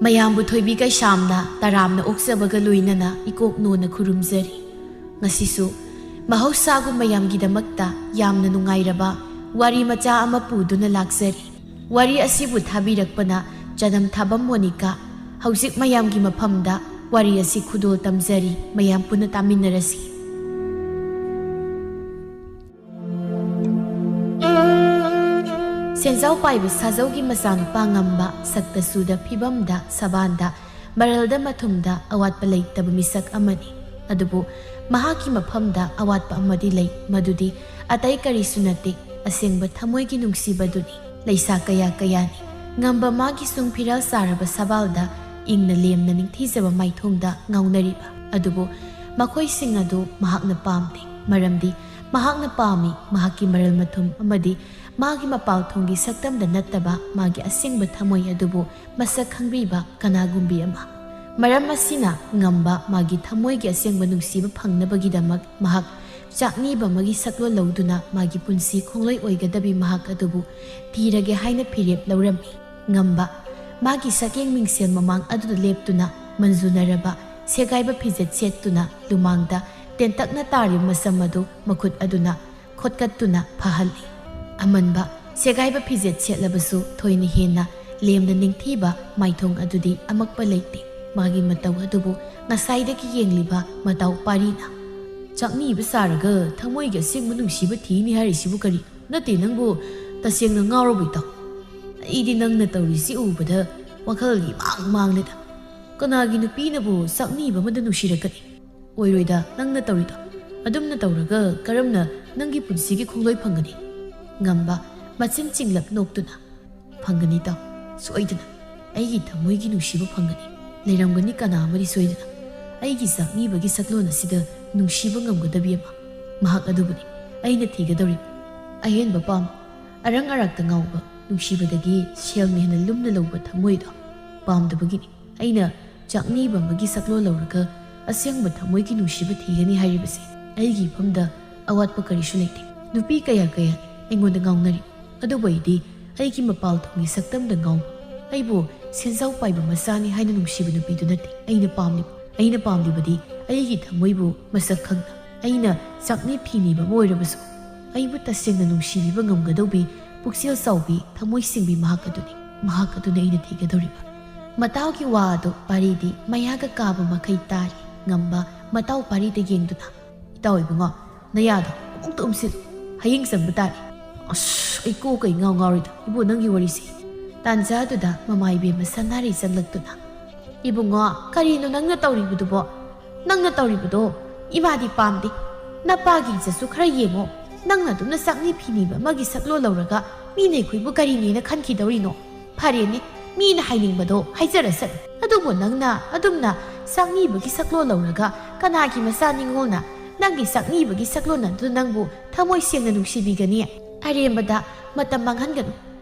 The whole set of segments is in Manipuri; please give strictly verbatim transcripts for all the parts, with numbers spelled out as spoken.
ꯃꯌꯥꯝꯕꯨ ꯊꯣꯏꯕꯤ ꯀꯩꯁꯥꯝꯅ ꯇꯔꯥꯝꯅ ꯑꯣꯛꯆꯕꯒ ꯂꯣꯏꯅꯅ ꯏꯀꯣꯛ ꯅꯣꯟꯅ ꯈꯨꯔꯨꯝꯖꯔꯤ꯫ ꯉꯁꯤꯁꯨ ꯃꯍꯧꯁꯥꯒꯨꯝ ꯃꯌꯥꯝꯒꯤꯗꯃꯛꯇ ꯌꯥꯝꯅ ꯅꯨꯡꯉꯥꯏꯔꯕ ꯋꯥꯔꯤ ꯃꯆꯥ ꯑꯃ ꯄꯨꯗꯨꯅ ꯂꯥꯛꯆꯔꯤ꯫ ꯋꯥꯔꯤ ꯑꯁꯤꯕꯨ ꯊꯥꯕꯤꯔꯛꯄꯅ ꯆꯅꯝ ꯊꯥꯕꯝ ꯃꯣꯅꯤꯀꯥ꯫ ꯍꯧꯖꯤꯛ ꯃꯌꯥꯝꯒꯤ ꯃꯐꯝꯗ ꯋꯥꯔꯤ ꯑꯁꯤ ꯈꯨꯗꯣꯜ ꯇꯝꯖꯔꯤ, ꯃꯌꯥꯝ ꯄꯨꯟꯅ ꯇꯥꯃꯤꯟꯅꯔꯁꯤ꯫ ꯁꯦꯟꯖꯥꯎ ꯄꯥꯏꯕ ꯁꯥꯖꯧꯒꯤ ꯃꯆꯥꯅꯨꯄꯥ ꯉꯝꯕ ꯁꯛꯇ ꯁꯨꯗ ꯐꯤꯕꯝꯗ ꯁꯕꯥꯟꯗ ꯃꯔꯜꯗ ꯃꯊꯨꯝꯗ ꯑꯋꯥꯠꯄ ꯂꯩꯇꯕ ꯃꯤꯁꯛ ꯑꯃꯅꯤ꯫ ꯑꯗꯨꯕꯨ ꯃꯍꯥꯛꯀꯤ ꯃꯐꯝꯗ ꯑꯋꯥꯠꯄ ꯑꯃꯗꯤ ꯂꯩ, ꯃꯗꯨꯗꯤ ꯑꯇꯩ ꯀꯔꯤꯁꯨ ꯅꯠꯇꯦ, ꯑꯁꯦꯡꯕ ꯊꯃꯣꯏꯒꯤ ꯅꯨꯡꯁꯤꯕꯗꯨꯅꯤ꯫ ꯂꯩꯁꯥ ꯀꯌꯥ ꯀꯌꯥꯅꯤ ꯉꯝꯕ ꯃꯥꯒꯤ ꯁꯨꯡ ꯐꯤꯔꯥꯜ ꯆꯥꯔꯕ ꯁꯕꯥꯜꯗ ꯏꯪꯅ ꯂꯦꯝꯅ ꯅꯤꯡꯊꯤꯖꯕ ꯃꯥꯏꯊꯣꯡꯗ ꯉꯥꯎꯅꯔꯤꯕ꯫ ꯑꯗꯨꯕꯨ ꯃꯈꯣꯏꯁꯤꯡ ꯑꯗꯨ ꯃꯍꯥꯛꯅ ꯄꯥꯝꯗꯦ, ꯃꯔꯝꯗꯤ ꯃꯍꯥꯛꯅ ꯄꯥꯝꯃꯤ ꯃꯍꯥꯛꯀꯤ ꯃꯔꯜ ꯃꯊꯨꯝ ꯑꯃꯗꯤ ꯃꯥꯒꯤ ꯃꯄꯥꯜ ꯊꯣꯡꯒꯤ ꯁꯛꯇꯝꯗ ꯅꯠꯇꯕ ꯃꯥꯒꯤ ꯑꯁꯦꯡꯕ ꯊꯃꯣꯏ ꯑꯗꯨꯕꯨ ꯃꯁꯛ ꯈꯪꯕꯤꯕ ꯀꯅꯥꯒꯨꯝꯕꯤ ꯑꯃ꯫ ꯃꯔꯝ ꯑꯁꯤꯅ ꯉꯝꯕ ꯃꯥꯒꯤ ꯊꯃꯣꯏꯒꯤ ꯑꯁꯦꯡꯕ ꯅꯨꯡꯁꯤꯕ ꯐꯪꯅꯕꯒꯤꯗꯃꯛ ꯃꯍꯥꯛ ꯆꯥꯛꯅꯤꯕ ꯑꯃꯒꯤ ꯁꯛꯂꯣꯟ ꯂꯧꯗꯨꯅ ꯃꯥꯒꯤ ꯄꯨꯟꯁꯤ ꯈꯣꯡꯂꯣꯏ ꯑꯣꯏꯒꯗꯕꯤ ꯃꯍꯥꯛ ꯑꯗꯨꯕꯨ ꯊꯤꯔꯒꯦ ꯍꯥꯏꯅ ꯐꯤꯔꯦꯞ ꯂꯧꯔꯝꯃꯤ꯫ ꯉꯝꯕ ꯃꯥꯒꯤ ꯁꯛꯌꯦꯡ ꯃꯤꯡꯁꯦꯜ ꯃꯃꯥꯡ ꯑꯗꯨꯗ ꯂꯦꯞꯇꯨꯅ ꯃꯟꯖꯨꯅꯔꯕ ꯁꯦꯒꯥꯏꯕ ꯐꯤꯖꯦꯠ ꯁꯦꯠꯇꯨꯅ ꯂꯨꯃꯥꯡꯗ ꯇꯦꯟꯇꯛꯅ ꯇꯥꯔꯤꯕ ꯃꯁꯝ ꯑꯗꯨ ꯃꯈꯨꯠ ꯑꯗꯨꯅ ꯈꯣꯠꯀꯠꯇꯨꯅ ꯐꯍꯜꯂꯤ꯫ ꯑꯃꯟꯕ ꯁꯦꯒꯥꯏꯕ ꯐꯤꯖꯦꯠ ꯁꯦꯠꯂꯕꯁꯨ ꯊꯣꯏꯅ ꯍꯦꯟꯅ ꯂꯦꯝꯅ ꯅꯤꯡꯊꯤꯕ ꯃꯥꯏꯊꯣꯡ ꯑꯗꯨꯗꯤ ꯑꯃꯛꯄ ꯂꯩꯇꯦ꯫ ꯃꯥꯒꯤ ꯃꯇꯧ ꯑꯗꯨꯕꯨ ꯉꯁꯥꯏꯗꯒꯤ ꯌꯦꯡꯂꯤꯕ ꯃꯇꯥꯎ ꯄꯥꯔꯤꯅ, "ꯆꯥꯛꯅꯤꯕ ꯁꯥꯔꯒ ꯊꯃꯣꯏꯒꯤ ꯑꯁꯦꯡꯕ ꯅꯨꯡꯁꯤꯕ ꯊꯤꯅꯤ ꯍꯥꯏꯔꯤꯁꯤꯕꯨ ꯀꯔꯤ? ꯅꯠꯇꯦ, ꯅꯪꯕꯨ ꯇꯁꯦꯡꯅ ꯉꯥꯎꯔꯕꯣ ꯏꯇꯥꯎ? ꯑꯩꯗꯤ ꯅꯪꯅ ꯇꯧꯔꯤꯁꯤ ꯎꯕꯗ ꯋꯥꯈꯜꯒꯤ ꯃꯥꯡ ꯃꯥꯡꯂꯦꯗ꯫ ꯀꯅꯥꯒꯤ ꯅꯨꯄꯤꯅꯕꯨ ꯆꯥꯛꯅꯤꯕ ꯑꯃꯗ ꯅꯨꯡꯁꯤꯔꯛꯀꯅꯤ? ꯑꯣꯏꯔꯣꯏꯗ ꯅꯪꯅ ꯇꯧꯔꯤꯗꯣ꯫ ꯑꯗꯨꯝꯅ ꯇꯧꯔꯒ ꯀꯔꯝꯅ ꯅꯪꯒꯤ ꯄꯨꯟꯁꯤꯒꯤ ꯈꯣꯡꯂꯣꯏ ꯐꯪꯒꯅꯤ?" ꯉꯝꯕ ꯃꯆꯤꯟ ꯆꯤꯡꯂꯞ ꯅꯣꯛꯇꯨꯅ, "ꯐꯪꯒꯅꯤ ꯇꯥꯎ, ꯁꯣꯏꯗꯅ꯫ ꯑꯩꯒꯤ ꯊꯃꯣꯏꯒꯤ ꯅꯨꯡꯁꯤꯕ ꯐꯪꯒꯅꯤ꯫ ꯂꯩꯔꯝꯒꯅꯤ ꯀꯅꯥ ꯑꯃꯗꯤ ꯁꯣꯏꯗꯅ꯫ ꯑꯩꯒꯤ ꯆꯥꯛꯅꯤꯕꯒꯤ ꯁꯛꯂꯣꯟ ꯑꯁꯤꯗ ꯅꯨꯡꯁꯤꯕ ꯉꯝꯒꯗꯕꯤ ꯑꯃ꯫ ꯃꯍꯥꯛ ꯑꯗꯨꯕꯨꯅꯤ ꯑꯩꯅ ꯊꯤꯒꯗꯧꯔꯤꯕ꯫ ꯑꯍꯦꯟꯕ ꯄꯥꯝ, ꯑꯔꯪ ꯑꯔꯥꯛꯇ ꯉꯥꯎꯕ, ꯅꯨꯡꯁꯤꯕꯗꯒꯤ ꯁꯦꯜꯅ ꯍꯦꯟꯅ ꯂꯨꯝꯅ ꯂꯧꯕ ꯊꯃꯣꯏꯗꯣ ꯄꯥꯝꯗꯕꯒꯤꯅꯤ ꯑꯩꯅ ꯆꯥꯛꯅꯤꯕ ꯑꯃꯒꯤ ꯁꯛꯂꯣꯟ ꯂꯧꯔꯒ ꯑꯁꯦꯡꯕ ꯊꯃꯣꯏꯒꯤ ꯅꯨꯡꯁꯤꯕ ꯊꯤꯒꯅꯤ ꯍꯥꯏꯔꯤꯕꯁꯦ꯫ ꯑꯩꯒꯤ ꯏꯐꯝꯗ ꯑꯋꯥꯠꯄ ꯀꯔꯤꯁꯨ ꯂꯩꯇꯦ꯫ ꯅꯨꯄꯤ ꯀꯌꯥ ꯀꯌꯥ ꯑꯩꯉꯣꯟꯗ ꯉꯥꯎꯅꯔꯤ, ꯑꯗꯨꯕꯨ ꯑꯩꯗꯤ ꯑꯩꯒꯤ ꯃꯄꯥꯜ ꯊꯣꯡꯒꯤ ꯁꯛꯇꯝꯗ ꯉꯥꯎꯕ, ꯑꯩꯕꯨ ꯁꯦꯟꯖꯥꯎ ꯄꯥꯏꯕ ꯃꯆꯥꯅꯤ ꯍꯥꯏꯅ ꯅꯨꯡꯁꯤꯕ ꯅꯨꯄꯤꯗꯨ ꯅꯠꯇꯦ ꯑꯩꯅ ꯄꯥꯝꯂꯤꯕ꯫ ꯑꯩꯅ ꯄꯥꯝꯂꯤꯕꯗꯤ ꯑꯩꯒꯤ ꯊꯃꯣꯏꯕꯨ ꯃꯁꯛ ꯈꯪꯅ, ꯑꯩꯅ ꯆꯥꯛꯅꯤ ꯐꯤꯅꯤꯕ ꯑꯃ ꯑꯣꯏꯔꯕꯁꯨ, ꯑꯩꯕꯨ ꯇꯁꯦꯡꯅ ꯅꯨꯡꯁꯤꯕꯤꯕ ꯉꯝꯒꯗꯧꯕꯤ ꯄꯨꯛꯆꯦꯜ ꯆꯥꯎꯕꯤ, ꯊꯃꯣꯏ ꯁꯦꯡꯕꯤ ꯃꯍꯥꯛ ꯑꯗꯨꯅꯤ꯫ ꯃꯍꯥꯛ ꯑꯗꯨꯅ ꯑꯩꯅ ꯊꯤꯒꯗꯧꯔꯤꯕ꯫ ꯃꯇꯥꯎꯒꯤ ꯋꯥ ꯑꯗꯨ ꯄꯥꯔꯤꯗꯤ ꯃꯌꯥꯒ ꯀꯥꯕ ꯃꯈꯩ ꯇꯥꯔꯤ꯫ ꯉꯝꯕ ꯃꯇꯥꯎ ꯄꯥꯔꯤꯗ ꯌꯦꯡꯗꯨꯅ, "ꯏꯇꯥꯎ ꯏꯕꯨꯡꯉꯣ, ꯅꯌꯥꯗꯣ ꯑꯃꯨꯛꯇ ꯎꯝꯁꯤꯜꯂꯨ꯫ ꯍꯌꯦꯡ ꯆꯪꯕ ꯇꯥꯔꯦ꯫ ꯑꯁ, ꯑꯩ ꯀꯣꯛ ꯀꯩ ꯉꯥꯎ ꯉꯥꯎꯔꯤꯗ ꯏꯕꯨ ꯅꯪꯒꯤ ꯋꯥꯔꯤꯁꯦ?" ꯇꯥꯟꯖꯥꯗꯨꯗ ꯃꯃꯥ ꯏꯕꯦꯝꯃ ꯁꯅꯥꯔꯩ ꯆꯪꯂꯛꯇꯨꯅ, "ꯏꯕꯨꯡꯉꯣ, ꯀꯔꯤꯅꯣ ꯅꯪꯅ ꯇꯧꯔꯤꯕꯗꯨꯕꯣ? ꯅꯪꯅ ꯇꯧꯔꯤꯕꯗꯣ ꯏꯃꯥꯗꯤ ꯄꯥꯝꯗꯦ꯫ ꯅꯄꯥꯒꯤ ꯏꯖꯠꯁꯨ ꯈꯔ ꯌꯦꯡꯉꯣ꯫ ꯅꯪꯅ ꯑꯗꯨꯝꯅ ꯆꯥꯛꯅꯤ ꯐꯤꯅꯤꯕ ꯑꯃꯒꯤ ꯁꯛꯂꯣꯟ ꯂꯧꯔꯒ ꯃꯤꯅ ꯑꯩꯈꯣꯏꯕꯨ ꯀꯔꯤꯅꯦꯅ ꯈꯟꯈꯤꯗꯧꯔꯤꯅꯣ? ꯐꯔꯦꯅꯦ, ꯃꯤꯅ ꯍꯥꯏꯅꯤꯡꯕꯗꯣ ꯍꯥꯏꯖꯔꯁꯅꯨ꯫ ꯑꯗꯨꯕꯨ ꯅꯪꯅ ꯑꯗꯨꯝꯅ ꯆꯥꯛꯅꯤꯕꯒꯤ ꯁꯛꯂꯣꯟ ꯂꯧꯔꯒ ꯀꯅꯥꯒꯤ ꯃꯆꯥ ꯅꯤꯡꯉꯣꯜꯅ ꯅꯪꯒꯤ ꯆꯥꯛꯅꯤꯕꯒꯤ ꯁꯛꯂꯣꯟ ꯑꯗꯨ ꯅꯪꯕꯨ ꯊꯃꯣꯏ ꯁꯦꯡꯅ ꯅꯨꯡꯁꯤꯕꯤꯒꯅꯤ? ꯑꯔꯦꯝꯕꯗ ꯃꯇꯝ ꯃꯥꯡꯍꯟꯒꯅꯨ꯫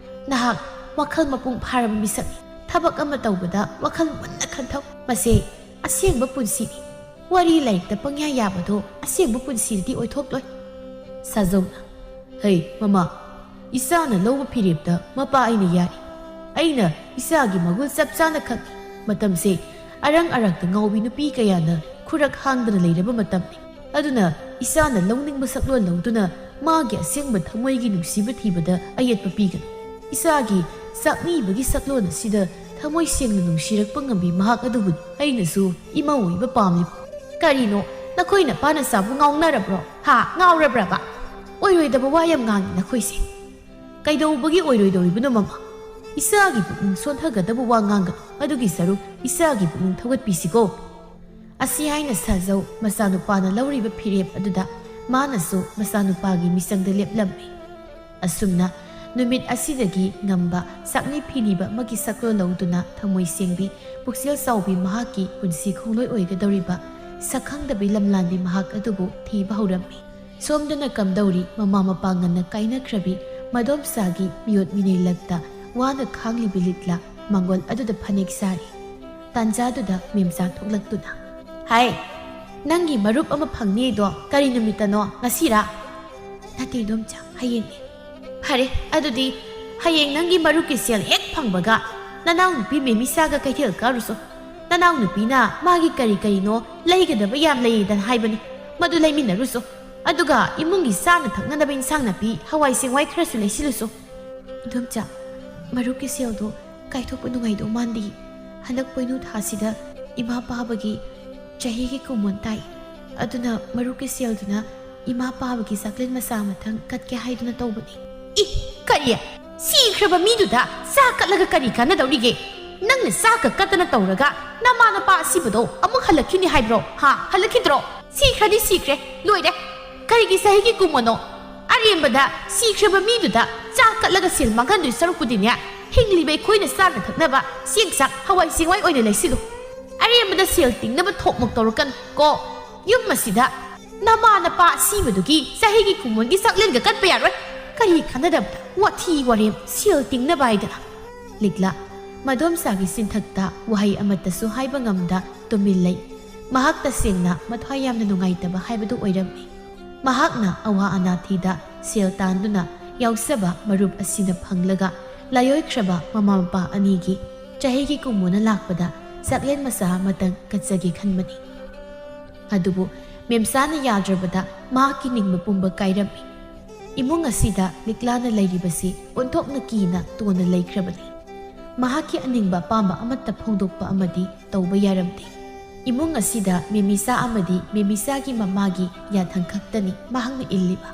ꯅꯍꯥꯛ ꯋꯥꯈꯜ ꯃꯄꯨꯡ ꯐꯥꯔꯕ ꯃꯤꯁꯛꯅꯤ꯫ ꯊꯕꯛ ꯑꯃ ꯇꯧꯕꯗ ꯋꯥꯈꯜ ꯃꯨꯟꯅ ꯈꯟꯊꯧ꯫ ꯃꯁꯦ ꯑꯁꯦꯡꯕ ꯄꯨꯟꯁꯤꯅꯤ꯫ ꯋꯥꯔꯤ ꯂꯥꯏꯔꯤꯛꯇ ꯄꯪꯌꯥ ꯌꯥꯕꯗꯣ ꯑꯁꯦꯡꯕ ꯄꯨꯟꯁꯤꯗꯗꯤ ꯑꯣꯏꯊꯣꯛꯂꯣꯏ꯫" ꯁꯥꯖꯧꯅ, "ꯍꯩ ꯃꯃꯥ, ꯏꯆꯥꯅ ꯂꯧꯕ ꯐꯤꯔꯦꯞꯇ ꯃꯄꯥ ꯑꯩꯅ ꯌꯥꯔꯤ꯫ ꯑꯩꯅ ꯏꯆꯥꯒꯤ ꯃꯒꯨꯜ ꯆꯞ ꯆꯥꯅ ꯈꯪꯏ꯫ ꯃꯇꯝꯁꯦ ꯑꯔꯪ ꯑꯔꯥꯛꯇ ꯉꯥꯎꯕꯤ ꯅꯨꯄꯤ ꯀꯌꯥꯅ ꯈꯨꯔꯛ ꯍꯥꯡꯗꯅ ꯂꯩꯔꯕ ꯃꯇꯝꯅꯤ꯫ ꯑꯗꯨꯅ ꯏꯆꯥꯅ ꯂꯧꯅꯤꯡꯕ ꯁꯛꯂꯣꯟ ꯂꯧꯗꯨꯅ ꯃꯥꯒꯤ ꯑꯁꯦꯡꯕ ꯊꯃꯣꯏꯒꯤ ꯅꯨꯡꯁꯤꯕ ꯊꯤꯕꯗ ꯑꯌꯦꯠꯄ ꯄꯤꯒꯅꯨ꯫ ꯏꯆꯥꯒꯤ ꯆꯥꯛꯅꯤꯕꯒꯤ ꯁꯛꯂꯣꯟ ꯑꯁꯤꯗ ꯊꯃꯣꯏ ꯁꯦꯡꯅ ꯅꯨꯡꯁꯤꯔꯛꯄ ꯉꯝꯕꯤ ꯃꯍꯥꯛ ꯑꯗꯨꯕꯨꯅꯤ ꯑꯩꯅꯁꯨ ꯏꯃꯧ ꯑꯣꯏꯕ ꯄꯥꯝꯂꯤꯕ꯫" "ꯀꯔꯤꯅꯣ, ꯅꯈꯣꯏ ꯅꯄꯥ ꯅꯆꯥꯕꯨ ꯉꯥꯎꯅꯔꯕ꯭ꯔꯣ? ꯍꯥ, ꯉꯥꯎꯔꯕ꯭ꯔꯕ? ꯑꯣꯏꯔꯣꯏꯗꯕ ꯋꯥ ꯌꯥꯝ ꯉꯥꯡꯉꯤ ꯅꯈꯣꯏꯁꯦ꯫ ꯀꯩꯗꯧꯕꯒꯤ ꯑꯣꯏꯔꯣꯏꯗꯧꯔꯤꯕꯅꯣ ꯃꯃꯥ? ꯏꯆꯥꯒꯤ ꯄꯨꯛꯅꯤꯡ ꯁꯣꯟꯊꯒꯗꯕ ꯋꯥ ꯉꯥꯡꯒꯅꯨ꯫ ꯑꯗꯨꯒꯤ ꯁꯔꯨꯛ ꯏꯆꯥꯒꯤ ꯄꯨꯛꯅꯤꯡ ꯊꯧꯒꯠꯄꯤꯁꯤꯀꯣ꯫" ꯑꯁꯤ ꯍꯥꯏꯅ ꯁꯥꯖꯧ ꯃꯆꯥꯅꯨꯄꯥꯅ ꯂꯧꯔꯤꯕ ꯐꯤꯔꯦꯞ ꯑꯗꯨꯗ ꯃꯥꯅꯁꯨ ꯃꯆꯥꯅꯨꯄꯥꯒꯤ ꯃꯤꯆꯪꯗ ꯂꯦꯞꯂꯝꯃꯤ꯫ ꯑꯁꯨꯝꯅ ꯅꯨꯃꯤꯠ ꯑꯁꯤꯗꯒꯤ ꯉꯝꯕ ꯆꯥꯛꯅꯤ ꯐꯤꯅꯤꯕ ꯑꯃꯒꯤ ꯁꯛꯂꯣꯟ ꯂꯧꯗꯨꯅ ꯊꯃꯣꯏ ꯁꯦꯡꯕꯤ, ꯄꯨꯛꯆꯦꯜ ꯆꯥꯎꯕꯤ ꯃꯍꯥꯛꯀꯤ ꯄꯨꯟꯁꯤ ꯈꯣꯡꯂꯣꯏ ꯑꯣꯏꯒꯗꯧꯔꯤꯕ ꯁꯛꯈꯪꯗꯕꯤ ꯂꯝꯂꯥꯟꯕꯤ ꯃꯍꯥꯛ ꯑꯗꯨꯕꯨ ꯊꯤꯕ ꯍꯧꯔꯝꯃꯤ꯫ ꯁꯣꯝꯗꯅ ꯀꯝꯗꯧꯔꯤ ꯃꯃꯥ ꯃꯄꯥ ꯉꯟꯅ ꯀꯥꯏꯅꯈ꯭ꯔꯕꯤ ꯃꯗꯣꯝꯆꯥꯒꯤ ꯃꯤꯑꯣꯠ ꯃꯤꯅꯩ ꯂꯛꯇ ꯋꯥꯅ ꯈꯥꯡꯂꯤꯕꯤ ꯂꯤꯛꯂꯥ ꯃꯪꯒꯣꯜ ꯑꯗꯨꯗ ꯐꯅꯦꯛ ꯁꯥꯔꯤ꯫ ꯇꯥꯟꯖꯥꯗꯨꯗ ꯃꯦꯝꯆꯥ ꯊꯣꯛꯂꯛꯇꯨꯅ, "ꯍꯥꯏ, ꯅꯪꯒꯤ ꯃꯔꯨꯞ ꯑꯃ ꯐꯪꯅꯤꯗꯣ ꯀꯔꯤ ꯅꯨꯃꯤꯠꯇꯅꯣ? ꯉꯁꯤꯔꯥ? ꯅꯠꯇꯦ ꯏꯗꯣꯝꯆꯥ, ꯍꯌꯦꯡꯅꯤ꯫ ꯐꯔꯦ, ꯑꯗꯨꯗꯤ ꯍꯌꯦꯡ ꯅꯪꯒꯤ ꯃꯔꯨꯞꯀꯤ ꯁꯦꯜ ꯍꯦꯛ ꯐꯪꯕꯒ ꯅꯅꯥꯎꯅꯨꯄꯤ ꯃꯦꯃꯤꯁꯥꯒ ꯀꯩꯊꯦꯜ ꯀꯥꯔꯨꯁꯣ꯫ ꯅꯅꯥꯎꯅꯨꯄꯤꯅ ꯃꯥꯒꯤ ꯀꯔꯤ ꯀꯔꯤꯅꯣ ꯂꯩꯒꯗꯕ ꯌꯥꯝ ꯂꯩꯌꯦꯗꯅ ꯍꯥꯏꯕꯅꯤ, ꯃꯗꯨ ꯂꯩꯃꯤꯟꯅꯔꯨꯁꯣ꯫ ꯑꯗꯨꯒ ꯏꯃꯨꯡꯒꯤ ꯆꯥꯅ ꯊꯛꯅꯅꯕ ꯏꯟꯁꯥꯡ ꯅꯥꯄꯤ, ꯍꯋꯥꯏ ꯆꯦꯡꯋꯥꯏ ꯈꯔꯁꯨ ꯂꯩꯁꯤꯜꯂꯨꯁꯣ꯫ ꯏꯗꯣꯝꯆꯥ, ꯃꯔꯨꯞꯀꯤ ꯁꯦꯜꯗꯣ ꯀꯥꯏꯊꯣꯛꯄ ꯅꯨꯡꯉꯥꯏꯗꯧ ꯃꯥꯟꯗꯦ꯫ ꯍꯟꯗꯛ ꯄꯣꯏꯅꯨ ꯊꯥꯁꯤꯗ ꯏꯃꯥ ꯄꯥꯕꯒꯤ ꯆꯍꯤꯒꯤ ꯀꯨꯝꯑꯣꯟ ꯇꯥꯏ꯫ ꯑꯗꯨꯅ ꯃꯔꯨꯞꯀꯤ ꯁꯦꯜꯗꯨꯅ ꯏꯃꯥ ꯄꯥꯕꯒꯤ ꯆꯥꯛꯂꯦꯟ ꯃꯆꯥ ꯑꯃꯊꯪ ꯀꯠꯀꯦ ꯍꯥꯏꯗꯨꯅ ꯇꯧꯕꯅꯤ꯫ ꯏ, ꯀꯔꯤ? ꯁꯤꯈ꯭ꯔꯕ ꯃꯤꯗꯨꯗ ꯆꯥ ꯀꯠꯂꯒ ꯀꯔꯤ ꯀꯥꯟꯅꯗꯧꯔꯤꯒꯦ? ꯅꯪꯅ ꯆꯥꯛꯀ ꯀꯠꯇꯅ ꯇꯧꯔꯒ ꯅꯃꯥ ꯅꯄꯥ ꯑꯁꯤꯕꯗꯣ ꯑꯃꯨꯛ ꯍꯜꯂꯛꯈꯤꯅꯤ ꯍꯥꯏꯕ꯭ꯔꯣ? ꯍꯥ? ꯍꯜꯂꯛꯈꯤꯗ꯭ꯔꯣ? ꯁꯤꯈ꯭ꯔꯗꯤ ꯁꯤꯈ꯭ꯔꯦ, ꯂꯣꯏꯔꯦ꯫ ꯀꯔꯤꯒꯤ ꯆꯍꯤꯒꯤ ꯀꯨꯝꯑꯣꯟꯅꯣ? ꯑꯔꯦꯝꯕꯗ ꯁꯤꯈ꯭ꯔꯕ ꯃꯤꯗꯨꯗ ꯆꯥ ꯀꯠꯂꯒ ꯁꯦꯜ ꯃꯥꯡꯍꯟꯗꯣꯏ ꯁꯔꯨꯛꯄꯨꯗꯤꯅꯦ, ꯍꯤꯡꯂꯤꯕ ꯑꯩꯈꯣꯏꯅ ꯆꯥꯅ ꯊꯛꯅꯕ ꯆꯦꯡ ꯆꯥꯛ ꯍꯋꯥꯏ ꯆꯦꯡꯋꯥꯏ ꯑꯣꯏꯅ ꯂꯩꯁꯤꯜꯂꯨ꯫ ꯑꯔꯦꯝꯕꯗ ꯁꯦꯜ ꯇꯤꯡꯅꯕ ꯊꯣꯛꯃꯣꯛ ꯇꯧꯔꯛꯀꯅꯨ ꯀꯣ꯫ ꯌꯨꯝ ꯑꯁꯤꯗ ꯅꯃꯥ ꯅꯄꯥ ꯑꯁꯤꯕꯗꯨꯒꯤ ꯆꯍꯤꯒꯤ ꯀꯨꯝꯑꯣꯟꯒꯤ ꯆꯥꯛꯂꯦꯟꯒ ꯀꯠꯄ ꯌꯥꯔꯣꯏ꯫ ꯀꯔꯤ ꯀꯥꯟꯅꯗꯕꯗ ꯋꯥꯊꯤ ꯋꯥꯔꯦꯝ, ꯁꯦꯜ ꯇꯤꯡꯅꯕ ꯍꯥꯏꯗꯅ꯫ ꯂꯤꯛꯂꯥ, ꯃꯗꯣꯝꯆꯥꯒꯤ ꯆꯤꯟꯊꯛꯇ ꯋꯥꯍꯩ ꯑꯃꯠꯇꯁꯨ ꯍꯥꯏꯕ ꯉꯝꯗ ꯇꯨꯃꯤꯟ ꯂꯩ꯫ ꯃꯍꯥꯛ ꯇꯁꯦꯡꯅ ꯃꯊ꯭ꯋꯥꯏ ꯌꯥꯝꯅ ꯅꯨꯡꯉꯥꯏꯇꯕ ꯍꯥꯏꯕꯗꯨ ꯑꯣꯏꯔꯝꯃꯤ꯫ ꯃꯍꯥꯛꯅ ꯑꯋꯥ ꯑꯅꯥ ꯊꯤꯗ ꯁꯦꯜ ꯇꯥꯟꯗꯨꯅ ꯌꯥꯎꯖꯕ ꯃꯔꯨꯞ ꯑꯁꯤꯅ ꯐꯪꯂꯒ ꯂꯥꯏꯑꯣꯏꯈ꯭ꯔꯕ ꯃꯃꯥ ꯃꯄꯥ ꯑꯅꯤꯒꯤ ꯆꯍꯤꯒꯤ ꯀꯨꯝꯑꯣꯟꯅ ꯂꯥꯛꯄꯗ ꯆꯥꯛꯂꯦꯟ ꯃꯆꯥ ꯑꯃꯇꯪ ꯀꯠꯆꯒꯦ ꯈꯟꯕꯅꯤ꯫ ꯑꯗꯨꯕꯨ ꯃꯦꯝꯆꯥꯅ ꯌꯥꯗ꯭ꯔꯕꯗ ꯃꯍꯥꯛꯀꯤ ꯅꯤꯡꯕ ꯄꯨꯝꯕ ꯀꯥꯏꯔꯝꯃꯤ꯫ ꯏꯃꯨꯡ ꯑꯁꯤꯗ ꯂꯤꯛꯂꯥꯅ ꯂꯩꯔꯤꯕꯁꯤ ꯑꯣꯟꯊꯣꯛꯅ ꯀꯤꯅ ꯇꯣꯟꯅ ꯂꯩꯈ꯭ꯔꯕꯅꯤ꯫ ꯃꯍꯥꯛꯀꯤ ꯑꯅꯤꯡꯕ ꯑꯄꯥꯝꯕ ꯑꯃꯠꯇ ꯐꯣꯡꯗꯣꯛꯄ ꯑꯃꯗꯤ ꯇꯧꯕ ꯌꯥꯔꯝꯗꯦ꯫ ꯏꯃꯨꯡ ꯑꯁꯤꯗ ꯃꯦꯃꯤꯆꯥ ꯑꯃꯗꯤ ꯃꯦꯃꯤꯆꯥꯒꯤ ꯃꯃꯥꯒꯤ ꯌꯥꯊꯪ ꯈꯛꯇꯅꯤ ꯃꯍꯥꯛꯅ ꯏꯜꯂꯤꯕ꯫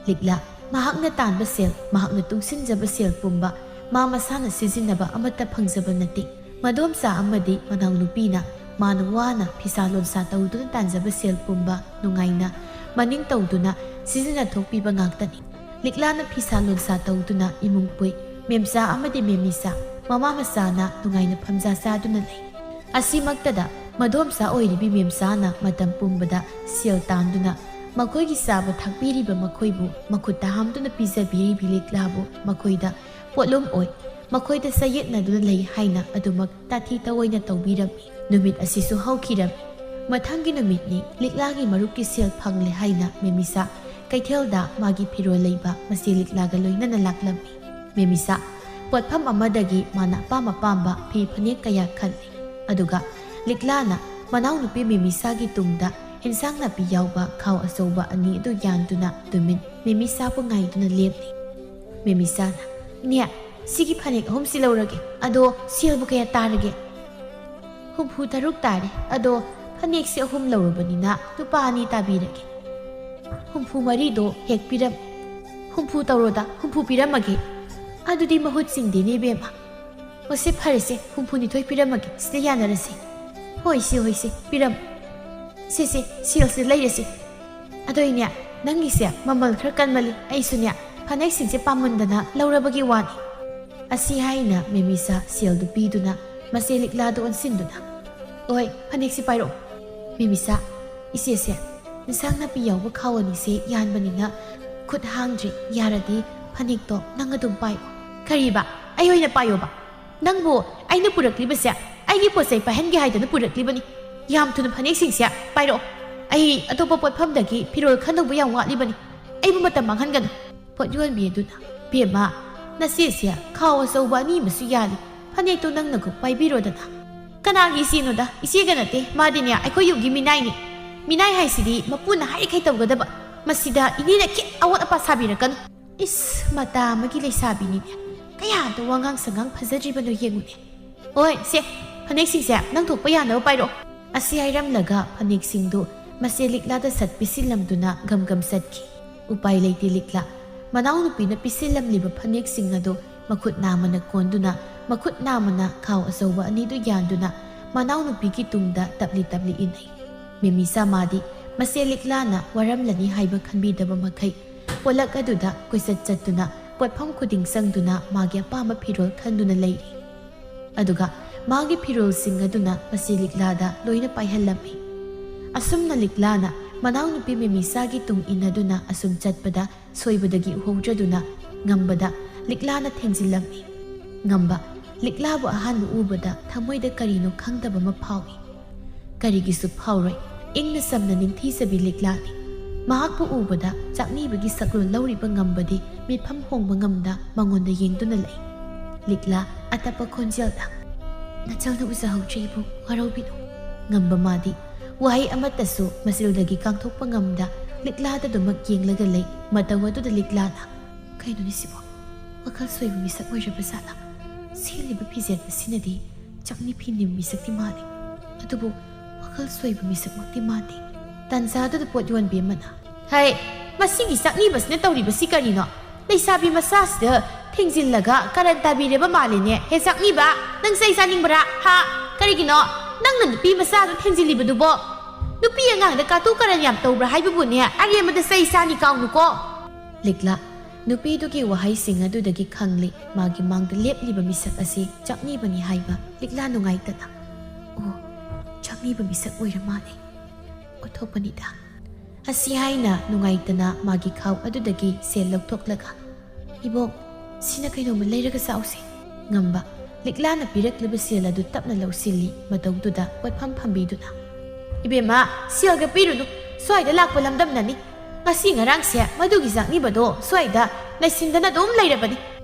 ꯂꯤꯛꯂꯥ, ꯃꯍꯥꯛꯅ ꯇꯥꯟꯕ ꯁꯦꯜ, ꯃꯍꯥꯛꯅ ꯇꯨꯡꯁꯤꯟꯖꯕ ꯁꯦꯜ ꯄꯨꯝꯕ ꯃꯥ ꯃꯁꯥꯅ ꯁꯤꯖꯤꯟꯅꯕ ꯑꯃꯠꯇ ꯐꯪꯖꯕ ꯅꯠꯇꯦ꯫ ꯃꯗꯣꯝꯆꯥ ꯑꯃꯗꯤ ꯃꯅꯥꯎꯅꯨꯄꯤꯅ ꯃꯥꯅ ꯋꯥꯅ ꯐꯤꯁꯥ ꯂꯣꯟꯁꯥ ꯇꯧꯗꯨꯅ ꯇꯥꯟꯖꯕ ꯁꯦꯜ ꯄꯨꯝꯕ ꯅꯨꯡꯉꯥꯏꯅ ꯃꯅꯤꯡ ꯇꯧꯗꯨꯅ ꯁꯤꯖꯤꯟꯅꯊꯣꯛꯄꯤꯕ ꯉꯥꯛꯇꯅꯤ꯫ ꯂꯤꯛꯂꯥꯅ ꯐꯤꯁꯥ ꯂꯣꯟꯁꯥ ꯇꯧꯗꯨꯅ ꯏꯃꯨꯡ ꯄꯨꯏ꯫ ꯃꯦꯝꯆꯥ ꯑꯃꯗꯤ ꯃꯦꯃꯤꯆꯥ, ꯃꯃꯥ ꯃꯆꯥꯅ ꯅꯨꯡꯉꯥꯏꯅ ꯐꯝꯖꯥ ꯆꯥꯗꯨꯅ ꯂꯩ꯫ ꯑꯁꯤꯃꯛꯇꯗ ꯃꯗꯣꯝꯆꯥ ꯑꯣꯏꯔꯤꯕꯤ ꯃꯦꯝꯆꯥꯅ ꯃꯇꯝ ꯄꯨꯝꯕꯗ ꯁꯦꯜ ꯇꯥꯟꯗꯨꯅ ꯃꯈꯣꯏꯒꯤ ꯆꯥꯕ ꯊꯛꯄꯤꯔꯤꯕ ꯃꯈꯣꯏꯕꯨ ꯃꯈꯨꯠ ꯇꯥꯍꯥꯝꯗꯨꯅ ꯄꯤꯖꯕꯤꯔꯤꯕꯤ ꯂꯤꯛꯂꯥꯕꯨ ꯃꯈꯣꯏꯗ ꯄꯣꯠꯂꯨꯝ ꯑꯣꯏ, ꯃꯈꯣꯏꯗ ꯆꯌꯦꯠꯅꯗꯨꯅ ꯂꯩ ꯍꯥꯏꯅ ꯑꯗꯨꯃꯛ ꯇꯥꯊꯤ ꯇꯑꯣꯏꯅ ꯇꯧꯕꯤꯔꯝꯃꯤ꯫ ꯅꯨꯃꯤꯠ ꯑꯁꯤꯁꯨ ꯍꯧꯈꯤꯔꯝꯃꯤ꯫ ꯃꯊꯪꯒꯤ ꯅꯨꯃꯤꯠꯅꯤ꯫ ꯂꯤꯛꯂꯥꯒꯤ ꯃꯔꯨꯞꯀꯤ ꯁꯦꯜ ꯐꯪꯂꯦ ꯍꯥꯏꯅ ꯃꯦꯃꯤꯁꯥ ꯀꯩꯊꯦꯜꯗ ꯃꯥꯒꯤ ꯐꯤꯔꯣꯜ ꯂꯩꯕ ꯃꯆꯦ ꯂꯤꯛꯂꯥꯒ ꯂꯣꯏꯅꯅ ꯂꯥꯛꯂꯝꯃꯤ꯫ ꯃꯦꯃꯤꯁꯥ ꯄꯣꯠꯐꯝ ꯑꯃꯗꯒꯤ ꯃꯥꯅ ꯑꯄꯥꯝ ꯑꯄꯥꯝꯕ ꯐꯤ ꯐꯅꯦꯛ ꯀꯌꯥ ꯈꯜꯂꯤ꯫ ꯑꯗꯨꯒ ꯂꯤꯛꯂꯥꯅ ꯃꯅꯥꯎꯅꯨꯄꯤ ꯃꯦꯃꯤꯁꯥꯒꯤ ꯇꯨꯡꯗ ꯏꯟꯁꯥꯡ ꯅꯥꯄꯤ ꯌꯥꯎꯕ ꯈꯥꯎ ꯑꯆꯧꯕ ꯑꯅꯤ ꯑꯗꯨ ꯌꯥꯟꯗꯨꯅ ꯇꯨꯃꯤꯟ ꯃꯦꯃꯤꯁꯥꯕꯨ ꯉꯥꯏꯗꯨꯅ ꯂꯦꯞꯂꯤ꯫ ꯃꯦꯃꯤꯁꯥꯅ, "ꯏꯅꯦ, ꯁꯤꯒꯤ ꯐꯅꯦꯛ ꯑꯍꯨꯝꯁꯤ ꯂꯧꯔꯒꯦ꯫ ꯑꯗꯣ ꯁꯦꯜꯕꯨ ꯀꯌꯥ ꯇꯥꯔꯒꯦ?" "ꯍꯨꯝꯐꯨ ꯇꯔꯨꯛ ꯇꯥꯔꯦ꯫ ꯑꯗꯣ ꯐꯅꯦꯛꯁꯦ ꯑꯍꯨꯝ ꯂꯧꯔꯕꯅꯤꯅ ꯂꯨꯄꯥ ꯑꯅꯤ ꯇꯥꯕꯤꯔꯒꯦ꯫ ꯍꯨꯝꯐꯨ ꯃꯔꯤꯗꯣ ꯍꯦꯛ ꯄꯤꯔꯝ-, ꯍꯨꯝꯐꯨ ꯇꯧꯔꯣꯗ, ꯍꯨꯝꯐꯨ ꯄꯤꯔꯝꯃꯒꯦ꯫ ꯑꯗꯨꯗꯤ ꯃꯍꯨꯠ ꯁꯤꯡꯗꯦꯅꯦ ꯏꯕꯦꯝꯃ꯫ ꯑꯣꯁꯦ, ꯐꯔꯦꯁꯦ, ꯍꯨꯝꯐꯨꯅꯤꯊꯣꯏ ꯄꯤꯔꯝꯃꯒꯦ, ꯁꯤꯗ ꯌꯥꯅꯔꯁꯦ꯫ ꯍꯣꯏꯁꯦ, ꯍꯣꯏꯁꯦ, ꯄꯤꯔꯝ-, ꯁꯦ, ꯁꯦ, ꯁꯦꯜꯁꯦ ꯂꯩꯔꯁꯦ꯫ ꯑꯗꯣ ꯏꯅꯦ, ꯅꯪꯒꯤꯁꯦ ꯃꯃꯜ ꯈꯔ ꯀꯟꯃꯜꯂꯤ꯫ ꯑꯩꯁꯨꯅꯦ, ꯐꯅꯦꯛꯁꯤꯡꯁꯦ ꯄꯥꯝꯃꯟꯗꯅ ꯂꯧꯔꯕꯒꯤ ꯋꯥꯅꯤ꯫" ꯑꯁꯤ ꯍꯥꯏꯅ ꯃꯦꯃꯤꯁꯥ ꯁꯦꯜꯗꯨ ꯄꯤꯗꯨꯅ ꯃꯆꯦ ꯂꯤꯛꯂꯥꯗ ꯑꯣꯟꯁꯤꯟꯗꯨꯅ, "ꯑꯣꯏ, ꯐꯅꯦꯛꯁꯤ ꯄꯥꯏꯔꯛꯑꯣ꯫" ꯃꯦꯃꯤꯁꯥ, "ꯏꯆꯦꯁꯦ, ꯏꯟꯁꯥꯡ ꯅꯥꯄꯤ ꯌꯥꯎꯕ ꯈꯥꯎ ꯑꯅꯤꯁꯦ ꯌꯥꯟꯕꯅꯤꯅ ꯈꯨꯠ ꯍꯥꯡꯗ꯭ꯔꯤ꯫ ꯌꯥꯔꯗꯤ ꯐꯅꯦꯛꯇꯣ ꯅꯪ ꯑꯗꯨꯝ ꯄꯥꯏꯌꯣ꯫" "ꯀꯔꯤꯕ? ꯑꯩ ꯑꯣꯏꯅ ꯄꯥꯏꯌꯣꯕ? ꯅꯪꯕꯨ ꯑꯩꯅ ꯄꯨꯔꯛꯂꯤꯕꯁꯦ ꯑꯩꯒꯤ ꯄꯣꯠ ꯆꯩ ꯄꯥꯏꯍꯟꯒꯦ ꯍꯥꯏꯗꯅ ꯄꯨꯔꯛꯂꯤꯕꯅꯤ꯫ ꯌꯥꯝ ꯊꯨꯅ ꯐꯅꯦꯛꯁꯤꯡꯁꯦ ꯄꯥꯏꯔꯛꯑꯣ꯫ ꯑꯩ ꯑꯇꯣꯞꯄ ꯄꯣꯠꯐꯝꯗꯒꯤ ꯐꯤꯔꯣꯜ ꯈꯟꯗꯧꯕ ꯌꯥꯝ ꯋꯥꯠꯂꯤꯕꯅꯤ꯫ ꯑꯩꯕꯨ ꯃꯇꯝ ꯃꯥꯡꯍꯟꯒꯅꯨ꯫" ꯄꯣꯠ ꯌꯣꯟꯕꯤ ꯑꯗꯨꯅ, "ꯕꯦꯝꯃ, ꯅꯆꯦꯁꯦ ꯈꯥꯎ ꯑꯆꯧꯕ ꯑꯅꯤ ꯑꯃꯁꯨ ꯌꯥꯜꯂꯤ꯫ ꯐꯅꯦꯛꯇꯣ ꯅꯪꯅ ꯀꯣꯛ ꯄꯥꯏꯕꯤꯔꯣꯗꯅ꯫" "ꯀꯅꯥꯒꯤ ꯏꯆꯦꯅꯣꯗ? ꯏꯆꯦꯒ ꯅꯠꯇꯦ꯫ ꯃꯥꯗꯤꯅꯦ ꯑꯩꯈꯣꯏ ꯌꯨꯝꯒꯤ ꯃꯤꯅꯥꯏꯅꯤ꯫ ꯃꯤꯅꯥꯏ ꯍꯥꯏꯁꯤꯗꯤ ꯃꯄꯨꯅ ꯍꯥꯏꯔꯤꯈꯩ ꯇꯧꯒꯗꯕ꯫ ꯃꯁꯤꯗ ꯏꯅꯦꯅ ꯈꯤꯠ ꯑꯋꯥꯠ ꯑꯄꯥ ꯁꯥꯕꯤꯔꯛꯀꯅꯨ꯫" ꯏꯁ, ꯃꯇꯥ ꯑꯃꯒꯤ ꯂꯩꯁꯥꯕꯤꯅꯤꯅꯦ꯫ ꯀꯌꯥꯗ ꯋꯥꯉꯥꯡ ꯁꯉꯥꯡ ꯐꯖꯗ꯭ꯔꯤꯕꯅꯣ ꯌꯦꯡꯉꯨꯅꯦ꯫ "ꯍꯣꯏ, ꯁꯦ, ꯐꯅꯦꯛꯁꯤꯡꯁꯦ ꯅꯪ ꯊꯣꯛꯄ ꯌꯥꯅꯕ ꯄꯥꯏꯔꯛꯑꯣ꯫" ꯑꯁꯤ ꯍꯥꯏꯔꯝꯂꯒ ꯐꯅꯦꯛꯁꯤꯡꯗꯨ ꯃꯆꯦ ꯂꯤꯛꯂꯥꯗ ꯁꯠ ꯄꯤꯁꯤꯜꯂꯝꯗꯨꯅ ꯒꯝ ꯒꯝ ꯆꯠꯈꯤ꯫ ꯎꯄꯥꯏ ꯂꯩꯇꯦ ꯂꯤꯛꯂꯥ꯫ ꯃꯅꯥꯎꯅꯨꯄꯤꯅ ꯄꯤꯁꯤꯜꯂꯝꯂꯤꯕ ꯐꯅꯦꯛꯁꯤꯡ ꯑꯗꯨ ꯃꯈꯨꯠ ꯅꯥꯝꯃꯅ ꯀꯣꯟꯗꯨꯅ, ꯃꯈꯨꯠ ꯅꯥꯝꯃꯅ ꯈꯥꯎ ꯑꯆꯧꯕ ꯑꯅꯤꯗꯨ ꯌꯥꯟꯗꯨꯅ ꯃꯅꯥꯎꯅꯨꯄꯤꯒꯤ ꯇꯨꯡꯗ ꯇꯞꯂꯤ ꯇꯞꯂꯤ ꯏꯟꯅꯩ꯫ ꯃꯦꯃꯤꯁꯥ ꯃꯥꯗꯤ ꯃꯆꯦ ꯂꯤꯛꯂꯥꯅ ꯋꯥꯔꯝꯂꯅꯤ ꯍꯥꯏꯕ ꯈꯟꯕꯤꯗꯕ ꯃꯈꯩ ꯄꯣꯂꯛ ꯑꯗꯨꯗ ꯀꯣꯏꯆꯠ ꯆꯠꯇꯨꯅ ꯄꯣꯠꯐꯝ ꯈꯨꯗꯤꯡ ꯆꯪꯗꯨꯅ ꯃꯥꯒꯤ ꯑꯄꯥꯝꯕ ꯐꯤꯔꯣꯜ ꯈꯟꯗꯨꯅ ꯂꯩꯔꯤ꯫ ꯑꯗꯨꯒ ꯃꯥꯒꯤ ꯐꯤꯔꯣꯜꯁꯤꯡ ꯑꯗꯨꯅ ꯃꯆꯦ ꯂꯤꯛꯂꯥꯗ ꯂꯣꯏꯅ ꯄꯥꯏꯍꯜꯂꯝꯃꯤ꯫ ꯑꯁꯨꯝꯅ ꯂꯤꯛꯂꯥꯅ ꯃꯅꯥꯎꯅꯨꯄꯤ ꯃꯦꯃꯤꯁꯥꯒꯤ ꯇꯨꯡ ꯏꯟꯅꯗꯨꯅ ꯑꯁꯨꯝ ꯆꯠꯄꯗ ꯁꯣꯏꯕꯗꯒꯤ ꯎꯍꯧꯗ꯭ꯔꯗꯨꯅ ꯉꯝꯕꯗ ꯂꯤꯛꯂꯥꯅ ꯊꯦꯡꯖꯤꯜꯂꯝꯃꯤ꯫ ꯉꯝꯕ ꯂꯤꯛꯂꯥꯕꯨ ꯑꯍꯥꯟꯕ ꯎꯕꯗ ꯊꯃꯣꯏꯗ ꯀꯔꯤꯅꯣ ꯈꯪꯗꯕ ꯑꯃ ꯐꯥꯎꯏ꯫ ꯀꯔꯤꯒꯤꯁꯨ ꯐꯥꯎꯔꯣꯏ꯫ ꯏꯪꯅ ꯆꯝꯅ ꯅꯤꯡꯊꯤꯖꯕꯤ ꯂꯤꯛꯂꯥꯅꯤ꯫ ꯃꯍꯥꯛꯄꯨ ꯎꯕꯗ ꯆꯥꯛꯅꯤꯕꯒꯤ ꯁꯛꯂꯣꯟ ꯂꯧꯔꯤꯕ ꯉꯝꯕꯗꯤ ꯃꯤꯠꯐꯝ ꯍꯣꯡꯕ ꯉꯝꯗ ꯃꯉꯣꯟꯗ ꯌꯦꯡꯗꯨꯅ ꯂꯩ꯫ ꯂꯤꯛꯂꯥ ꯑꯇꯞꯄ ꯈꯣꯟꯖꯦꯜꯗ, "ꯅꯆꯜꯅ ꯎꯖꯍꯧꯗ꯭ꯔꯦ ꯏꯕꯨꯡ, ꯋꯥꯔꯧꯕꯤꯅꯨ"꯫ ꯉꯝꯕ ꯃꯥꯗꯤ ꯋꯥꯍꯩ ꯑꯃꯠꯇꯁꯨ ꯃꯆꯤꯜꯗꯒꯤ ꯀꯥꯡꯊꯣꯛꯄ ꯉꯝꯗ ꯂꯤꯛꯂꯥꯗꯗꯨꯃꯛ ꯌꯦꯡꯂꯒ ꯂꯩ꯫ ꯃꯇꯧ ꯑꯗꯨꯗ ꯂꯤꯛꯂꯥꯅ, "ꯀꯩꯅꯣꯅꯦ ꯁꯤꯕꯣ? ꯋꯥꯈꯜ ꯁꯣꯏꯕ ꯃꯤꯁꯛ ꯑꯣꯏꯔꯕ ꯖꯥꯠꯂꯥ? ꯁꯦꯠꯂꯤꯕ ꯐꯤꯖꯦꯠ ꯑꯁꯤꯅꯗꯤ ꯆꯥꯛꯅꯤ ꯐꯤ ꯅꯤꯝ ꯃꯤꯁꯛꯇꯤ ꯃꯥꯜꯂꯤ꯫ ꯑꯗꯨꯕꯨ ꯋꯥꯈꯜ ꯁꯣꯏꯕ ꯃꯤꯁꯛꯃꯛꯇꯤ ꯃꯥꯟꯗꯦ"꯫ ꯇꯥꯟꯖꯥꯗꯨꯗ ꯄꯣꯠ ꯌꯣꯟꯕꯤ ꯑꯃꯅ, "ꯍꯩ, ꯃꯁꯤꯒꯤ ꯆꯥꯛꯅꯤꯕꯁꯤꯅ ꯇꯧꯔꯤꯕꯁꯤ ꯀꯔꯤꯅꯣ? ꯂꯩꯁꯥꯕꯤ ꯃꯆꯥꯁꯤꯗ ꯊꯦꯡꯖꯤꯜꯂꯒ ꯀꯔꯟ ꯇꯥꯕꯤꯔꯦꯕ ꯃꯥꯜꯂꯦꯅꯦ꯫ ꯍꯦ ꯆꯥꯛꯅꯤꯕ, ꯅꯪ ꯆꯩ ꯆꯥꯅꯤꯡꯕ꯭ꯔꯥ? ꯍꯥ? ꯀꯔꯤꯒꯤꯅꯣ ꯅꯪꯅ ꯅꯨꯄꯤ ꯃꯆꯥꯗꯣ ꯊꯦꯡꯖꯤꯜꯂꯤꯕꯗꯨꯕꯣ? ꯅꯨꯄꯤ ꯑꯉꯥꯡꯗ ꯀꯥꯇꯨ ꯀꯔꯟ ꯌꯥꯝ ꯇꯧꯕ꯭ꯔꯥ ꯍꯥꯏꯕꯕꯨꯅꯦ, ꯑꯔꯦꯝꯕꯗ ꯆꯩ ꯆꯥꯅꯤ, ꯀꯥꯎꯅꯨꯀꯣ"꯫ ꯂꯤꯛꯂꯥ ꯅꯨꯄꯤꯗꯨꯒꯤ ꯋꯥꯍꯩꯁꯤꯡ ꯑꯗꯨꯗꯒꯤ ꯈꯪꯂꯦ, ꯃꯥꯒꯤ ꯃꯥꯡꯗ ꯂꯦꯞꯂꯤꯕ ꯃꯤꯁꯛ ꯑꯁꯤ ꯆꯥꯛꯅꯤꯕꯅꯤ ꯍꯥꯏꯕ꯫ ꯂꯤꯛꯂꯥ ꯅꯨꯡꯉꯥꯏꯇꯅ, "ꯑꯣ, ꯆꯥꯛꯅꯤꯕ ꯃꯤꯁꯛ ꯑꯣꯏꯔ ꯃꯥꯜꯂꯦ꯫ ꯑꯣꯟꯊꯣꯛꯄꯅꯤꯗ"꯫ ꯑꯁꯤ ꯍꯥꯏꯅ ꯅꯨꯡꯉꯥꯏꯇꯅ ꯃꯥꯒꯤ ꯈꯥꯎ ꯑꯗꯨꯗꯒꯤ ꯁꯦꯜ ꯂꯧꯊꯣꯛꯂꯒ, "ꯏꯕꯣꯛ, ꯁꯤꯅ ꯀꯩꯅꯣꯝꯃ ꯂꯩꯔꯒ ꯆꯥꯎꯁꯦ"꯫ ꯉꯝꯕ ꯂꯤꯛꯂꯥꯅ ꯄꯤꯔꯛꯂꯤꯕ ꯁꯦꯜ ꯑꯗꯨ ꯇꯞꯅ ꯂꯧꯁꯤꯜꯂꯤ꯫ ꯃꯇꯧꯗꯨꯗ ꯄꯣꯠꯐꯝ ꯐꯝꯕꯤꯗꯨꯅ, "ꯏꯕꯦꯝꯃ, ꯁꯦꯜꯒ ꯄꯤꯔꯨꯅꯨ, ꯁ꯭ꯋꯥꯏꯗ ꯂꯥꯛꯄ ꯂꯝꯗꯝꯅꯅꯤ꯫ ꯉꯁꯤ ꯉꯔꯥꯡꯁꯦ ꯃꯗꯨꯒꯤ ꯆꯥꯛꯅꯤꯕꯗꯣ ꯁ꯭ꯋꯥꯏꯗ ꯂꯩꯁꯤꯟꯗꯅ ꯑꯗꯨꯝ ꯂꯩꯔꯕꯅꯤ꯫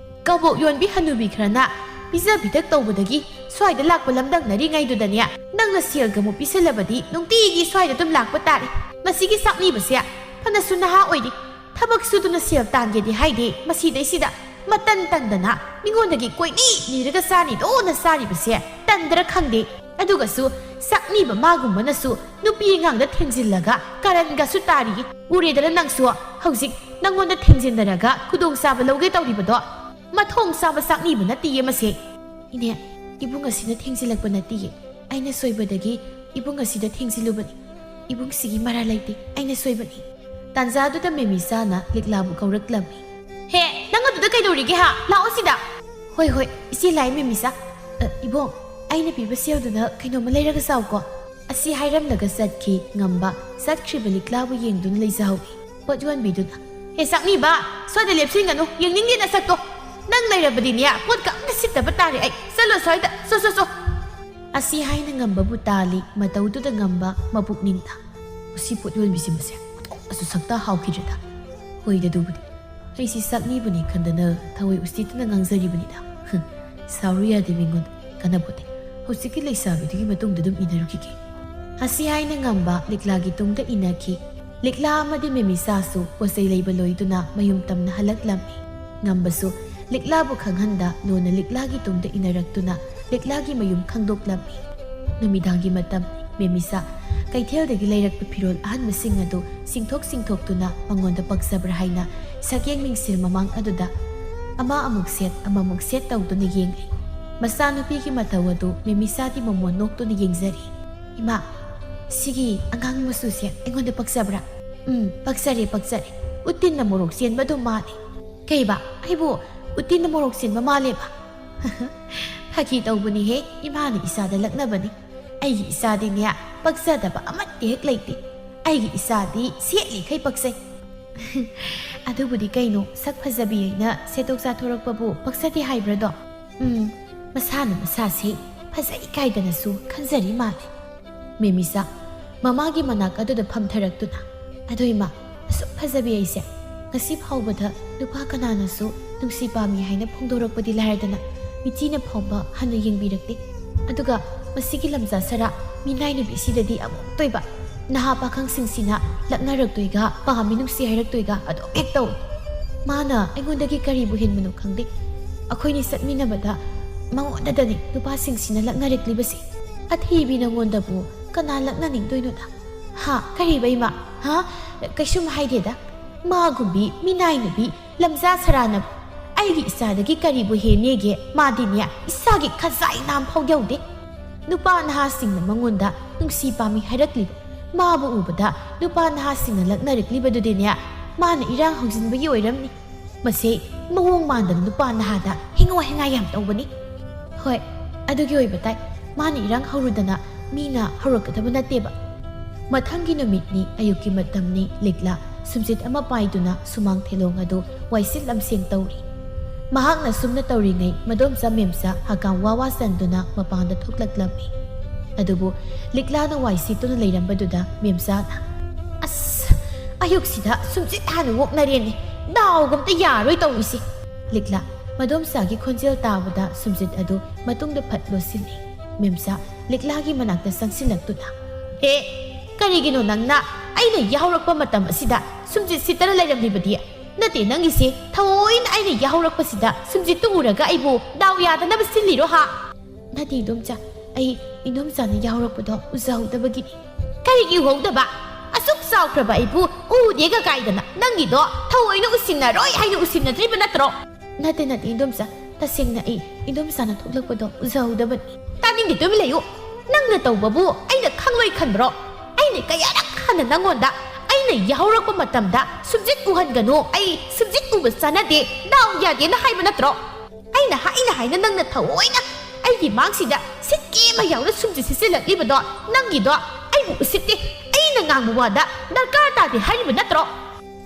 ꯀꯕꯣꯛ ꯌꯣꯟꯕꯤ ꯍꯅꯨꯕꯤ ꯈꯔꯅ ꯄꯤꯖ ꯄꯤꯊꯛ ꯇꯧꯕꯗꯒꯤ ꯁ꯭ꯋꯥꯏꯗ ꯂꯥꯛꯄ ꯂꯝꯗꯝꯅꯔꯤꯉꯩꯗꯨꯗꯅꯦ, ꯅꯪꯅ ꯁꯦꯜꯒ ꯑꯃꯨꯛ ꯄꯤꯁꯜꯂꯕꯗꯤ ꯅꯨꯡꯇꯤꯒꯤ ꯁ꯭ꯋꯥꯏꯗ ꯑꯗꯨꯝ ꯂꯥꯛꯄ ꯇꯥꯔꯦ꯫ ꯃꯁꯤꯒꯤ ꯆꯥꯛꯅꯤꯕꯁꯦ ꯐꯅꯁꯨ ꯅꯍꯥ ꯑꯣꯏꯔꯤ, ꯊꯕꯛ ꯁꯨꯗꯨꯅ ꯁꯦꯜ ꯇꯥꯟꯒꯦꯗꯤ ꯍꯥꯏꯗꯦ, ꯃꯁꯤꯗꯩꯁꯤꯗ ꯃꯇꯟ ꯇꯟꯗꯅ ꯃꯤꯉꯣꯟꯗꯒꯤ ꯀꯣꯏꯅꯤ ꯅꯤꯔꯒ ꯆꯥꯅꯤꯗꯣꯅ ꯆꯥꯔꯤꯕꯁꯦ ꯇꯟꯗ꯭ꯔ ꯈꯪꯗꯦ꯫ ꯑꯗꯨꯒꯁꯨ ꯆꯥꯛꯅꯤꯕ ꯃꯥꯒꯨꯝꯕꯅꯁꯨ ꯅꯨꯄꯤ ꯑꯉꯥꯡꯗ ꯊꯦꯡꯖꯤꯜꯂꯒ ꯀꯔꯟꯒꯁꯨ ꯇꯥꯔꯤ꯫ ꯎꯔꯦꯗꯅ ꯅꯪꯁꯨ, ꯍꯧꯖꯤꯛ ꯅꯪꯉꯣꯟꯗ ꯊꯦꯡꯖꯤꯟꯅꯔꯒ ꯈꯨꯗꯣꯡꯆꯥꯕ ꯂꯧꯒꯦ ꯇꯧꯔꯤꯕꯗꯣ꯫ ꯃꯊꯣꯡ ꯆꯥꯕ ꯆꯥꯛꯅꯤꯕ ꯅꯠꯇꯤꯌꯦ ꯃꯁꯦ"꯫ "ꯏꯅꯦ, ꯏꯕꯨꯡ ꯑꯁꯤꯅ ꯊꯦꯡꯖꯤꯜꯂꯛꯄ ꯅꯠꯇꯤꯌꯦ꯫ ꯑꯩꯅ ꯁꯣꯏꯕꯗꯒꯤ ꯏꯕꯨꯡ ꯑꯁꯤꯗ ꯊꯦꯡꯖꯤꯜꯂꯨꯕꯅꯤ꯫ ꯏꯕꯨꯡꯁꯤꯒꯤ ꯃꯔꯥꯜ ꯂꯩꯇꯦ, ꯑꯩꯅ ꯁꯣꯏꯕꯅꯤ"꯫ ꯇꯥꯟꯖꯥꯗꯨꯗ ꯃꯦꯃꯤꯆꯥꯅ ꯂꯤꯛꯂꯥꯕꯨ ꯀꯧꯔꯛꯂꯝꯃꯤ꯫ "ꯍꯦ, ꯅꯪ ꯑꯗꯨꯗ ꯀꯩꯗꯧꯔꯤꯒꯦ ꯍꯥ? ꯂꯥꯛꯑꯣ ꯁꯤꯗ"꯫ "ꯍꯣꯏ, ꯍꯣꯏ, ꯏꯆꯦ ꯂꯥꯛꯑꯦ ꯃꯦꯃꯤꯆꯥ꯫ ꯑ, ꯏꯕꯣꯡ, ꯑꯩꯅ ꯄꯤꯕ ꯁꯦꯜꯗꯨꯅ ꯀꯩꯅꯣꯝꯃ ꯂꯩꯔꯒ ꯆꯥꯎꯀꯣ"꯫ ꯑꯁꯤ ꯍꯥꯏꯔꯝꯂꯒ ꯆꯠꯈꯤ꯫ ꯉꯝꯕ ꯆꯠꯈ꯭ꯔꯤꯕ ꯂꯤꯛꯂꯥꯕꯨ ꯌꯦꯡꯗꯨꯅ ꯂꯩꯖꯍꯧꯏ꯫ ꯄꯣꯠ ꯌꯣꯟꯕꯤꯗꯨꯅ, "ꯍꯦ ꯆꯥꯛꯅꯤꯕ, ꯁ꯭ꯋꯥꯏꯗ ꯂꯦꯞꯁꯤꯟꯒꯅꯨ, ꯌꯦꯡꯅꯤꯡꯗꯦ ꯅꯁꯛꯇꯣ꯫ ꯅꯪ ꯂꯩꯔꯕꯗꯤꯅꯦ, ꯄꯣꯠꯀ ꯑꯝꯇ ꯁꯤꯠꯇꯕ ꯇꯥꯔꯦ ꯑꯩ꯫ ꯆꯠꯂꯣ ꯁ꯭ꯋꯥꯏꯗ, ꯆꯣ, ꯆꯣ, ꯆꯣ"꯫ ꯑꯁꯤ ꯍꯥꯏꯅ ꯉꯝꯕꯕꯨ ꯇꯥꯜꯂꯤ, ꯃꯇꯧꯗꯨꯗ ꯉꯝꯕ ꯃꯄꯨꯛꯅꯤꯡꯗ꯫ ꯎꯁꯤ ꯄꯣꯠ ꯌꯣꯟꯕꯤꯁꯤ ꯃꯁꯦ ꯑꯣꯟꯊꯣꯛꯅꯁꯨ ꯁꯛꯇ ꯍꯥꯎꯈꯤꯗ꯭ꯔꯦꯗ꯫ ꯍꯣꯏꯗ ꯑꯗꯨꯕꯨꯗꯤ꯫ ꯑꯩꯁꯤ ꯁꯛꯅꯤꯕꯅꯤ ꯈꯟꯗꯅ ꯊꯋꯥꯏ ꯎꯁꯤꯠꯇꯅ ꯉꯥꯡꯖꯔꯤꯕꯅꯤꯗ꯫ ꯁꯥꯎꯔꯨ ꯌꯥꯗꯦ ꯃꯤꯉꯣꯟꯗ, ꯀꯥꯟꯅꯄꯣꯠꯇꯦ꯫ ꯍꯧꯖꯤꯛꯀꯤ ꯂꯩꯁꯥꯕꯤꯗꯨꯒꯤ ꯃꯇꯨꯡꯗ ꯑꯗꯨꯝ ꯏꯟꯅꯔꯨꯈꯤꯒꯦ꯫ ꯑꯁꯤ ꯍꯥꯏꯅ ꯉꯝꯕ ꯂꯤꯛꯂꯥꯒꯤ ꯇꯨꯡꯗ ꯏꯟꯅꯈꯤ꯫ ꯂꯤꯛꯂꯥ ꯑꯃꯗꯤ ꯃꯦꯃꯤꯁꯥꯁꯨ ꯄꯣꯠꯆꯩ ꯂꯩꯕ ꯂꯣꯏꯗꯨꯅ ꯃꯌꯨꯝ ꯇꯝꯅ ꯍꯜꯂꯛꯂꯝꯃꯤ꯫ ꯉꯝꯕꯁꯨ ꯂꯤꯛꯂꯥꯕꯨ ꯈꯪꯍꯟꯗ ꯂꯣꯟꯅ ꯂꯤꯛꯂꯥꯒꯤ ꯇꯨꯡꯗ ꯏꯟꯅꯔꯛꯇꯨꯅ ꯂꯤꯛꯂꯥꯒꯤ ꯃꯌꯨꯝ ꯈꯪꯗꯣꯛꯂꯝꯃꯤ꯫ ꯅꯨꯃꯤꯗꯥꯡꯒꯤ ꯃꯇꯝ꯫ ꯃꯦꯃꯤꯁꯥ ꯀꯩꯊꯦꯜꯗꯒꯤ ꯂꯩꯔꯛꯄ ꯐꯤꯔꯣꯜ ꯑꯍꯟꯕꯁꯤꯡ ꯑꯗꯨ ꯁꯤꯡꯊꯣꯛ ꯁꯤꯡꯊꯣꯛꯇꯨꯅ ꯃꯉꯣꯟꯗ ꯄꯛꯆꯕ꯭ꯔꯥ ꯍꯥꯏꯅ ꯁꯛꯌꯦꯡ ꯃꯤꯡꯁꯦꯜ ꯃꯃꯥꯡ ꯑꯗꯨꯗ ꯑꯃ ꯑꯃꯨꯛ ꯁꯦꯠ, ꯑꯃꯃꯨꯛ ꯁꯦꯠ ꯇꯧꯗꯨꯅ ꯌꯦꯡꯂꯤ꯫ ꯃꯆꯥꯅꯨꯄꯤꯒꯤ ꯃꯇꯧ ꯑꯗꯨ ꯃꯦꯃꯤꯁꯥꯗꯤ ꯃꯃꯣꯟ ꯅꯣꯛꯇꯨꯅ ꯌꯦꯡꯖꯔꯤ꯫ "ꯏꯃꯥ, ꯁꯤꯒꯤ ꯑꯉꯥꯡ ꯃꯆꯨꯁꯦ ꯑꯩꯉꯣꯟꯗ ꯄꯛꯆꯕ꯭ꯔꯥ?" "ꯎꯝ, ꯄꯛꯆꯔꯦ, ꯄꯛꯆꯔꯦ꯫ ꯎꯇꯤꯟꯅ ꯃꯣꯔꯣꯛ ꯆꯦꯟꯕ ꯑꯗꯨꯝ ꯃꯥꯜꯂꯦ꯫" "ꯀꯩꯕ? ꯑꯩꯕꯨ ꯎꯇꯤꯟꯅ ꯃꯣꯔꯣꯛ ꯆꯦꯟꯕ ꯃꯥꯜꯂꯦꯕ?" "ꯐꯥꯒꯤ ꯇꯧꯕꯅꯤꯍꯦ, ꯏꯃꯥꯅ ꯏꯆꯥꯗ ꯂꯛꯅꯕꯅꯤ꯫ ꯑꯩꯒꯤ ꯏꯆꯥꯗꯤꯅꯦ, ꯄꯛꯆꯗꯕ ꯑꯃꯠꯇ ꯍꯦꯛ ꯂꯩꯇꯦ꯫ ꯑꯩꯒꯤ ꯏꯆꯥꯗꯤ ꯁꯦꯠꯂꯤꯈꯩ ꯄꯛꯆꯩ꯫" "ꯑꯗꯨꯕꯨꯗꯤ ꯀꯩꯅꯣ, ꯁꯛ ꯐꯖꯕꯤ ꯍꯥꯏꯅ ꯁꯦꯠꯇꯣꯛ ꯆꯥꯊꯣꯔꯛꯄꯕꯨ ꯄꯛꯆꯗꯦ ꯍꯥꯏꯕ꯭ꯔꯗꯣ?" "ꯎꯝ, ꯃꯁꯥꯅ ꯃꯁꯥꯁꯦ ꯐꯖꯩ ꯀꯥꯏꯗꯅꯁꯨ ꯈꯟꯖꯔꯤ ꯃꯥꯜꯂꯦ꯫" ꯃꯦꯃꯤꯁꯥ ꯃꯃꯥꯒꯤ ꯃꯅꯥꯛ ꯑꯗꯨꯗ ꯐꯝꯊꯔꯛꯇꯨꯅ, "ꯑꯗꯣ ꯏꯃꯥ, ꯑꯁꯨꯛ ꯐꯖꯕꯤ ꯑꯩꯁꯦ ꯉꯁꯤ ꯐꯥꯎꯕꯗ ꯅꯨꯄꯥ ꯀꯅꯥꯅꯁꯨ ꯅꯨꯡꯁꯤ ꯄꯥꯝꯃꯤ ꯍꯥꯏꯅ ꯐꯣꯡꯗꯣꯔꯛꯄꯗꯤ ꯂꯥꯏꯔꯗꯅ, ꯃꯤꯆꯤꯅ ꯐꯥꯎꯕ ꯍꯟꯅ ꯌꯦꯡꯕꯤꯔꯛꯇꯦ꯫ ꯑꯗꯨꯒ ꯃꯁꯤꯒꯤ ꯂꯝꯖꯥ ꯁꯔꯥ ꯃꯤꯅꯥꯏ ꯅꯨꯄꯤꯁꯤꯗꯗꯤ ꯑꯃꯨꯛꯇꯣꯏꯕ ꯅꯍꯥ ꯄꯥꯈꯪꯁꯤꯡꯁꯤꯅ ꯂꯛꯅꯔꯛꯇꯣꯏꯒ, ꯄꯥꯝꯃꯤ ꯅꯨꯡꯁꯤ ꯍꯥꯏꯔꯛꯇꯣꯏꯒ ꯑꯗꯨꯝ ꯍꯦꯛ ꯇꯧꯏ꯫ ꯃꯥꯅ ꯑꯩꯉꯣꯟꯗꯒꯤ ꯀꯔꯤꯕꯨ ꯍꯦꯟꯕꯅꯣ ꯈꯪꯗꯦ꯫ ꯑꯩꯈꯣꯏꯅꯤ ꯆꯠꯃꯤꯟꯅꯕꯗ ꯃꯉꯣꯟꯗꯗꯅꯤ ꯅꯨꯄꯥꯁꯤꯡꯁꯤꯅ ꯂꯛꯅꯔꯛꯂꯤꯕꯁꯦ꯫ ꯑꯊꯤꯕꯤ ꯅꯉꯣꯟꯗꯕꯨ ꯀꯅꯥ ꯂꯛꯅꯅꯤꯡꯗꯣꯏꯅꯣꯗ?" "ꯍꯥ? ꯀꯔꯤꯕ ꯏꯃꯥ? ꯍꯥ? ꯀꯩꯁꯨꯝ ꯍꯥꯏꯗꯦꯗ꯫ ꯃꯥꯒꯨꯝꯕꯤ ꯃꯤꯅꯥꯏ ꯅꯨꯄꯤ ꯂꯝꯖꯥ ꯁꯔꯥꯅꯕꯨ ꯑꯩꯒꯤ ꯏꯆꯥꯗꯒꯤ ꯀꯔꯤꯕꯨ ꯍꯦꯟꯅꯦꯒꯦ? ꯃꯥꯗꯤꯅꯦ ꯏꯁꯥꯒꯤ ꯈꯖꯥꯏ ꯅꯥꯝ ꯐꯥꯎ ꯌꯧꯗꯦ꯫ ꯅꯨꯄꯥ ꯅꯍꯥꯁꯤꯡꯅ ꯃꯉꯣꯟꯗ ꯅꯨꯡꯁꯤ ꯄꯥꯝꯃꯤ ꯍꯥꯏꯔꯛꯂꯤꯕ, ꯃꯥꯕꯨ ꯎꯕꯗ ꯅꯨꯄꯥ ꯅꯍꯥꯁꯤꯡꯅ ꯂꯛꯅꯔꯛꯂꯤꯕꯗꯨꯗꯤꯅꯦ ꯃꯥꯅ ꯏꯔꯥꯡ ꯍꯧꯖꯤꯟꯕꯒꯤ ꯑꯣꯏꯔꯝꯅꯤ꯫ ꯃꯁꯤ ꯃꯑꯣꯡ ꯃꯥꯟꯗꯅ ꯅꯨꯄꯥ ꯅꯍꯥꯗ ꯍꯤꯡꯉꯣ ꯍꯤꯡꯉꯥꯏ ꯌꯥꯝ ꯇꯧꯕꯅꯤ꯫" "ꯍꯣꯏ, ꯑꯗꯨꯒꯤ ꯑꯣꯏꯕ ꯇꯥꯏ꯫ ꯃꯥꯅ ꯏꯔꯥꯡ ꯍꯧꯔꯨꯗꯅ ꯃꯤꯅ ꯍꯧꯔꯛꯀꯗꯕ ꯅꯠꯇꯦꯕ꯫" ꯃꯊꯪꯒꯤ ꯅꯨꯃꯤꯠꯅꯤ, ꯑꯌꯨꯛꯀꯤ ꯃꯇꯝꯅꯤ꯫ ꯂꯤꯛꯂꯥ ꯁꯨꯝꯆꯤꯠ ꯑꯃ ꯄꯥꯏꯗꯨꯅ ꯁꯨꯃꯥꯡ ꯊꯦꯂꯣꯡ ꯑꯗꯨ ꯋꯥꯏꯁꯤꯠ ꯂꯝꯁꯦꯡ ꯇꯧꯔꯤ꯫ ꯃꯍꯥꯛꯅ ꯁꯨꯝꯅ ꯇꯧꯔꯤꯉꯩ ꯃꯗꯣꯝꯆꯥ ꯃꯦꯝꯆꯥ ꯍꯀꯥꯝ ꯋꯥ ꯋꯥ ꯆꯟꯗꯨꯅ ꯃꯄꯥꯟꯗ ꯊꯣꯛꯂꯛꯂꯝꯃꯤ꯫ ꯑꯗꯨꯕꯨ ꯂꯤꯛꯂꯥꯅ ꯋꯥꯏ ꯁꯤꯠꯇꯨꯅ ꯂꯩꯔꯝꯕꯗꯨꯗ ꯃꯦꯝꯆꯥꯅ, "ꯑꯁ, ꯑꯌꯨꯛꯁꯤꯗ ꯁꯨꯝꯆꯤꯠ ꯍꯥꯟꯅ ꯑꯣꯛꯅꯔꯦꯅꯦ꯫ ꯗꯥꯎꯒ ꯑꯝꯇ ꯌꯥꯔꯣꯏ ꯇꯧꯔꯤꯁꯦ꯫" ꯂꯤꯛꯂꯥ ꯃꯗꯣꯝꯆꯥꯒꯤ ꯈꯣꯟꯖꯦꯜ ꯇꯥꯕꯗ ꯁꯨꯝꯆꯤꯠ ꯑꯗꯨ ꯃꯇꯨꯡꯗ ꯐꯠ ꯂꯣꯠꯁꯤꯜꯂꯤ꯫ ꯃꯦꯝꯆꯥ ꯂꯤꯛꯂꯥꯒꯤ ꯃꯅꯥꯛꯇ ꯆꯪꯁꯤꯜꯂꯛꯇꯨꯅ, "ꯍꯦ, ꯀꯔꯤꯒꯤꯅꯣ ꯅꯪꯅ ꯑꯩꯅ ꯌꯥꯍꯧꯔꯛꯄ ꯃꯇꯝ ꯑꯁꯤꯗ ꯁꯨꯝꯆꯤꯠ ꯁꯤꯠꯇꯅ ꯂꯩꯔꯝꯂꯤꯕꯗꯤ? ꯅꯠꯇꯦ, ꯅꯪꯒꯤꯁꯦ ꯊꯑꯣꯏꯅ ꯑꯩꯅ ꯌꯥꯍꯧꯔꯛꯄꯁꯤꯗ ꯁꯨꯝꯆꯤꯠꯇꯨ ꯎꯔꯒ ꯑꯩꯕꯨ ꯗꯥꯎ ꯌꯥꯗꯅꯕ ꯁꯤꯜꯂꯤꯔꯣ ꯍꯥ?" "ꯅꯠꯇꯦ ꯏꯗꯣꯝꯆꯥ, ꯑꯩ ꯏꯗꯣꯝꯆꯥꯅ ꯌꯥꯍꯧꯔꯛꯄꯗꯣ ꯎꯖꯍꯧꯗꯕꯒꯤꯅꯤ꯫" "ꯀꯔꯤꯒꯤ ꯎꯍꯧꯗꯕ? ꯑꯁꯨꯛ ꯆꯥꯎꯈ꯭ꯔꯕ ꯑꯩꯕꯨ ꯎꯗꯦꯒ ꯀꯥꯏꯗꯅ ꯅꯪꯒꯤꯗꯣ ꯊꯑꯣꯏꯅ ꯎꯁꯤꯟꯅꯔꯣꯏ ꯍꯥꯏꯅ ꯎꯁꯤꯟꯅꯗ꯭ꯔꯤꯕ ꯅꯠꯇ꯭ꯔꯣ?" "ꯅꯠꯇꯦ, ꯅꯠꯇꯦ ꯏꯗꯣꯝꯆꯥ, ꯇꯁꯦꯡꯅ ꯑꯩ ꯏꯗꯣꯝꯆꯥꯅ ꯊꯣꯛꯂꯛꯄꯗꯣ ꯎꯖꯍꯧꯗꯕꯅꯤ꯫" "ꯇꯥꯅꯤꯡꯗꯦ, ꯇꯨꯃꯤꯟ ꯂꯩꯌꯨ꯫ ꯅꯪꯅ ꯇꯧꯕꯕꯨ ꯑꯩꯅ ꯈꯪꯂꯣꯏ ꯈꯟꯕ꯭ꯔꯣ? ꯑꯩꯅ ꯀꯌꯥꯔꯛ ꯍꯥꯟꯅ ꯅꯪꯉꯣꯟꯗ ꯑꯩꯅ ꯌꯥꯍꯧꯔꯛꯄ ꯃꯇꯝꯗ ꯁꯨꯝꯆꯤꯠ ꯎꯍꯟꯒꯅꯨ, ꯑꯩ ꯁꯨꯝꯆꯤꯠ ꯎꯕ ꯆꯥꯟꯅꯗꯦ, ꯗꯥꯎ ꯌꯥꯗꯦꯅ ꯍꯥꯏꯕ ꯅꯠꯇ꯭ꯔꯣ? ꯑꯩꯅ ꯍꯥꯏꯅ ꯍꯥꯏꯅ ꯅꯪꯅ ꯊꯑꯣꯏꯅ ꯑꯩꯒꯤ ꯃꯥꯡꯁꯤꯗ ꯁꯤꯠꯀꯦ ꯑꯃ ꯌꯥꯎꯅ ꯁꯨꯝꯆꯤꯠ ꯁꯤꯠꯆꯤꯜꯂꯛꯂꯤꯕꯗꯣ ꯅꯪꯒꯤꯗꯣ ꯑꯩꯕꯨ ꯎꯁꯤꯠꯇꯦ꯫ ꯑꯩꯅ ꯉꯥꯡꯕ ꯋꯥꯗ ꯗꯔꯀꯥꯔ ꯇꯥꯗꯦ ꯍꯥꯏꯔꯤꯕ ꯅꯠꯇ꯭ꯔꯣ?"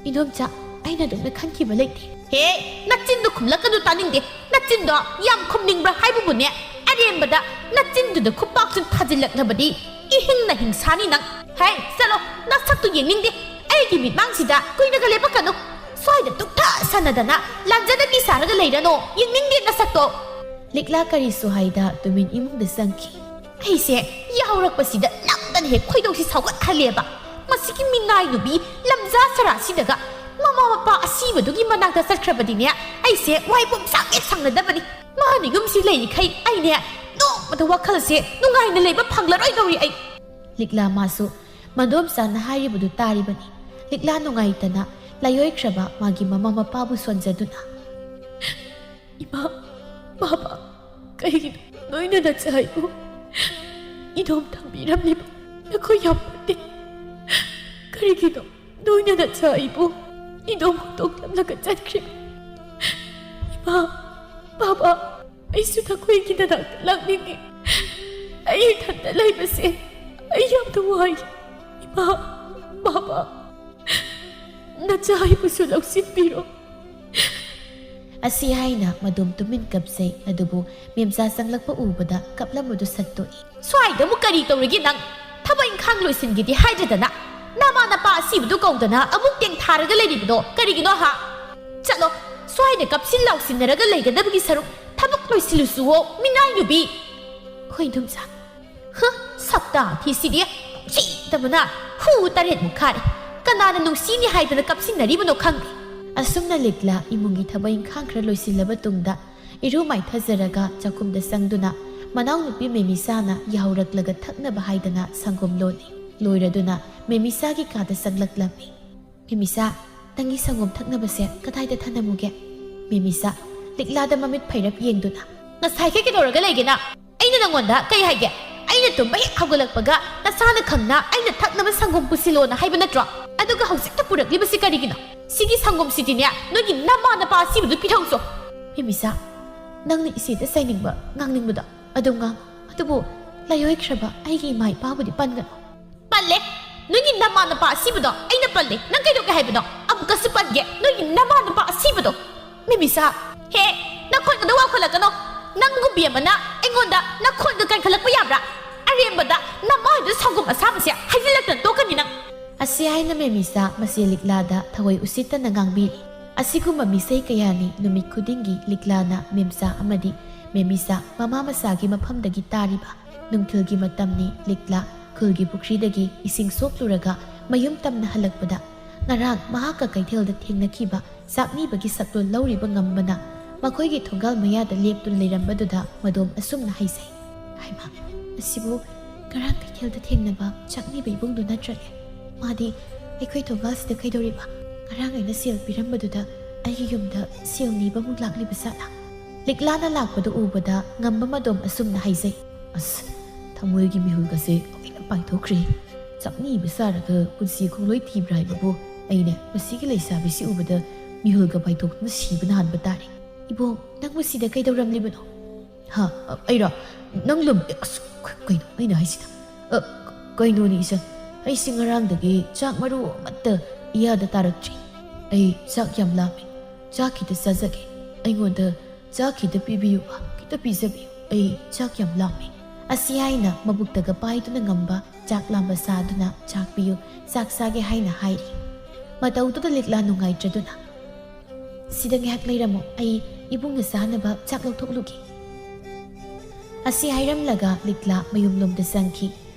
"ꯏꯗꯣꯝꯆꯥ, ꯑꯩꯅ ꯑꯗꯨꯝꯅ ꯈꯟꯈꯤꯕ ꯂꯩꯇꯦ꯫" "ꯍꯦ, ꯅꯆꯤꯟꯗꯣ ꯈꯨꯝꯂꯛꯀꯅꯨ, ꯇꯥꯅꯤꯡꯗꯦ꯫ ꯅꯆꯤꯟꯗꯣ ꯌꯥꯝ ꯈꯨꯝꯅꯤꯡꯕ꯭ꯔꯥ ꯍꯥꯏꯕꯕꯨꯅꯦ, ꯑꯔꯦꯝꯕꯗ ꯅꯆꯤꯟꯗꯨꯗ ꯈꯨꯄꯥꯛꯁꯨ ꯊꯥꯖꯤꯜꯂꯛꯂꯕꯗꯤ ꯏꯍꯤꯡꯅ ꯍꯤꯡꯁꯥꯅꯤ ꯅꯪ꯫ ꯍꯦ, ꯆꯠꯂꯣ, ꯅꯁꯛꯇꯨ ꯌꯦꯡꯅꯤꯡꯗꯦ꯫ ꯑꯩꯒꯤ ꯃꯤꯠꯃꯥꯡꯁꯤꯗ ꯀꯨꯏꯅꯒ ꯂꯦꯞꯄꯛꯀꯅꯨ꯫ ꯁ꯭ꯋꯥꯏꯗ ꯇꯨꯛꯊ ꯁꯥꯟꯅꯗꯅ ꯂꯥꯟꯖꯗꯕꯤ ꯁꯥꯔꯒ ꯂꯩꯔꯅꯣ, ꯌꯦꯡꯅꯤꯡꯗꯦ ꯅꯁꯛꯇꯣ꯫" ꯂꯤꯛꯂꯥ ꯀꯔꯤꯁꯨ ꯍꯥꯏꯗ ꯇꯨꯃꯤꯟ ꯏꯃꯨꯡꯗ ꯆꯪꯈꯤ꯫ ꯑꯩꯁꯦ ꯌꯥꯍꯧꯔꯛꯄꯁꯤꯗ ꯅꯝꯗꯅ ꯍꯦꯛ ꯈꯣꯏꯗꯧꯁꯤ ꯁꯥꯎꯒꯠꯍꯜꯂꯦꯕ꯫ ꯃꯁꯤꯒꯤ ꯃꯤꯅꯥꯏ ꯅꯨꯄꯤ ꯂꯝꯖꯥ ꯁꯔꯥꯁꯤꯗꯒ ꯃꯃꯥ ꯃꯄꯥ ꯑꯁꯤꯕꯗꯨꯒꯤ ꯃꯅꯥꯛꯇ ꯆꯠꯈ꯭ꯔꯕꯗꯤꯅꯦ, ꯑꯩꯁꯦ ꯋꯥꯏꯕꯨꯝ ꯁꯥꯡ ꯍꯦꯛ ꯁꯥꯡꯅꯗꯕꯅꯤ꯫ ꯃꯥꯅ ꯌꯨꯝꯁꯤ ꯂꯩꯔꯤꯈꯩ ꯑꯩꯅꯦ ꯅꯣꯡꯃꯗ ꯋꯥꯈꯜꯁꯦ ꯅꯨꯡꯉꯥꯏꯅ ꯂꯩꯕ ꯐꯪꯂꯔꯣꯏꯗꯧꯔꯤ ꯑꯩ꯫ ꯂꯤꯛꯂꯥ ꯃꯥꯁꯨ ꯃꯗꯣꯝꯆꯥꯅ ꯍꯥꯏꯔꯤꯕꯗꯨ ꯇꯥꯔꯤꯕꯅꯤ꯫ ꯂꯤꯛꯂꯥ ꯅꯨꯡꯉꯥꯏꯇꯅ ꯂꯥꯏꯑꯣꯏꯈ꯭ꯔꯕ ꯃꯥꯒꯤ ꯃꯃꯥ ꯃꯄꯥꯕꯨ ꯁꯣꯟꯖꯗꯨꯅ, "ꯏꯃꯥ, ꯕꯥꯕꯥ, ꯀꯩꯒꯤꯅꯣ ꯅꯣꯏꯅ ꯅꯆꯥ ꯑꯩꯕꯨ ꯏꯗꯣꯝ ꯊꯝꯕꯤꯔꯝꯂꯤꯕ? ꯅꯈꯣꯏ ꯌꯥꯝ ꯐꯠꯇꯦ꯫ ꯀꯔꯤꯒꯤꯅꯣ ꯅꯣꯏꯅ ꯅꯆꯥ ꯑꯩꯕꯨ ꯏꯗꯣꯝ ꯍꯨꯟꯗꯣꯛꯂꯝꯂꯒ ꯆꯠꯈ꯭ꯔꯤꯕ? ꯏꯃꯥ, ꯕꯥꯕꯥ, ꯑꯩꯁꯨ ꯅꯈꯣꯏꯒꯤ ꯅꯅꯥꯛꯇ ꯂꯥꯛꯅꯤꯡꯏ꯫ ꯑꯩ ꯏꯊꯟꯇ ꯂꯩꯕꯁꯦ ꯑꯩ ꯌꯥꯝꯅ ꯋꯥꯏ꯫ ꯏꯃꯥ, ꯕꯥꯕꯥ, ꯅꯆꯥ ꯑꯩꯕꯨꯁꯨ ꯂꯧꯁꯤꯟꯕꯤꯔꯣ꯫" ꯑꯁꯤ ꯍꯥꯏꯅ ꯃꯗꯣꯝ ꯇꯨꯃꯤꯟ ꯀꯞꯆꯩ꯫ ꯑꯗꯨꯕꯨ ꯃꯦꯝꯆꯥ ꯆꯪꯂꯛꯄ ꯎꯕꯗ ꯀꯞꯂꯝꯕꯗꯨ ꯁꯠꯇꯣꯛꯏ꯫ "ꯁ꯭ꯋꯥꯏꯗ ꯑꯃꯨꯛ ꯀꯔꯤ ꯇꯧꯔꯤꯒꯦ ꯅꯪ? ꯊꯕꯛ ꯏꯪꯈꯥꯡ ꯂꯣꯏꯁꯤꯟꯒꯦꯗꯤ ꯍꯥꯏꯗ꯭ꯔꯗꯅ ꯅꯃꯥ ꯅꯄꯥ ꯑꯁꯤꯕꯗꯨ ꯀꯧꯗꯅ ꯑꯃꯨꯛ ꯇꯦꯡꯊꯥꯔꯒ ꯂꯩꯔꯤꯕꯗꯣ ꯀꯔꯤꯒꯤꯅꯣ ꯍꯥ? ꯆꯠꯂꯣ, ꯁ꯭ꯋꯥꯏꯗ ꯀꯞꯁꯤꯟ ꯂꯥꯎꯁꯤꯟꯅꯔꯒ ꯂꯩꯒꯗꯕꯒꯤ ꯁꯔꯨꯛ ꯊꯕꯛ ꯂꯣꯏꯁꯤꯜꯂꯨꯆꯨꯋꯣ, ꯃꯤꯅꯥꯏ ꯅꯨꯄꯤ!" "ꯍꯣꯏ, ꯏꯗꯣꯝꯆꯥ꯫" "ꯍ, ꯁꯛꯇꯥ ꯊꯤꯁꯤꯗꯤ! ꯅꯨꯡꯁꯤꯗꯕꯅ ꯍꯨ ꯇꯔꯦꯠꯃꯨꯛ ꯈꯥꯔꯦ꯫ ꯀꯅꯥꯅ ꯅꯨꯡꯁꯤꯅꯤ ꯍꯥꯏꯗꯅ ꯀꯞꯁꯤꯟꯅꯔꯤꯕꯅꯣ ꯈꯪꯗꯦ꯫" ꯑꯁꯨꯝꯅ ꯂꯤꯛꯂꯥ ꯏꯃꯨꯡꯒꯤ ꯊꯕꯛ ꯏꯪꯈꯥꯡ ꯈꯔ ꯂꯣꯏꯁꯤꯜꯂꯕ ꯇꯨꯡꯗ, ꯏꯔꯨ ꯃꯥꯏꯊꯖꯔꯒ ꯆꯥꯛꯈꯨꯝꯗ ꯆꯪꯗꯨꯅ ꯃꯅꯥꯎꯅꯨꯄꯤ ꯃꯦꯃꯤꯁꯥꯅ ꯌꯥꯍꯧꯔꯛꯂꯒ ꯊꯛꯅꯕ ꯍꯥꯏꯗꯅ ꯁꯪꯒꯣꯝ ꯂꯣꯜꯂꯤ꯫ ꯂꯣꯏꯔꯗꯨꯅ ꯃꯦꯃꯤꯁꯥꯒꯤ ꯀꯥꯗ ꯆꯪꯂꯛꯂꯝꯃꯤ꯫ "ꯃꯦꯃꯤꯁꯥ, ꯅꯪꯒꯤ ꯁꯪꯒꯣꯝ ꯊꯛꯅꯕꯁꯦ ꯀꯗꯥꯏꯗ ꯊꯅꯝꯃꯨꯒꯦ?" ꯃꯦꯃꯤꯁꯥ, ꯂꯤꯛꯂꯥꯗ ꯃꯃꯤꯠ ꯐꯩꯔꯞ ꯌꯦꯡꯗꯨꯅ, "ꯉꯁꯥꯏꯈꯩ ꯀꯩꯗꯧꯔꯒ ꯂꯩꯒꯦ ꯅꯪ? ꯑꯩꯅ ꯅꯪꯉꯣꯟꯗ ꯀꯩ ꯍꯥꯏꯒꯦ? ꯑꯩꯅ ꯇꯨꯝꯕ ꯍꯦꯛ ꯍꯧꯒꯠꯂꯛꯄꯒ ꯅꯁꯥꯅ ꯈꯪꯅ ꯑꯩꯅ ꯊꯛꯅꯕ ꯁꯪꯒꯣꯝ ꯄꯨꯁꯤꯜꯂꯣꯅ ꯍꯥꯏꯕ ꯅꯠꯇ꯭ꯔꯣ? ꯑꯗꯨꯒ ꯍꯧꯖꯤꯛꯇ ꯄꯨꯔꯛꯂꯤꯕꯁꯤ ꯀꯔꯤꯒꯤꯅꯣ? ꯁꯤꯒꯤ ꯁꯪꯒꯣꯝꯁꯤꯗꯤꯅꯦ, ꯅꯣꯏꯒꯤ ꯅꯃꯥ ꯅꯄꯥ ꯑꯁꯤꯕꯗꯨ ꯄꯤꯊꯧꯆꯣ꯫" "ꯃꯦꯃꯤꯁꯥ, ꯅꯪꯅ ꯏꯆꯦꯗ ꯆꯩꯅꯤꯡꯕ, ꯉꯥꯡꯅꯤꯡꯕꯗꯣ ꯑꯗꯨꯝ ꯉꯥꯡꯉꯨ꯫ ꯑꯗꯨꯕꯨ ꯂꯥꯏꯑꯣꯏꯈ꯭ꯔꯕ ꯑꯩꯒꯤ ꯏꯃꯥ ꯏꯄꯥꯕꯨꯗꯤ ꯄꯟꯒꯅꯨ꯫" "ꯄꯜꯂꯦ꯫ ꯅꯣꯏꯒꯤ ꯅꯃꯥ ꯅꯄꯥ ꯑꯁꯤꯕꯗꯣ ꯑꯩꯅ ꯄꯜꯂꯦ꯫ ꯅꯪ ꯀꯩꯗꯧꯒꯦ ꯍꯥꯏꯕꯅꯣ? ꯑꯃꯨꯛꯀꯁꯨ ꯄꯟꯒꯦ, ꯅꯣꯏꯒꯤ ꯅꯃꯥ ꯅꯄꯥ ꯑꯁꯤꯕꯗꯣ!" "ꯃꯦꯃꯤꯁꯥ!" "ꯍꯦ, ꯅꯈꯣꯟꯒꯗꯣ ꯋꯥꯡꯈꯠꯂꯛꯀꯅꯣ꯫ ꯅꯪꯒꯨꯝꯕꯤ ꯑꯃꯅ ꯑꯩꯉꯣꯟꯗ ꯅꯈꯣꯟꯒ ꯀꯟꯈꯠꯂꯛꯄ ꯌꯥꯕ꯭ꯔꯥ? ꯑꯔꯦꯝꯕꯗ ꯅꯃꯥꯏꯗꯨꯗ ꯁꯪꯒꯣꯝ ꯑꯁꯥꯕꯁꯦ ꯍꯩꯖꯤꯜꯂꯛꯇꯅ ꯇꯣꯛꯀꯅꯤ ꯅꯪ!" ꯑꯁꯤ ꯍꯥꯏꯅ ꯃꯦꯃꯤꯁꯥ ꯃꯆꯦ ꯂꯤꯛꯂꯥꯗ ꯊꯑꯣꯏ ꯎꯁꯤꯠꯇꯅ ꯉꯥꯡꯕꯤꯔꯤ꯫ ꯑꯁꯤꯒꯨꯝꯕ ꯃꯤꯁꯩ ꯀꯌꯥꯅꯤ ꯅꯨꯃꯤꯠ ꯈꯨꯗꯤꯡꯒꯤ ꯂꯤꯛꯂꯥꯅ ꯃꯦꯝꯆꯥ ꯑꯃꯗꯤ ꯃꯦꯃꯤꯁꯥ ꯃꯃꯥ ꯃꯆꯥꯒꯤ ꯃꯐꯝꯗꯒꯤ ꯇꯥꯔꯤꯕ꯫ ꯅꯨꯡꯊꯤꯜꯒꯤ ꯃꯇꯝꯅꯤ꯫ ꯂꯤꯛꯂꯥ ꯈꯨꯜꯒꯤ ꯄꯨꯈ꯭ꯔꯤꯗꯒꯤ ꯏꯁꯤꯡ ꯁꯣꯛꯂꯨꯔꯒ ꯃꯌꯨꯝ ꯇꯝꯅ ꯍꯜꯂꯛꯄꯗ, ꯉꯔꯥꯡ ꯃꯍꯥꯛꯀ ꯀꯩꯊꯦꯜꯗ ꯊꯦꯡꯅꯈꯤꯕ ꯆꯥꯛꯅꯤꯕꯒꯤ ꯁꯛꯂꯣꯟ ꯂꯧꯔꯤꯕ ꯉꯝꯕꯅ ꯃꯈꯣꯏꯒꯤ ꯊꯣꯡꯒꯥꯜ ꯃꯌꯥꯗ ꯂꯦꯞꯇꯨꯅ ꯂꯩꯔꯝꯕꯗꯨꯗ ꯃꯗꯣꯝ ꯑꯁꯨꯝꯅ ꯍꯥꯏꯖꯩ, "ꯍꯥꯏꯃ, ꯑꯁꯤꯕꯨ ꯉꯔꯥꯡ ꯀꯩꯊꯦꯜꯗ ꯊꯦꯡꯅꯕ ꯆꯥꯛꯅꯤꯕ ꯏꯕꯨꯡꯗꯨ ꯅꯠꯇ꯭ꯔꯅꯦ? ꯃꯥꯗꯤ ꯑꯩꯈꯣꯏ ꯊꯣꯡꯒꯥꯜꯁꯤꯗ ꯀꯩꯗꯧꯔꯤꯕ? ꯉꯔꯥꯡ ꯑꯩꯅ ꯁꯦꯜ ꯄꯤꯔꯝꯕꯗꯨꯗ ꯑꯩꯒꯤ ꯌꯨꯝꯗ ꯁꯦꯜ ꯅꯤꯕ ꯑꯃꯨꯛ ꯂꯥꯛꯂꯤꯕ ꯖꯥꯠꯂꯥ?" ꯂꯤꯛꯂꯥꯅ ꯂꯥꯛꯄꯗꯨ ꯎꯕꯗ ꯉꯝꯕ ꯃꯗꯣꯝ ꯑꯁꯨꯝꯅ ꯍꯥꯏꯖꯩ, "ꯑꯁ, ꯊꯃꯣꯏꯒꯤ ꯃꯤꯍꯨꯜꯒꯁꯦ ꯂꯣꯏꯅ ꯄꯥꯏꯊꯣꯛꯈ꯭ꯔꯦ꯫ ꯆꯥꯛꯅꯤꯕ ꯆꯥꯔꯒ ꯄꯨꯟꯁꯤ ꯈꯣꯡꯂꯣꯏ ꯊꯤꯕ꯭ꯔꯥ ꯍꯥꯏꯕꯕꯨ ꯑꯩꯅꯦ, ꯃꯁꯤꯒꯤ ꯂꯩꯁꯥꯕꯤꯁꯤ ꯎꯕꯗ ꯃꯤꯍꯨꯜꯒ ꯄꯥꯏꯊꯣꯛꯇꯨꯅ ꯁꯤꯕꯅ ꯍꯥꯟꯕ ꯇꯥꯔꯦ꯫ ꯏꯕꯣꯡ, ꯅꯪꯕꯨ ꯁꯤꯗ ꯀꯩꯗꯧꯔꯝꯂꯤꯕꯅꯣ?" "ꯍꯥ, ꯑ, ꯑꯩꯔꯣ? ꯅꯪ ꯂꯨꯝ-, ꯑꯁ, ꯀ-, ꯀꯩꯅꯣ ꯑꯩꯅ ꯍꯥꯏꯁꯤꯅ? ꯑ, ꯀꯩꯅꯣꯅꯦ ꯏꯆꯟ, ꯑꯩꯁꯤ ꯉꯔꯥꯡꯗꯒꯤ ꯆꯥꯛ ꯃꯔꯨ ꯑꯃꯠꯇ ꯏꯌꯥꯗ ꯇꯥꯔꯛꯇ꯭ꯔꯤ꯫ ꯑꯩ ꯆꯥꯛ ꯌꯥꯝ ꯂꯥꯝꯃꯤ, ꯆꯥꯛ ꯈꯤꯇ ꯆꯥꯖꯒꯦ꯫" "ꯑꯩꯉꯣꯟꯗ ꯆꯥꯛ ꯈꯤꯇ ꯄꯤꯕꯤꯌꯨꯕ, ꯈꯤꯇ ꯄꯤꯖꯕꯤꯌꯨ꯫ ꯑꯩ ꯆꯥꯛ ꯌꯥꯝ ꯂꯥꯝꯃꯦ꯫" ꯑꯁꯤ ꯍꯥꯏꯅ ꯃꯕꯨꯛꯇꯒ ꯄꯥꯏꯗꯨꯅ ꯉꯝꯕ ꯆꯥꯛ ꯂꯥꯝꯕ ꯁꯥꯗꯨꯅ "ꯆꯥꯛ ꯄꯤꯌꯨ, ꯆꯥꯛ ꯆꯥꯒꯦ" ꯍꯥꯏꯅ ꯍꯥꯏꯔꯤ꯫ ꯃꯇꯧꯗꯨꯗ ꯂꯤꯛꯂꯥ ꯅꯨꯡꯉꯥꯏꯇ꯭ꯔꯗꯨꯅ, "ꯁꯤꯗ ꯉꯥꯏꯍꯥꯛ ꯂꯩꯔꯝꯃꯣ, ꯑꯩ ꯏꯕꯨꯡꯅ ꯆꯥꯅꯕ ꯆꯥꯛ ꯂꯧꯊꯣꯛꯂꯨꯒꯦ꯫" ꯑꯁꯤ ꯍꯥꯏꯔꯝꯂꯒ ꯂꯤꯛꯂꯥ ꯃꯌꯨꯝꯂꯣꯝꯗ ꯆꯪꯈꯤ꯫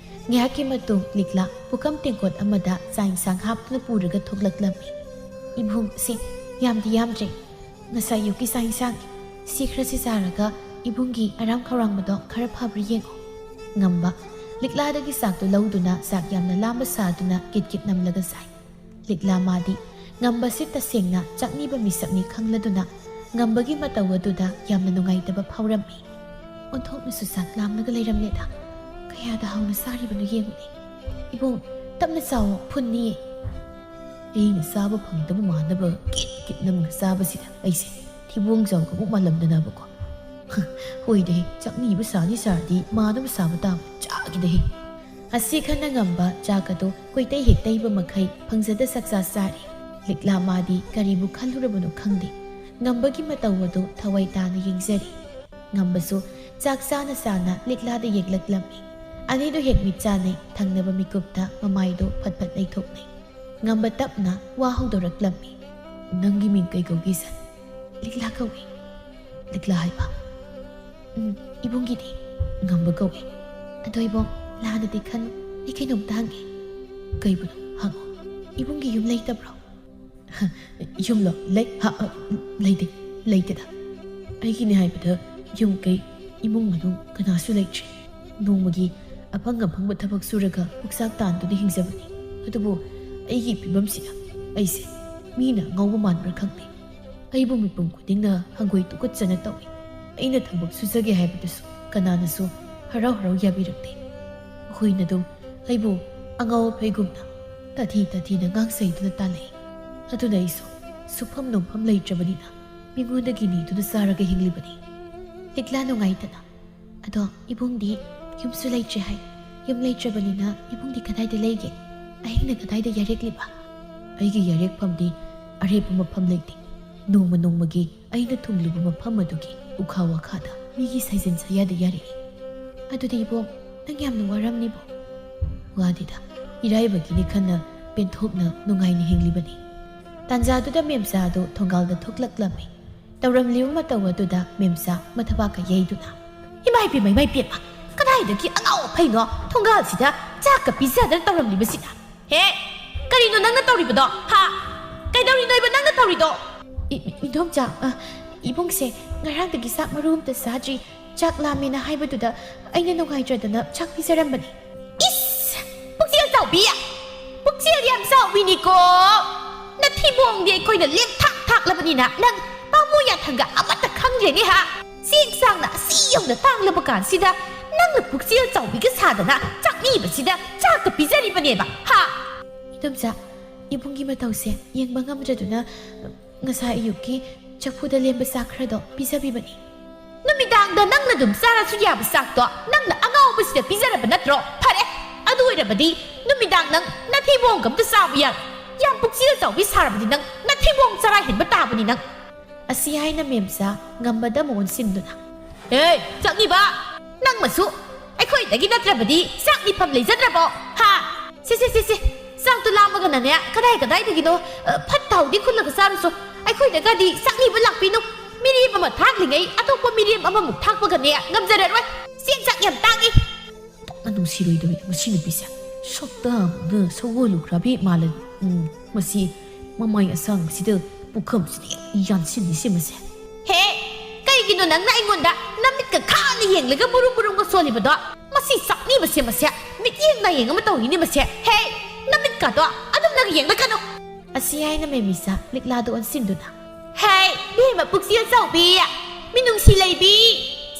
ꯉꯥꯏꯍꯥꯛꯀꯤ ꯃꯇꯨꯡ ꯂꯤꯛꯂꯥ ꯄꯨꯈꯝ ꯇꯦꯡꯀꯣꯠ ꯑꯃꯗ ꯆꯥꯛ ꯏꯟꯁꯥꯡ ꯍꯥꯞꯇꯨꯅ ꯄꯨꯔꯒ ꯊꯣꯛꯂꯛꯂꯝꯃꯤ꯫ "ꯏꯕꯨꯡ, ꯁꯤ ꯌꯥꯝꯗꯤ ꯌꯥꯝꯗ꯭ꯔꯦ꯫ ꯉꯁꯥꯏ ꯑꯌꯨꯛꯀꯤ ꯆꯥꯛ ꯏꯟꯁꯥꯡ, ꯁꯤ ꯈꯔꯁꯤ ꯆꯥꯔꯒ ꯏꯕꯨꯡꯒꯤ ꯑꯔꯥꯝ ꯈꯧꯔꯥꯡꯕꯗꯣ ꯈꯔ ꯐꯕ꯭ꯔꯥ ꯌꯦꯡꯉꯣ꯫" ꯉꯝꯕ ꯂꯤꯛꯂꯥꯗꯒꯤ ꯆꯥꯛꯇꯨ ꯂꯧꯗꯨꯅ ꯆꯥꯛ ꯌꯥꯝꯅ ꯂꯥꯝꯕ ꯁꯥꯗꯨꯅ ꯀꯤꯠ ꯀꯤꯠ ꯅꯝꯂꯒ ꯆꯥꯏ꯫ ꯂꯤꯛꯂꯥ ꯃꯥꯗꯤ ꯉꯝꯕꯁꯤ ꯇꯁꯦꯡꯅ ꯆꯥꯛꯅꯤꯕ ꯃꯤꯁꯛꯅꯤ ꯈꯪꯂꯗꯨꯅ ꯉꯝꯕꯒꯤ ꯃꯇꯧ ꯑꯗꯨꯗ ꯌꯥꯝꯅ ꯅꯨꯡꯉꯥꯏꯇꯕ ꯐꯥꯎꯔꯝꯃꯤ꯫ "ꯑꯣꯟꯊꯣꯛꯅꯁꯨ ꯆꯥꯛ ꯂꯥꯝꯂꯒ ꯂꯩꯔꯝꯂꯦꯗ꯫ ꯀꯌꯥꯗ ꯍꯥꯎꯅ ꯆꯥꯔꯤꯕꯅꯣ ꯌꯦꯡꯉꯨꯅꯦ꯫ ꯏꯕꯨꯡ, ꯇꯞꯅ ꯆꯥꯎꯑꯣ, ꯐꯨꯟꯅꯤꯌꯦ꯫" "ꯑꯩꯅ ꯆꯥꯕ ꯐꯪꯗꯕ ꯃꯥꯟꯅꯕ ꯀꯤꯠ ꯀꯤꯠ ꯅꯝꯅ ꯆꯥꯕꯁꯤꯗ ꯑꯩꯁꯦ ꯊꯤꯕꯣꯡ ꯆꯥꯎꯕꯃꯨꯛ ꯃꯥꯜꯂꯝꯗꯅꯕꯀꯣ꯫" "ꯍꯣꯏꯗꯦ, ꯆꯥꯛꯅꯤꯕ ꯁꯥꯅꯤ ꯁꯥꯔꯗꯤ ꯃꯥꯟꯅꯕ ꯁꯥꯕ ꯇꯥꯕ, ꯆꯥꯈꯤꯗꯦ꯫" ꯑꯁꯤ ꯈꯟꯅ ꯉꯝꯕ ꯆꯥꯛ ꯑꯗꯨ ꯀꯣꯏꯇꯩ ꯍꯦꯛ ꯇꯩꯕ ꯃꯈꯩ ꯐꯪꯖꯗ ꯆꯥꯛꯆꯥ ꯆꯥꯔꯤ꯫ ꯂꯤꯛꯂꯥ ꯃꯥꯗꯤ ꯀꯔꯤꯕꯨ ꯈꯜꯂꯨꯔꯕꯅꯣ ꯈꯪꯗꯦ꯫ ꯉꯝꯕꯒꯤ ꯃꯇꯧ ꯑꯗꯨ ꯊꯋꯥꯏ ꯇꯥꯅ ꯌꯦꯡꯖꯔꯤ꯫ ꯉꯝꯕꯁꯨ ꯆꯥꯛ ꯆꯥꯅ ꯆꯥꯅ ꯂꯤꯛꯂꯥꯗ ꯌꯦꯡꯂꯛꯂꯝꯃꯤ꯫ ꯑꯅꯤꯗꯨ ꯍꯦꯛ ꯃꯤꯠ ꯆꯥꯟꯅꯩ, ꯊꯪꯅꯕ ꯃꯤꯀꯨꯞꯇ ꯃꯃꯥꯏꯗꯨ ꯐꯠ ꯐꯠ ꯂꯩꯊꯣꯛꯅꯩ꯫ ꯉꯝꯕ ꯇꯞꯅ ꯋꯥ ꯍꯧꯗꯣꯔꯛꯂꯝꯃꯤ꯫ "ꯅꯪꯒꯤ ꯃꯤꯡ ꯀꯩ ꯀꯧꯒꯦ ꯏꯆꯟ?" "ꯂꯤꯛꯂꯥ ꯀꯧꯏ꯫" "ꯂꯤꯛꯂꯥ ꯍꯥꯏꯕ?" "ꯎꯝ, ꯏꯕꯨꯡꯒꯤꯗꯤ?" "ꯉꯝꯕ ꯀꯧꯏ꯫" "ꯑꯗꯣ ꯏꯕꯨꯡ, ꯂꯥꯟꯅꯗꯤ ꯈꯟꯅꯨ, ꯑꯩ ꯀꯩꯅꯣꯝꯇ ꯍꯪꯒꯦ꯫" "ꯀꯩꯕꯨꯅꯣ? ꯍꯪꯉꯣ꯫" "ꯏꯕꯨꯡꯒꯤ ꯌꯨꯝ ꯂꯩꯇꯕ꯭ꯔꯣ?" "ꯌꯨꯝꯂꯣ? ꯂꯩ? ꯍ, ꯑ, ꯂꯩꯇꯦ, ꯂꯩꯇꯦꯗ꯫ ꯑꯩꯒꯤꯅꯦ ꯍꯥꯏꯕꯗ ꯌꯨꯝ ꯀꯩ, ꯏꯃꯨꯡ ꯃꯅꯨꯡ ꯀꯅꯥꯁꯨ ꯂꯩꯇ꯭ꯔꯦ꯫ ꯅꯣꯡꯃꯒꯤ ꯑꯐꯪ ꯑꯐꯪꯕ ꯊꯕꯛ ꯁꯨꯔꯒ ꯄꯨꯛꯆꯥꯛ ꯇꯥꯟꯗꯨꯅ ꯍꯤꯡꯖꯕꯅꯤ꯫ ꯑꯗꯨꯕꯨ ꯑꯩꯒꯤ ꯐꯤꯕꯝꯁꯤꯗ ꯑꯩꯁꯦ ꯃꯤꯅ ꯑꯉꯥꯎꯕ ꯃꯥꯟꯕ꯭ꯔꯥ ꯈꯪꯗꯦ꯫ ꯑꯩꯕꯨ ꯃꯤꯄꯨꯝ ꯈꯨꯗꯤꯡꯅ ꯍꯪꯒꯣꯏ ꯇꯨꯀꯠꯆꯅ ꯇꯧꯏ꯫ ꯑꯩꯅ ꯊꯕꯛ ꯁꯨꯖꯒꯦ ꯍꯥꯏꯕꯗꯨꯁꯨ ꯀꯅꯥꯅꯁꯨ ꯍꯔꯥꯎ ꯍꯔꯥꯎ ꯌꯥꯕꯤꯔꯛꯇꯦ꯫ ꯃꯈꯣꯏꯅ ꯑꯗꯨꯝ ꯑꯩꯕꯨ ꯑꯉꯥꯎ ꯑꯐꯩꯒꯨꯝꯅ ꯇꯥꯊꯤ ꯇꯥꯊꯤꯅ ꯉꯥꯡꯁꯩꯗꯨꯅ ꯇꯥꯜꯂꯛꯏ꯫ ꯑꯗꯨꯅ ꯑꯩꯁꯨ ꯁꯨꯐꯝ ꯅꯣꯝꯐꯝ ꯂꯩꯇ꯭ꯔꯕꯅꯤꯅ ꯃꯤꯉꯣꯟꯗꯒꯤ ꯅꯤꯗꯨꯅ ꯆꯥꯔꯒ ꯍꯤꯡꯂꯤꯕꯅꯤ꯫" ꯂꯤꯛꯂꯥ ꯅꯨꯡꯉꯥꯏꯇꯅ, "ꯑꯗꯣ ꯏꯕꯨꯡꯗꯤ ꯌꯨꯝꯁꯨ ꯂꯩꯇ꯭ꯔꯦ ꯍꯥꯏ꯫ ꯌꯨꯝ ꯂꯩꯇ꯭ꯔꯕꯅꯤꯅ ꯏꯕꯨꯡꯗꯤ ꯀꯗꯥꯏꯗ ꯂꯩꯒꯦ? ꯑꯍꯤꯡꯅ ꯀꯗꯥꯏꯗ ꯌꯥꯔꯦꯛꯂꯤꯕ?" "ꯑꯩꯒꯤ ꯌꯥꯔꯦꯛꯐꯝꯗꯤ ꯑꯔꯦꯞꯄ ꯃꯐꯝ ꯂꯩꯇꯦ꯫ ꯅꯣꯡꯃ ꯅꯣꯡꯃꯒꯤ ꯑꯩꯅ ꯊꯨꯡꯂꯨꯕ ꯃꯐꯝ ꯑꯗꯨꯒꯤ ꯎꯈꯥ ꯋꯥꯈꯥꯗ ꯃꯤꯒꯤ ꯁꯩꯖꯤꯟ ꯁꯌꯥꯗ ꯌꯥꯔꯛꯏ꯫ "ꯑꯗꯨꯗꯤ ꯏꯕꯣꯛ, ꯅꯪ ꯌꯥꯝꯅ ꯋꯥꯔꯝꯅꯤꯕꯣ?" "ꯋꯥꯗꯦꯗ, ꯏꯔꯥꯏꯕꯒꯤꯅꯤ ꯈꯟꯅ ꯄꯦꯟꯊꯣꯛꯅ ꯅꯨꯡꯉꯥꯏꯅ ꯍꯤꯡꯂꯤꯕꯅꯤ"꯫ ꯇꯥꯟꯖꯥꯗꯨꯗ ꯃꯦꯝꯆꯥ ꯑꯗꯨ ꯊꯣꯡꯒꯥꯜꯗ ꯊꯣꯛꯂꯛꯂꯝꯃꯤ꯫ ꯇꯧꯔꯝꯂꯤꯕ ꯃꯇꯧ ꯑꯗꯨꯗ ꯃꯦꯝꯆꯥ ꯃꯊꯕꯥꯛꯀ ꯌꯩꯗꯨꯅ, "ꯏꯃꯥ ꯏꯕꯦꯝꯃ, ꯏꯃꯥ ꯏꯕꯦꯝꯃ, ꯀꯗꯥꯏꯗꯒꯤ ꯑꯉꯥꯎ ꯑꯐꯩꯅꯣ ꯊꯣꯡꯒꯥꯜꯁꯤꯗ ꯆꯥꯛꯀ ꯄꯤꯖꯗꯅ ꯇꯧꯔꯝꯂꯤꯕꯁꯤꯅ? ꯍꯦ, ꯀꯔꯤꯅꯣ ꯅꯪꯅ ꯇꯧꯔꯤꯕꯗꯣ? ꯍꯥ? ꯀꯩꯗꯧꯔꯤꯅꯣ ꯏꯕ ꯅꯪꯅ ꯇꯧꯔꯤꯗꯣ?" "ꯏ-, ꯏ-, ꯏꯗꯣꯝꯆꯥ, ꯑ, ꯏꯕꯨꯡꯁꯦ ꯉꯔꯥꯡꯗꯒꯤ ꯆꯥꯛ ꯃꯔꯨ ꯑꯝꯇ ꯆꯥꯗ꯭ꯔꯤ, ꯆꯥꯛ ꯂꯥꯝꯃꯦꯅ ꯍꯥꯏꯕꯗꯨꯗ ꯑꯩꯅ ꯅꯨꯡꯉꯥꯏꯇ꯭ꯔꯗꯅ ꯆꯥꯛ ꯄꯤꯖꯔꯝꯕꯅꯤ"꯫ "ꯏꯁ! ꯄꯨꯛꯆꯦꯜ ꯆꯥꯎꯕꯤ! ꯄꯨꯛꯆꯦꯜ ꯌꯥꯝ ꯆꯥꯎꯕꯤꯅꯤꯀꯣ! ꯅꯊꯤꯕꯣꯡꯗꯤ ꯑꯩꯈꯣꯏꯅ ꯂꯦꯛ ꯊꯥꯛ ꯊꯥꯛꯂꯕꯅꯤꯅ ꯅꯪ ꯄꯥꯝꯃꯨ ꯌꯥꯊꯪꯒ ꯑꯃꯠꯇ ꯈꯪꯗ꯭ꯔꯦꯅꯦ ꯍꯥ? ꯆꯦꯡ ꯆꯥꯡꯅ ꯑꯁꯤ ꯌꯧꯅ ꯇꯥꯡꯂꯕ ꯀꯥꯟꯁꯤꯗ ꯅꯪꯅ ꯄꯨꯛꯆꯦꯜ ꯆꯥꯎꯕꯤꯒ ꯁꯥꯗꯅ ꯆꯥꯛꯅꯤꯕꯁꯤꯗ ꯆꯥꯛꯀ ꯄꯤꯖꯔꯤꯕꯅꯦꯕ ꯍꯥ?" "ꯏꯗꯣꯝꯆꯥ, ꯏꯕꯨꯡꯒꯤ ꯃꯇꯧꯁꯦ ꯌꯦꯡꯕ ꯉꯝꯗ꯭ꯔꯗꯨꯅ ꯉꯁꯥꯏ ꯑꯌꯨꯛꯀꯤ ꯆꯐꯨꯗ ꯂꯦꯝꯕ ꯆꯥꯛ ꯈꯔꯗꯣ ꯄꯤꯖꯕꯤꯕꯅꯤ"꯫ "ꯅꯨꯃꯤꯗꯥꯡꯗ ꯅꯪꯅ ꯑꯗꯨꯝ ꯆꯥꯔꯁꯨ ꯌꯥꯕ ꯆꯥꯛꯇꯣ ꯅꯪꯅ ꯑꯉꯥꯎꯕꯁꯤꯗ ꯄꯤꯖꯔꯕ ꯅꯠꯇ꯭ꯔꯣ? ꯐꯔꯦ, ꯑꯗꯨ ꯑꯣꯏꯔꯕꯗꯤ ꯅꯨꯃꯤꯗꯥꯡ ꯅꯪ ꯅꯊꯤꯕꯣꯡꯒ ꯑꯝꯇ ꯆꯥꯕ ꯌꯥꯔꯣꯏ꯫ ꯌꯥꯝ ꯄꯨꯛꯆꯦꯜ ꯆꯥꯎꯕꯤ ꯁꯥꯔꯕꯗꯤ ꯅꯪ ꯅꯊꯤꯕꯣꯡ ꯆꯔꯥ ꯍꯦꯟꯕ ꯇꯥꯕꯅꯤ ꯅꯪ"꯫ ꯑꯁꯤ ꯍꯥꯏꯅ ꯃꯦꯝꯆꯥ ꯉꯝꯕꯗ ꯑꯃꯨꯛ ꯑꯣꯟꯁꯤꯟꯗꯨꯅ, "ꯍꯦ, ꯆꯥꯛꯅꯤꯕ! ꯅꯪꯃꯁꯨ ꯑꯩꯈꯣꯏꯗꯒꯤ ꯅꯠꯇ꯭ꯔꯕꯗꯤ ꯆꯥꯛ ꯅꯤꯐꯝ ꯂꯩꯖꯗ꯭ꯔꯕꯣ? ꯍꯥ? ꯁꯦ, ꯁꯦ, ꯁꯦ, ꯁꯦ, ꯆꯥꯛꯇꯣ ꯂꯥꯝꯃꯒꯅꯅꯦ, ꯀꯗꯥꯏ ꯀꯗꯥꯏꯗꯒꯤꯅꯣ, ꯑ, ꯐꯠꯇ ꯍꯥꯎꯗꯤ ꯈꯨꯜꯂꯒ ꯆꯥꯔꯨꯆꯣ꯫ ꯑꯩꯈꯣꯏꯗꯒꯗꯤ ꯆꯥꯛꯅꯤꯕ ꯂꯥꯛꯄꯤꯅꯨ꯫ ꯃꯤꯔꯦꯝ ꯑꯃ ꯊꯥꯛꯂꯤꯉꯩ ꯑꯇꯣꯞꯄ ꯃꯤꯔꯦꯝ ꯑꯃꯃꯨꯛ ꯊꯥꯛꯄꯒꯅꯦ ꯉꯝꯖꯔꯔꯣꯏ꯫ ꯆꯦꯡ ꯆꯥꯛ ꯌꯥꯝ ꯇꯥꯡꯏ"꯫ ꯅꯨꯡꯁꯤꯔꯣꯏꯗꯧꯔꯤꯗ ꯃꯁꯤ ꯅꯨꯄꯤꯁꯦ꯫ ꯁꯛꯇ ꯑꯃꯨꯛꯅ ꯁꯒꯣꯜ ꯂꯨꯈ꯭ꯔꯥꯕꯤ ꯃꯥꯜꯂꯦ꯫ ꯎꯝ, ꯃꯁꯤ ꯃꯃꯥꯏ ꯑꯁꯥꯡꯕꯁꯤꯗ ꯄꯨꯈꯝꯁꯤꯗ ꯌꯥꯟꯁꯤꯜꯂꯤꯁꯦ ꯃꯁꯦ꯫ ꯍꯦ, ꯀꯩꯒꯤꯅꯣ ꯅꯪꯅ ꯑꯩꯉꯣꯟꯗ ꯅꯃꯤꯠꯀ ꯈꯥꯅ ꯌꯦꯡꯂꯒ ꯃꯨꯔꯨꯝ ꯃꯨꯔꯨꯝꯒ ꯁꯣꯜꯂꯤꯕꯗꯣ? ꯃꯁꯤ ꯆꯥꯛꯅꯤꯕꯁꯦ ꯃꯁꯦ, ꯃꯤꯠꯌꯦꯡ ꯅꯥꯌꯦꯡ ꯑꯃ ꯇꯧꯔꯤꯅꯦ ꯃꯁꯦ꯫ ꯍꯦ, ꯅꯃꯤꯠꯀꯗꯣ ꯑꯗꯨꯝꯅꯒ ꯌꯦꯡꯂꯛꯀꯅꯨ꯫ ꯑꯁꯤ ꯍꯥꯏꯅ ꯃꯦꯃꯤꯁꯥ ꯂꯤꯛꯂꯥꯗꯨ ꯑꯣꯟꯁꯤꯟꯗꯨꯅ, "ꯍꯦ, ꯏꯕꯦꯝꯃ ꯄꯨꯛꯆꯦꯜ ꯆꯥꯎꯕꯤ, ꯃꯤꯅꯨꯡꯁꯤ ꯂꯩꯕꯤ,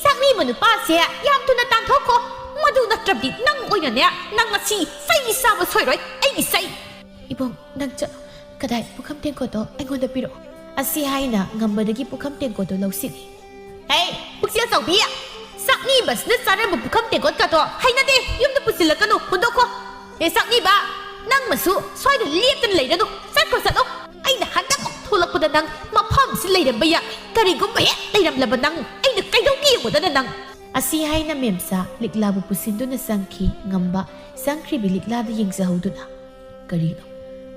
ꯆꯥꯛꯅꯤꯕ ꯅꯨꯄꯥꯁꯦ ꯌꯥꯝ ꯊꯨꯅ ꯇꯥꯟꯊꯣꯛꯈꯣ꯫ ꯃꯗꯨ ꯅꯠꯇ꯭ꯔꯕꯗꯤ ꯅꯪ ꯑꯣꯏꯅꯅꯦ, ꯅꯪ ꯉꯁꯤ ꯆꯩ ꯆꯥꯕ ꯁꯣꯏꯔꯣꯏ, ꯑꯩꯒꯤ ꯆꯩ"꯫ "ꯏꯕꯨꯡ, ꯅꯪ ꯆꯠꯂꯣ꯫ ꯀꯗꯥꯏ ꯄꯨꯈꯝ ꯇꯦꯡꯀꯣꯠꯇꯣ ꯑꯩꯉꯣꯟꯗ ꯄꯤꯔꯛꯑꯣ"꯫ ꯑꯁꯤ ꯍꯥꯏꯅ ꯉꯝꯕꯗꯒꯤ ꯄꯨꯈꯝ ꯇꯦꯡꯀꯣꯠꯇꯣ ꯂꯧꯁꯤꯜꯂꯤ꯫ "ꯍꯦ, ꯄꯨꯛꯆꯦꯜ ꯆꯥꯎꯕꯤ! ꯆꯥꯛꯅꯤꯕꯁꯤꯅ ꯆꯥꯔꯝꯕ ꯄꯨꯈꯝ ꯇꯦꯡꯀꯣꯠꯀꯗꯣ ꯍꯩꯅꯗꯦ, ꯌꯨꯝꯗ ꯄꯨꯁꯤꯜꯂꯛꯀꯅꯨ, ꯍꯨꯟꯗꯣꯛꯈꯣ꯫ ꯍꯦ ꯆꯥꯛꯅꯤꯕ, ꯅꯪꯃꯁꯨ ꯁ꯭ꯋꯥꯏꯗ ꯂꯦꯞꯇꯅ ꯂꯩꯔꯅꯨ, ꯆꯠꯈ꯭ꯔꯣ, ꯆꯠꯂꯣ꯫ ꯑꯩꯅ ꯍꯟꯗꯛꯃꯨꯛ ꯊꯣꯛꯂꯛꯄꯗ ꯅꯪ ꯃꯐꯝꯁꯤ ꯂꯩꯔꯝꯕ ꯌꯥꯏ꯫ ꯀꯔꯤꯒꯨꯝꯕ ꯍꯦꯛ ꯂꯩꯔꯝꯂꯕ ꯅꯪ ꯑꯩꯅ ꯀꯩꯗꯧꯅꯤ ꯌꯦꯡꯉꯨꯗꯅ ꯅꯪ꯫ ꯑꯁꯤ ꯍꯥꯏꯅ ꯃꯦꯝꯆꯥ ꯂꯤꯛꯂꯥꯕꯨ ꯄꯨꯁꯤꯟꯗꯨꯅ ꯆꯪꯈꯤ꯫ ꯉꯝꯕ ꯆꯪꯈ꯭ꯔꯤꯕꯤ ꯂꯤꯛꯂꯥꯗ ꯌꯦꯡꯖꯍꯧꯗꯨꯅ, "ꯀꯔꯤꯅꯣ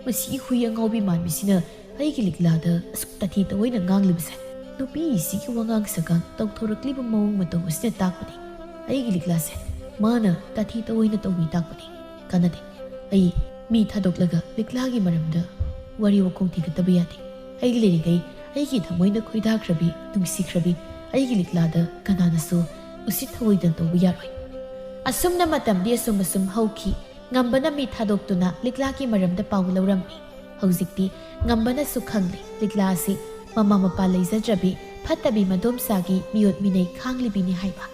ꯃꯁꯤꯒꯤ ꯍꯨꯏ ꯑꯉꯥꯎꯕꯤ ꯃꯥꯟꯕꯤꯁꯤꯅ ꯑꯩꯒꯤ ꯂꯤꯛꯂꯥꯗ ꯑꯁꯨꯛ ꯇꯥꯊꯤ ꯇꯧꯑꯣꯏꯅ ꯉꯥꯡꯂꯤꯕꯁꯦ? ꯅꯨꯄꯤꯁꯤꯒꯤ ꯋꯥꯉꯥꯡ ꯁꯉꯥꯡ, ꯇꯧꯊꯣꯔꯛꯂꯤꯕ ꯃꯑꯣꯡ ꯃꯇꯧ ꯑꯁꯤꯅ ꯇꯥꯛꯄꯗꯤ ꯑꯩꯒꯤ ꯂꯤꯛꯂꯥꯁꯦ ꯃꯥꯅ ꯇꯥꯊꯤ ꯇꯧꯑꯣꯏꯅ ꯇꯧꯕꯤ ꯇꯥꯛꯄꯅꯤ꯫ ꯀꯥꯟꯅꯗꯦ꯫ ꯑꯩ ꯃꯤ ꯊꯥꯗꯣꯛꯂꯒ ꯂꯤꯛꯂꯥꯒꯤ ꯃꯔꯝꯗ ꯋꯥꯔꯤ ꯋꯥꯈꯣꯡ ꯊꯤꯒꯠꯇꯕ ꯌꯥꯗꯦ꯫ ꯑꯩꯒꯤ ꯂꯩꯔꯤꯉꯩ ꯑꯩꯒꯤ ꯊꯃꯣꯏꯅ ꯈꯣꯏꯗꯥꯈ꯭ꯔꯕꯤ, ꯅꯨꯡꯁꯤꯈ꯭ꯔꯕꯤ ꯑꯩꯒꯤ ꯂꯤꯛꯂꯥꯗ ꯀꯅꯥꯅꯁꯨ ꯎꯁꯤꯠ ꯊꯑꯣꯏꯗꯅ ꯇꯧꯕ ꯌꯥꯔꯣꯏ"꯫ ꯑꯁꯨꯝꯅ ꯃꯇꯝꯗꯤ ꯑꯁꯨꯝ ꯑꯁꯨꯝ ꯍꯧꯈꯤ꯫ ꯉꯝꯕꯅ ꯃꯤ ꯊꯥꯗꯣꯛꯇꯨꯅ ꯂꯤꯛꯂꯥꯒꯤ ꯃꯔꯝꯗ ꯄꯥꯎ ꯂꯧꯔꯝꯃꯤ꯫ ꯍꯧꯖꯤꯛꯇꯤ ꯉꯝꯕꯅꯁꯨ ꯈꯪꯂꯦ, ꯂꯤꯛꯂꯥ ꯑꯁꯤ ꯃꯃꯥ ꯃꯄꯥ ꯂꯩꯖꯗ꯭ꯔꯕꯤ, ꯐꯠꯇꯕꯤ ꯃꯗꯣꯝꯆꯥꯒꯤ ꯃꯤꯑꯣꯠ ꯃꯤꯅꯩ ꯈꯥꯡꯂꯤꯕꯤꯅꯤ ꯍꯥꯏꯕ꯫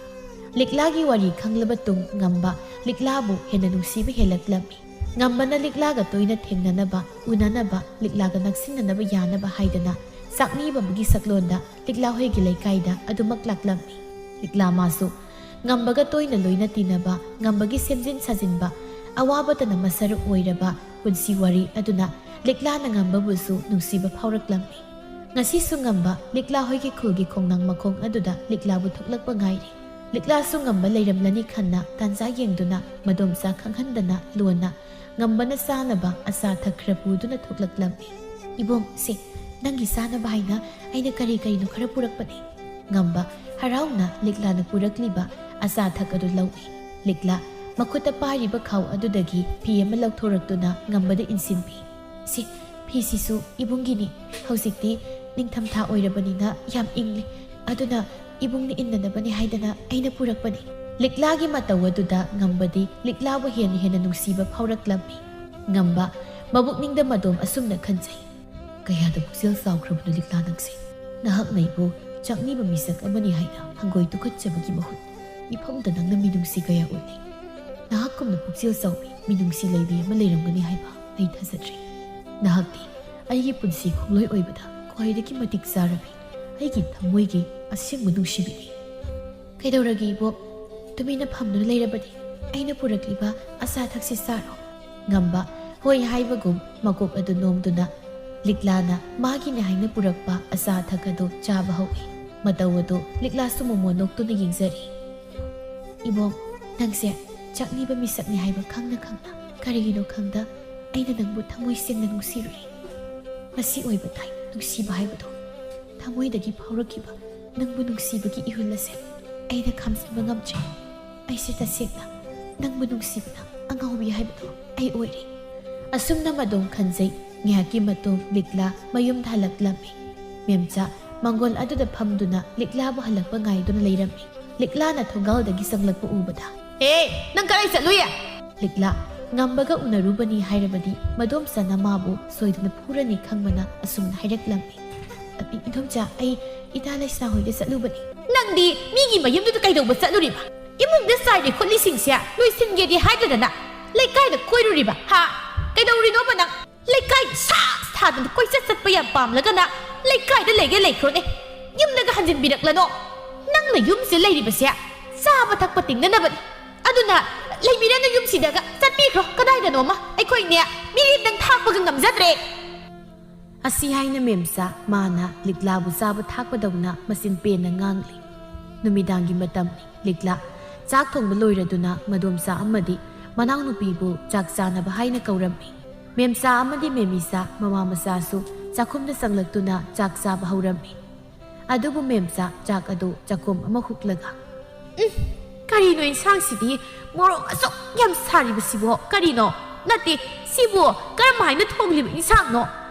ꯂꯤꯛꯂꯥꯒꯤ ꯋꯥꯔꯤ ꯈꯪꯂꯕ ꯇꯨꯡ ꯉꯝꯕ ꯂꯤꯛꯂꯥꯕꯨ ꯍꯦꯟꯅ ꯅꯨꯡꯁꯤꯕ ꯍꯦꯜꯂꯛꯂꯝꯃꯤ꯫ ꯉꯝꯕꯅ ꯂꯤꯛꯂꯥꯒ ꯇꯣꯏꯅ ꯊꯦꯡꯅꯅꯕ, ꯎꯅꯅꯕ, ꯂꯤꯛꯂꯥꯒ ꯅꯛꯁꯤꯟꯅꯅꯕ ꯌꯥꯅꯕ ꯍꯥꯏꯗꯅ ꯆꯥꯛꯅꯤꯕꯝꯒꯤ ꯁꯛꯂꯣꯟꯗ ꯂꯤꯛꯂꯥ ꯍꯣꯏꯒꯤ ꯂꯩꯀꯥꯏꯗ ꯑꯗꯨꯃꯛ ꯂꯥꯛꯂꯝꯃꯤ꯫ ꯂꯤꯛꯂꯥ ꯃꯥꯁꯨ ꯉꯝꯕꯒ ꯇꯣꯏꯅ ꯂꯣꯏꯅ ꯇꯤꯟꯅꯕ, ꯉꯝꯕꯒꯤ ꯁꯦꯝꯖꯤꯟ ꯁꯥꯖꯤꯟꯕ, ꯑꯋꯥꯕꯇꯅ ꯃꯁꯔꯨꯛ ꯑꯣꯏꯔꯕ ꯄꯨꯟꯁꯤ ꯋꯥꯔꯤ ꯑꯗꯨꯅ ꯂꯤꯛꯂꯥꯅ ꯉꯝꯕꯕꯨꯁꯨ ꯅꯨꯡꯁꯤꯕ ꯐꯥꯎꯔꯛꯂꯝꯃꯤ꯫ ꯉꯁꯤꯁꯨ ꯉꯝꯕ ꯂꯤꯛꯂꯥ ꯍꯣꯏꯒꯤ ꯈꯨꯜꯒꯤ ꯈꯣꯡꯅꯥꯡ ꯃꯈꯣꯡ ꯑꯗꯨꯗ ꯂꯤꯛꯂꯥꯕꯨ ꯊꯣꯛꯂꯛꯄ ꯉꯥꯏꯔꯤ꯫ ꯂꯤꯛꯂꯥꯁꯨ ꯉꯝꯕ ꯂꯩꯔꯝꯂꯅꯤ ꯈꯟꯅ ꯇꯥꯟꯖꯥ ꯌꯦꯡꯗꯨꯅ ꯃꯗꯣꯝꯆꯥ ꯈꯪꯍꯟꯗꯅ ꯂꯣꯟꯅ ꯉꯝꯕꯅ ꯆꯥꯅꯕ ꯑꯆꯥ ꯑꯊꯛ ꯈꯔ ꯄꯨꯗꯨꯅ ꯊꯣꯛꯂꯛꯂꯝꯃꯤ꯫ "ꯏꯕꯨꯡ, ꯁꯦ, ꯅꯪꯒꯤ ꯆꯥꯅꯕ ꯍꯥꯏꯅ ꯑꯩꯅ ꯀꯔꯤ ꯀꯔꯤꯅꯣ ꯈꯔ ꯄꯨꯔꯛꯄꯅꯤ"꯫ ꯉꯝꯕ ꯍꯔꯥꯎꯅ ꯂꯤꯛꯂꯥꯅ ꯄꯨꯔꯛꯂꯤꯕ ꯑꯆꯥ ꯑꯊꯛ ꯑꯗꯨ ꯂꯧꯏ꯫ ꯂꯤꯛꯂꯥ ꯃꯈꯨꯠꯇ ꯄꯥꯏꯔꯤꯕ ꯈꯥꯎ ꯑꯗꯨꯗꯒꯤ ꯐꯤ ꯑꯃ ꯂꯧꯊꯣꯔꯛꯇꯨꯅ ꯉꯝꯕꯗ ꯏꯟꯁꯤꯟꯕꯤ꯫ "ꯁꯤ ꯐꯤꯁꯤꯁꯨ ꯏꯕꯨꯡꯒꯤꯅꯤ꯫ ꯍꯧꯖꯤꯛꯇꯤ ꯅꯤꯡꯊꯝꯊꯥ ꯑꯣꯏꯔꯕꯅꯤꯅ ꯌꯥꯝ ꯏꯪꯂꯤ꯫ ꯑꯗꯨꯅ ꯏꯕꯨꯡꯅ ꯏꯟꯅꯅꯕꯅꯤ ꯍꯥꯏꯗꯅ ꯑꯩꯅ ꯄꯨꯔꯛꯄꯅꯤ"꯫ ꯂꯤꯛꯂꯥꯒꯤ ꯃꯇꯧ ꯑꯗꯨꯗ ꯉꯝꯕꯗꯤ ꯂꯤꯛꯂꯥꯕꯨ ꯍꯦꯟꯅ ꯍꯦꯟꯅ ꯅꯨꯡꯁꯤꯕ ꯐꯥꯎꯔꯛꯂꯝꯃꯤ꯫ ꯉꯝꯕ ꯃꯕꯨꯛꯅꯤꯡꯗ ꯃꯗꯣꯝ ꯑꯁꯨꯝꯅ ꯈꯟꯖꯩ, "ꯀꯌꯥꯗ ꯄꯨꯛꯆꯦꯜ ꯆꯥꯎꯈ꯭ꯔꯕꯅꯣ ꯂꯤꯛꯂꯥ ꯅꯪꯁꯦ꯫ ꯅꯍꯥꯛꯅ ꯑꯩꯕꯨ ꯆꯥꯛꯅꯤꯕ ꯃꯤꯁꯛ ꯑꯃꯅꯤ ꯍꯥꯏꯅ ꯍꯪꯒꯣꯏ ꯇꯨꯀꯠꯆꯕꯒꯤ ꯃꯍꯨꯠ ꯃꯤꯐꯝꯗ ꯅꯪꯅ ꯃꯤꯅꯨꯡꯁꯤ ꯀꯌꯥ ꯎꯠꯂꯤ꯫ ꯅꯍꯥꯛꯀꯨꯝꯅ ꯄꯨꯛꯆꯦꯜ ꯆꯥꯎꯕꯤ ꯃꯤꯅꯨꯡꯁꯤ ꯂꯩꯕꯤ ꯑꯃ ꯂꯩꯔꯝꯒꯅꯤ ꯍꯥꯏꯕ ꯑꯩ ꯊꯥꯖꯗ꯭ꯔꯤ꯫ ꯅꯍꯥꯛꯇꯤ ꯑꯩꯒꯤ ꯄꯨꯟꯁꯤ ꯈꯣꯡꯂꯣꯏ ꯑꯣꯏꯕꯗ ꯈ꯭ꯋꯥꯏꯗꯒꯤ ꯃꯇꯤꯛ ꯆꯥꯔꯕꯤ, ꯑꯩꯒꯤ ꯊꯃꯣꯏꯒꯤ ꯑꯁꯦꯡꯕ ꯅꯨꯡꯁꯤꯕꯤꯅꯤ"꯫ "ꯀꯩꯗꯧꯔꯒꯦ ꯏꯕꯣꯛ? ꯇꯨꯃꯤꯟꯅ ꯐꯝꯗꯨꯅ ꯂꯩꯔꯕꯗꯤ ꯑꯩꯅ ꯄꯨꯔꯛꯂꯤꯕ ꯑꯆꯥ ꯑꯊꯛꯁꯤ ꯆꯥꯔꯣ"꯫ ꯉꯝꯕ ꯍꯣꯏ ꯍꯥꯏꯕꯒꯨꯝ ꯃꯀꯣꯛ ꯑꯗꯨ ꯅꯣꯝꯗꯨꯅ ꯂꯤꯛꯂꯥꯅ ꯃꯥꯒꯤꯅꯦ ꯍꯥꯏꯅ ꯄꯨꯔꯛꯄ ꯑꯆꯥ ꯑꯊꯛ ꯑꯗꯨ ꯆꯥꯕ ꯍꯧꯏ꯫ ꯃꯇꯧ ꯑꯗꯨ ꯂꯤꯛꯂꯥꯁꯨ ꯃꯣꯃꯣꯟ ꯅꯣꯛꯇꯨꯅ ꯌꯦꯡꯖꯔꯤ꯫ "ꯏꯕꯣꯛ, ꯅꯪꯁꯦ ꯆꯥꯛꯅꯤꯕ ꯃꯤꯁꯛꯅꯤ ꯍꯥꯏꯕ ꯈꯪꯅ ꯈꯪꯅ ꯀꯔꯤꯒꯤꯅꯣ ꯈꯪꯗ ꯑꯩꯅ ꯅꯪꯕꯨ ꯊꯃꯣꯏ ꯁꯦꯡꯅ ꯅꯨꯡꯁꯤꯔꯨꯔꯦ꯫ ꯃꯁꯤ ꯑꯣꯏꯕ ꯇꯥꯏ ꯅꯨꯡꯁꯤꯕ ꯍꯥꯏꯕꯗꯣ꯫ ꯊꯃꯣꯏꯗꯒꯤ ꯐꯥꯎꯔꯛꯈꯤꯕ ꯅꯪꯕꯨ ꯅꯨꯡꯁꯤꯕꯒꯤ ꯏꯍꯨꯜ ꯑꯁꯦ ꯑꯩꯅ ꯈꯥꯝꯖꯤꯟꯕ ꯉꯝꯗ꯭ꯔꯦ꯫ ꯑꯩꯁꯦ ꯇꯁꯦꯡꯅ ꯅꯪꯕꯨ ꯅꯨꯡꯁꯤꯕꯅ ꯑꯉꯥꯎꯕꯤ ꯍꯥꯏꯕꯗꯣ ꯑꯩ ꯑꯣꯏꯔꯦ꯫" ꯑꯁꯨꯝꯅ ꯃꯗꯣꯝ ꯈꯟꯖꯩ꯫ ꯉꯥꯏꯍꯥꯛꯀꯤ ꯃꯇꯨꯡ ꯂꯤꯛꯂꯥ ꯃꯌꯨꯝꯗ ꯍꯜꯂꯛꯂꯝꯃꯤ꯫ ꯃꯦꯝꯆꯥ ꯃꯪꯒꯣꯜ ꯑꯗꯨꯗ ꯐꯝꯗꯨꯅ ꯂꯤꯛꯂꯥꯕꯨ ꯍꯜꯂꯛꯄ ꯉꯥꯏꯗꯨꯅ ꯂꯩꯔꯝꯃꯤ꯫ ꯂꯤꯛꯂꯥꯅ ꯊꯣꯡꯒꯥꯜꯗꯒꯤ ꯆꯪꯂꯛꯄ ꯎꯕꯗ, "ꯍꯦ, ꯅꯪ ꯀꯗꯥꯏ ꯆꯠꯂꯨꯏ?" ꯂꯤꯛꯂꯥ ꯉꯝꯕꯒ ꯎꯅꯔꯨꯕꯅꯤ ꯍꯥꯏꯔꯕꯗꯤ ꯃꯗꯣꯝꯆꯥꯅ ꯃꯥꯕꯨ ꯁꯣꯏꯗꯅ ꯐꯨꯔꯅꯤ ꯈꯪꯕꯅ ꯑꯁꯨꯝꯅ ꯍꯥꯏꯔꯛꯂꯝꯃꯤ꯫ "ꯑ, ꯏ-, ꯏꯗꯣꯝꯆꯥ, ꯑꯩ ꯏꯇꯥ ꯂꯩꯁꯅꯥ ꯍꯣꯏꯗ ꯆꯠꯂꯨꯕꯅꯤ꯫" "ꯅꯪꯗꯤ ꯃꯤꯒꯤ ꯃꯌꯨꯝꯗꯨꯗ ꯀꯩꯗꯧꯕ ꯆꯠꯂꯨꯔꯤꯕ? ꯏꯃꯨꯡꯗ ꯆꯥꯏꯔꯤ ꯈꯣꯠꯂꯤꯁꯤꯡꯁꯦ ꯂꯣꯏꯁꯤꯟꯒꯦꯗꯤ ꯍꯥꯏꯗꯗꯅ ꯂꯩꯀꯥꯏꯗ ꯀꯣꯏꯔꯨꯔꯤꯕ, ꯍꯥ? ꯀꯩꯗꯧꯔꯤꯅꯣꯕ ꯅꯪ? ꯂꯩꯀꯥꯏ ꯁꯥ ꯁꯥꯗꯅ ꯀꯣꯏꯆꯠ ꯆꯠꯄ ꯌꯥꯝ ꯄꯥꯝꯂꯒꯅ ꯂꯩꯀꯥꯏꯗ ꯂꯩꯒꯦ ꯂꯩꯈ꯭ꯔꯣꯅꯦ꯫ ꯌꯨꯝꯗꯒ ꯍꯟꯖꯤꯟꯕꯤꯔꯛꯂꯅꯣ꯫ ꯅꯪꯅ ꯌꯨꯝꯁꯦ ꯂꯩꯔꯤꯕꯁꯦ ꯆꯥꯕ ꯊꯛꯄ ꯇꯤꯡꯅꯅꯕꯅꯤ꯫ ꯑꯗꯨꯅ ꯂꯩꯕꯤꯔꯅꯨ ꯌꯨꯝꯁꯤꯗꯒ꯫ ꯆꯠꯄꯤꯈ꯭ꯔꯣ ꯀꯗꯥꯏꯗꯅꯣꯃ꯫ ꯑꯩꯈꯣꯏꯅꯦ ꯃꯤꯔꯦꯝꯗꯪ ꯊꯥꯛꯄꯒ ꯉꯝꯖꯗ꯭ꯔꯦ꯫" ꯑꯁꯤ ꯍꯥꯏꯅ ꯃꯦꯝꯆꯥ ꯃꯥꯅ ꯂꯤꯛꯂꯥꯕꯨ ꯆꯥꯕ ꯊꯥꯛꯄꯗꯧꯅ ꯃꯆꯤꯟ ꯄꯦꯟꯅ ꯉꯥꯡꯂꯤ꯫ ꯅꯨꯃꯤꯗꯥꯡꯒꯤ ꯃꯇꯝꯅꯤ꯫ ꯂꯤꯛꯂꯥ ꯆꯥꯛ ꯊꯣꯡꯕ ꯂꯣꯏꯔꯗꯨꯅ ꯃꯗꯣꯝꯆꯥ ꯑꯃꯗꯤ ꯃꯅꯥꯎꯅꯨꯄꯤꯕꯨ ꯆꯥꯛ ꯆꯥꯅꯕ ꯍꯥꯏꯅ ꯀꯧꯔꯝꯃꯤ꯫ ꯃꯦꯝꯆꯥ ꯑꯃꯗꯤ ꯃꯦꯃꯤꯆꯥ ꯃꯃꯥ ꯃꯆꯥꯁꯨ ꯆꯥꯛꯈꯨꯝꯗ ꯆꯪꯂꯛꯇꯨꯅ ꯆꯥꯛ ꯆꯥꯕ ꯍꯧꯔꯝꯃꯤ꯫ ꯑꯗꯨꯕꯨ ꯃꯦꯝꯆꯥ ꯆꯥꯛ ꯑꯗꯨ ꯆꯥꯛꯈꯨꯝ ꯑꯃ ꯍꯨꯛꯂꯒ, "ꯎꯝ, ꯀꯔꯤꯅꯣ ꯏꯟꯁꯥꯡꯁꯤꯗꯤ ꯃꯣꯔꯣꯛ ꯑꯁꯨꯛ ꯌꯥꯝ ꯁꯥꯔꯤꯕꯁꯤꯕꯣ? ꯀꯔꯤꯅꯣ? ꯅꯠꯇꯦ, ꯁꯤꯕꯨ ꯀꯔꯝ ꯍꯥꯏꯅ ꯊꯣꯡꯂꯤꯕ ꯏꯟꯁꯥꯡꯅꯣ?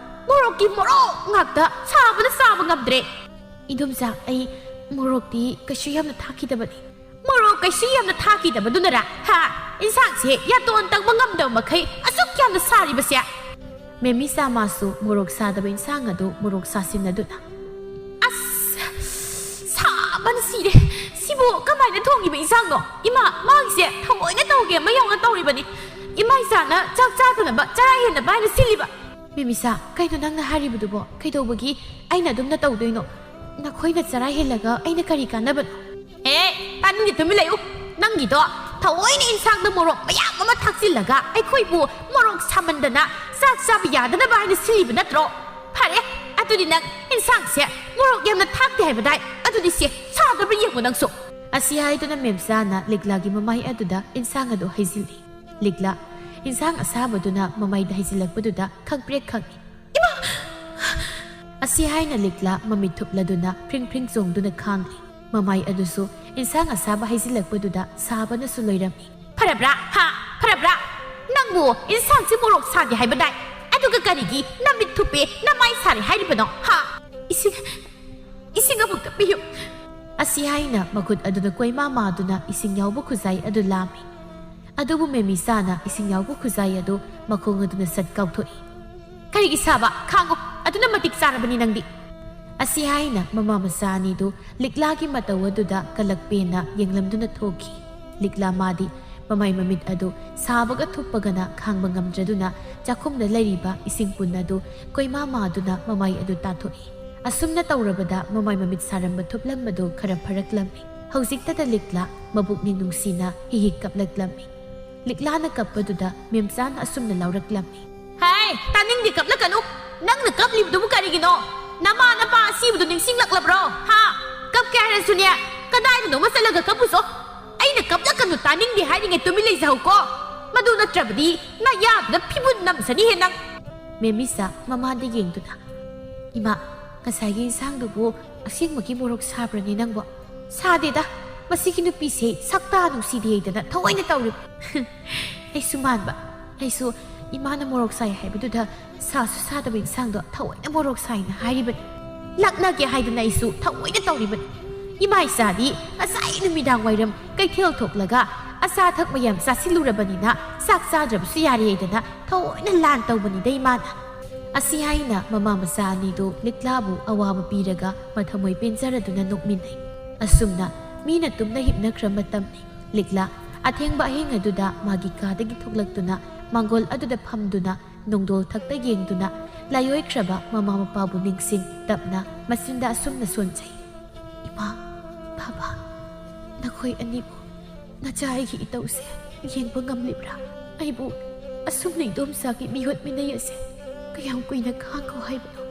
ꯃꯣꯔꯣꯛꯀꯤ ꯃꯣꯔꯣꯛ ꯉꯥꯛꯇ, ꯁꯥꯕꯅ ꯆꯥꯕ ꯉꯝꯗ꯭ꯔꯦ꯫" "ꯏꯗꯣꯝꯆꯥ, ꯑꯩ ꯃꯣꯔꯣꯛꯇꯤ ꯀꯩꯁꯨ ꯌꯥꯝꯅ ꯊꯥꯛꯈꯤꯗꯕꯅꯤ꯫" "ꯃꯣꯔꯣꯛ ꯀꯩꯁꯨ ꯌꯥꯝꯅ ꯊꯥꯛꯈꯤꯗꯕꯗꯨꯅꯔꯥ? ꯍꯥ? ꯏꯟꯁꯥꯡꯁꯦ ꯌꯥꯇꯣꯟ ꯇꯪꯕ ꯉꯝꯗꯕ ꯃꯈꯩ ꯑꯁꯨꯛ ꯌꯥꯝꯅ ꯁꯥꯔꯤꯕꯁꯦ?" ꯃꯦꯃꯤꯆꯥ ꯃꯥꯁꯨ ꯃꯣꯔꯣꯛ ꯁꯥꯗꯕ ꯏꯟꯁꯥꯡ ꯑꯗꯨ ꯃꯣꯔꯣꯛ ꯁꯥꯁꯤꯟꯅꯗꯨꯅ, "ꯑꯁ, ꯁꯥꯕꯅ ꯁꯤꯔꯦ꯫ ꯁꯤꯕꯨ ꯀꯃꯥꯏꯅ ꯊꯣꯡꯉꯤꯕ ꯏꯟꯁꯥꯡꯅꯣ? ꯏꯃꯥ, ꯃꯥꯒꯤꯁꯦ ꯊꯑꯣꯏꯅ ꯇꯧꯒꯦ ꯑꯃ ꯌꯥꯎꯅ ꯇꯧꯔꯤꯕꯅꯤ꯫ ꯏꯃꯥ ꯏꯆꯥꯅ ꯆꯥꯛ ꯆꯥꯗꯅꯕ ꯆꯔꯥ ꯍꯦꯟꯅꯕ ꯍꯥꯏꯅ ꯁꯤꯜꯂꯤꯕ꯫" "ꯃꯦꯃꯤꯆꯥ, ꯀꯩꯅꯣ ꯅꯪꯅ ꯍꯥꯏꯔꯤꯕꯗꯨꯕꯣ? ꯀꯩꯗꯧꯕꯒꯤ ꯑꯩꯅ ꯑꯗꯨꯝꯅ ꯇꯧꯗꯣꯏꯅꯣ? ꯅꯈꯣꯏꯅ ꯆꯔꯥ ꯍꯦꯜꯂꯒ ꯑꯩꯅ ꯀꯔꯤ ꯀꯥꯟꯅꯕꯅꯣ?" "ꯑꯦ, ꯇꯥꯅꯤꯡꯗꯦ, ꯇꯨꯃꯤꯟ ꯂꯩꯌꯨ꯫ ꯅꯪꯒꯤꯗꯣ ꯊꯑꯣꯏꯅ ꯏꯟꯁꯥꯡꯗ ꯃꯣꯔꯣꯛ ꯃꯌꯥꯝ ꯑꯃ ꯊꯥꯛꯆꯤꯜꯂꯒ ꯑꯩꯈꯣꯏꯕꯨ ꯃꯣꯔꯣꯛ ꯁꯥꯃꯟꯗꯅ ꯆꯥꯛ ꯆꯥꯕ ꯌꯥꯗꯅꯕ ꯍꯥꯏꯅ ꯁꯤꯜꯂꯤꯕ ꯅꯠꯇ꯭ꯔꯣ? ꯐꯔꯦ, ꯑꯗꯨꯗꯤ ꯅꯪ ꯏꯟꯁꯥꯡꯁꯦ ꯃꯣꯔꯣꯛ ꯌꯥꯝꯅ ꯊꯥꯛꯇꯦ ꯍꯥꯏꯕꯗꯥꯏ? ꯑꯗꯨꯗꯤ ꯁꯦ, ꯁꯥꯗꯕ꯭ꯔꯥ ꯌꯦꯡꯉꯨ ꯅꯪꯁꯨ꯫ ꯑꯁꯤ ꯍꯥꯏꯗꯨꯅ ꯃꯦꯝꯆꯥꯅ ꯂꯤꯛꯂꯥꯒꯤ ꯃꯃꯥꯏ ꯑꯗꯨꯗ ꯏꯟꯁꯥꯡ ꯑꯗꯨ ꯍꯩꯖꯤꯜꯂꯤ꯫ ꯂꯤꯛꯂꯥ ꯏꯟꯁꯥꯡ ꯑꯁꯥꯕꯗꯨꯅ ꯃꯃꯥꯏꯗ ꯍꯩꯖꯤꯜꯂꯛꯄꯗꯨꯗ ꯈꯪꯄ꯭ꯔꯦꯛ ꯈꯪꯏ꯫ ꯏꯃꯥ! ꯑꯁꯤ ꯍꯥꯏꯅ ꯂꯤꯛꯂꯥ ꯃꯃꯤꯠ ꯊꯨꯞꯂꯗꯨꯅ ꯐ꯭ꯔꯤꯡ ꯐ꯭ꯔꯤꯡ ꯆꯣꯡꯗꯨꯅ ꯈꯥꯡꯂꯤ꯫ ꯃꯃꯥꯏ ꯑꯗꯨꯁꯨ ꯏꯟꯁꯥꯡ ꯑꯁꯥꯕ ꯍꯩꯖꯤꯜꯂꯛꯄꯗꯨꯗ ꯁꯥꯕꯅꯁꯨ ꯂꯣꯏꯔꯝꯃꯤ꯫ "ꯐꯔꯕ꯭ꯔꯥ? ꯍꯥ? ꯐꯔꯕ꯭ꯔꯥ? ꯅꯪꯕꯨ ꯏꯟꯁꯥꯡꯁꯤ ꯃꯣꯔꯣꯛ ꯁꯥꯗꯦ ꯍꯥꯏꯕꯗꯥꯏ? ꯑꯗꯨꯒ ꯀꯔꯤꯒꯤ ꯅꯃꯤꯠ ꯊꯨꯞꯄꯦ, ꯅꯃꯥꯏ ꯁꯥꯔꯦ ꯍꯥꯏꯔꯤꯕꯅꯣ? ꯍꯥ? ꯏꯁꯤꯡ, ꯏꯁꯤꯡ ꯑꯃꯨꯛꯇ ꯄꯤꯌꯨ!" ꯑꯁꯤ ꯍꯥꯏꯅ ꯃꯈꯨꯠ ꯑꯗꯨꯗ ꯀꯣꯏꯃꯥ ꯃꯥꯗꯨꯅ ꯏꯁꯤꯡ ꯌꯥꯎꯕ ꯈꯨꯖꯥꯏ ꯑꯗꯨ ꯂꯥꯝꯃꯤ꯫ ꯑꯗꯨꯕꯨ ꯃꯦꯃꯤꯁꯥꯅ ꯏꯁꯤꯡ ꯌꯥꯎꯕ ꯈꯨꯖꯥꯏ ꯑꯗꯨ ꯃꯈꯣꯡ ꯑꯗꯨꯅ ꯁꯠ ꯀꯥꯎꯊꯣꯛꯏ꯫ "ꯀꯔꯤꯒꯤ ꯁꯥꯕ? ꯈꯥꯡꯉꯨ, ꯑꯗꯨꯅ ꯃꯇꯤꯛ ꯆꯥꯔꯕꯅꯤ ꯅꯪꯗꯤ!" ꯑꯁꯤ ꯍꯥꯏꯅ ꯃꯃꯥ ꯃꯆꯥ ꯑꯅꯤꯗꯨ ꯂꯤꯛꯂꯥꯒꯤ ꯃꯇꯧ ꯑꯗꯨꯗ ꯀꯂꯛ ꯄꯦꯟꯅ ꯌꯦꯡꯂꯝꯗꯨꯅ ꯊꯣꯛꯈꯤ꯫ ꯂꯤꯛꯂꯥ ꯃꯥꯗꯤ ꯃꯃꯥꯏ ꯃꯃꯤꯠ ꯑꯗꯨ ꯁꯥꯕꯒ ꯊꯨꯞꯄꯒꯅ ꯈꯥꯡꯕ ꯉꯝꯗ꯭ꯔꯗꯨꯅ ꯆꯥꯛꯈꯨꯝꯗ ꯂꯩꯔꯤꯕ ꯏꯁꯤꯡ ꯄꯨꯟ ꯑꯗꯨ ꯀꯣꯏꯃꯥ ꯃꯥꯗꯨꯅ ꯃꯃꯥꯏ ꯑꯗꯨ ꯇꯥꯊꯣꯛꯏ꯫ ꯑꯁꯨꯝꯅ ꯇꯧꯔꯕꯗ ꯃꯃꯥꯏ ꯃꯃꯤꯠ ꯁꯥꯔꯝꯕ ꯊꯨꯞꯂꯝꯕꯗꯨ ꯈꯔ ꯐꯔꯛꯂꯝꯃꯤ꯫ ꯍꯧꯖꯤꯛꯇꯗ ꯂꯤꯛꯂꯥ ꯃꯕꯨꯛꯅꯤꯡ ꯅꯨꯡꯁꯤꯅ ꯍꯤꯍꯤꯛ ꯀꯞꯂꯛꯂꯝꯃꯤ꯫ ꯂꯤꯛꯂꯥꯅ ꯀꯞꯄꯗꯨꯗ ꯃꯦꯝꯆꯥꯅ ꯑꯁꯨꯝꯅ ꯂꯥꯎꯔꯛꯂꯝꯃꯤ꯫ "ꯍꯥꯏ, ꯇꯥꯅꯤꯡꯗꯦ, ꯀꯞꯂꯛꯀꯅꯨ! ꯅꯪꯅ ꯀꯞꯂꯤꯕꯗꯨꯕꯨ ꯀꯔꯤꯒꯤꯅꯣ? ꯅꯃꯥ ꯅꯄꯥ ꯑꯁꯤꯕꯗꯨ ꯅꯤꯡꯁꯤꯡꯂꯛꯂꯕ꯭ꯔꯣ? ꯍꯥ? ꯀꯞꯀꯦ ꯍꯥꯏꯔꯁꯨꯅꯦ, ꯀꯗꯥꯏꯗꯅꯣꯃ ꯆꯠꯂꯒ ꯀꯞꯄꯨꯆꯣ꯫ ꯑꯩꯅ ꯀꯞꯂꯛꯀꯅꯨ ꯇꯥꯅꯤꯡꯗꯦ ꯍꯥꯏꯔꯤꯉꯩ ꯇꯨꯃꯤꯟ ꯂꯩꯖꯍꯧꯀꯣ꯫ ꯃꯗꯨ ꯅꯠꯇ꯭ꯔꯕꯗꯤ ꯅꯌꯥꯗꯨꯗ ꯐꯤꯕꯨꯟ ꯅꯝꯁꯅꯤꯍꯦ ꯅꯪ!" ꯃꯦꯃꯤꯁꯥ ꯃꯃꯥꯗ ꯌꯦꯡꯗꯨꯅ, "ꯏꯃꯥ, ꯉꯁꯥꯏꯒꯤ ꯏꯟꯁꯥꯡꯗꯨꯕꯨ ꯑꯁꯦꯡꯕꯒꯤ ꯃꯣꯔꯣꯛ ꯁꯥꯕ꯭ꯔꯅꯦ ꯅꯪꯕꯣ?" "ꯁꯥꯗꯦꯗ, ꯃꯁꯤꯒꯤ ꯅꯨꯄꯤꯁꯦ ꯁꯛꯇꯥ ꯅꯨꯡꯁꯤꯗꯦ ꯍꯥꯏꯗꯅ ꯊꯑꯣꯏꯅ ꯇꯧꯔꯤꯕ꯫" "ꯑꯩꯁꯨ ꯃꯥꯟꯕ, ꯑꯩꯁꯨ ꯏꯃꯥꯅ ꯃꯣꯔꯣꯛ ꯁꯥꯏ ꯍꯥꯏꯕꯗꯨꯗ ꯁꯥꯁꯨ ꯁꯥꯗꯕ ꯏꯟꯁꯥꯡꯗꯣ ꯊꯑꯣꯏꯅ ꯃꯣꯔꯣꯛ ꯁꯥꯏꯅ ꯍꯥꯏꯔꯤꯕꯅꯤ꯫ ꯂꯛꯅꯒꯦ ꯍꯥꯏꯗꯅ ꯑꯩꯁꯨ ꯊꯑꯣꯏꯅ ꯇꯧꯔꯤꯕꯅꯤ꯫ ꯏꯃꯥ ꯏꯆꯥꯗꯤ ꯉꯁꯥꯏ ꯅꯨꯃꯤꯗꯥꯡ ꯋꯥꯏꯔꯝ ꯀꯩꯊꯦꯜ ꯊꯣꯛꯂꯒ ꯑꯆꯥ ꯑꯊꯛ ꯃꯌꯥꯝ ꯆꯥꯁꯤꯜꯂꯨꯔꯕꯅꯤꯅ ꯆꯥꯛ ꯆꯥꯗ꯭ꯔꯕꯁꯨ ꯌꯥꯔꯦ ꯍꯥꯏꯗꯅ ꯊꯑꯣꯏꯅ ꯂꯥꯟ ꯇꯧꯕꯅꯤꯗ ꯏꯃꯥꯅ꯫" ꯑꯁꯤ ꯍꯥꯏꯅ ꯃꯃꯥ ꯃꯆꯥ ꯑꯅꯤꯗꯨ ꯂꯤꯛꯂꯥꯕꯨ ꯑꯋꯥꯕ ꯄꯤꯔꯒ ꯃꯊꯃꯣꯏ ꯄꯦꯟꯖꯔꯗꯨꯅ ꯅꯣꯛꯃꯤꯟꯅꯩ꯫ ꯑꯁꯨꯝꯅ ꯃꯤꯅ ꯇꯨꯝꯅ ꯍꯤꯞꯅꯈ꯭ꯔ ꯃꯇꯝꯅꯤ꯫ ꯂꯤꯛꯂꯥ ꯑꯊꯦꯡꯕ ꯑꯍꯤꯡ ꯑꯗꯨꯗ ꯃꯥꯒꯤ ꯀꯥꯗꯒꯤ ꯊꯣꯛꯂꯛꯇꯨꯅ ꯃꯥꯡꯒꯣꯜ ꯑꯗꯨꯗ ꯐꯝꯗꯨꯅ ꯅꯣꯡꯗꯣꯜ ꯊꯛꯇ ꯌꯦꯡꯗꯨꯅ ꯂꯥꯏꯑꯣꯏꯈ꯭ꯔꯕ ꯃꯃꯥ ꯃꯄꯥꯕꯨ ꯅꯤꯡꯁꯤꯡ ꯇꯞꯅ ꯃꯆꯤꯟꯗ ꯑꯁꯨꯝꯅ ꯁꯣꯟꯖꯩ꯫ "ꯏꯃꯥ, ꯕꯥꯕꯥ, ꯅꯈꯣꯏ ꯑꯅꯤꯕꯨ, ꯅꯆꯥ ꯑꯩꯒꯤ ꯏꯇꯧꯁꯦ ꯌꯦꯡꯕ ꯉꯝꯂꯤꯕ꯭ꯔꯥ? ꯑꯩꯕꯨ ꯑꯁꯨꯝꯅ ꯏꯗꯣꯝꯆꯥꯒꯤ ꯃꯤꯑꯣꯠ ꯃꯤꯅꯩ ꯑꯁꯦ ꯀꯌꯥꯝ ꯀꯨꯏꯅ ꯈꯥꯡꯈꯣ ꯍꯥꯏꯕꯅꯣ?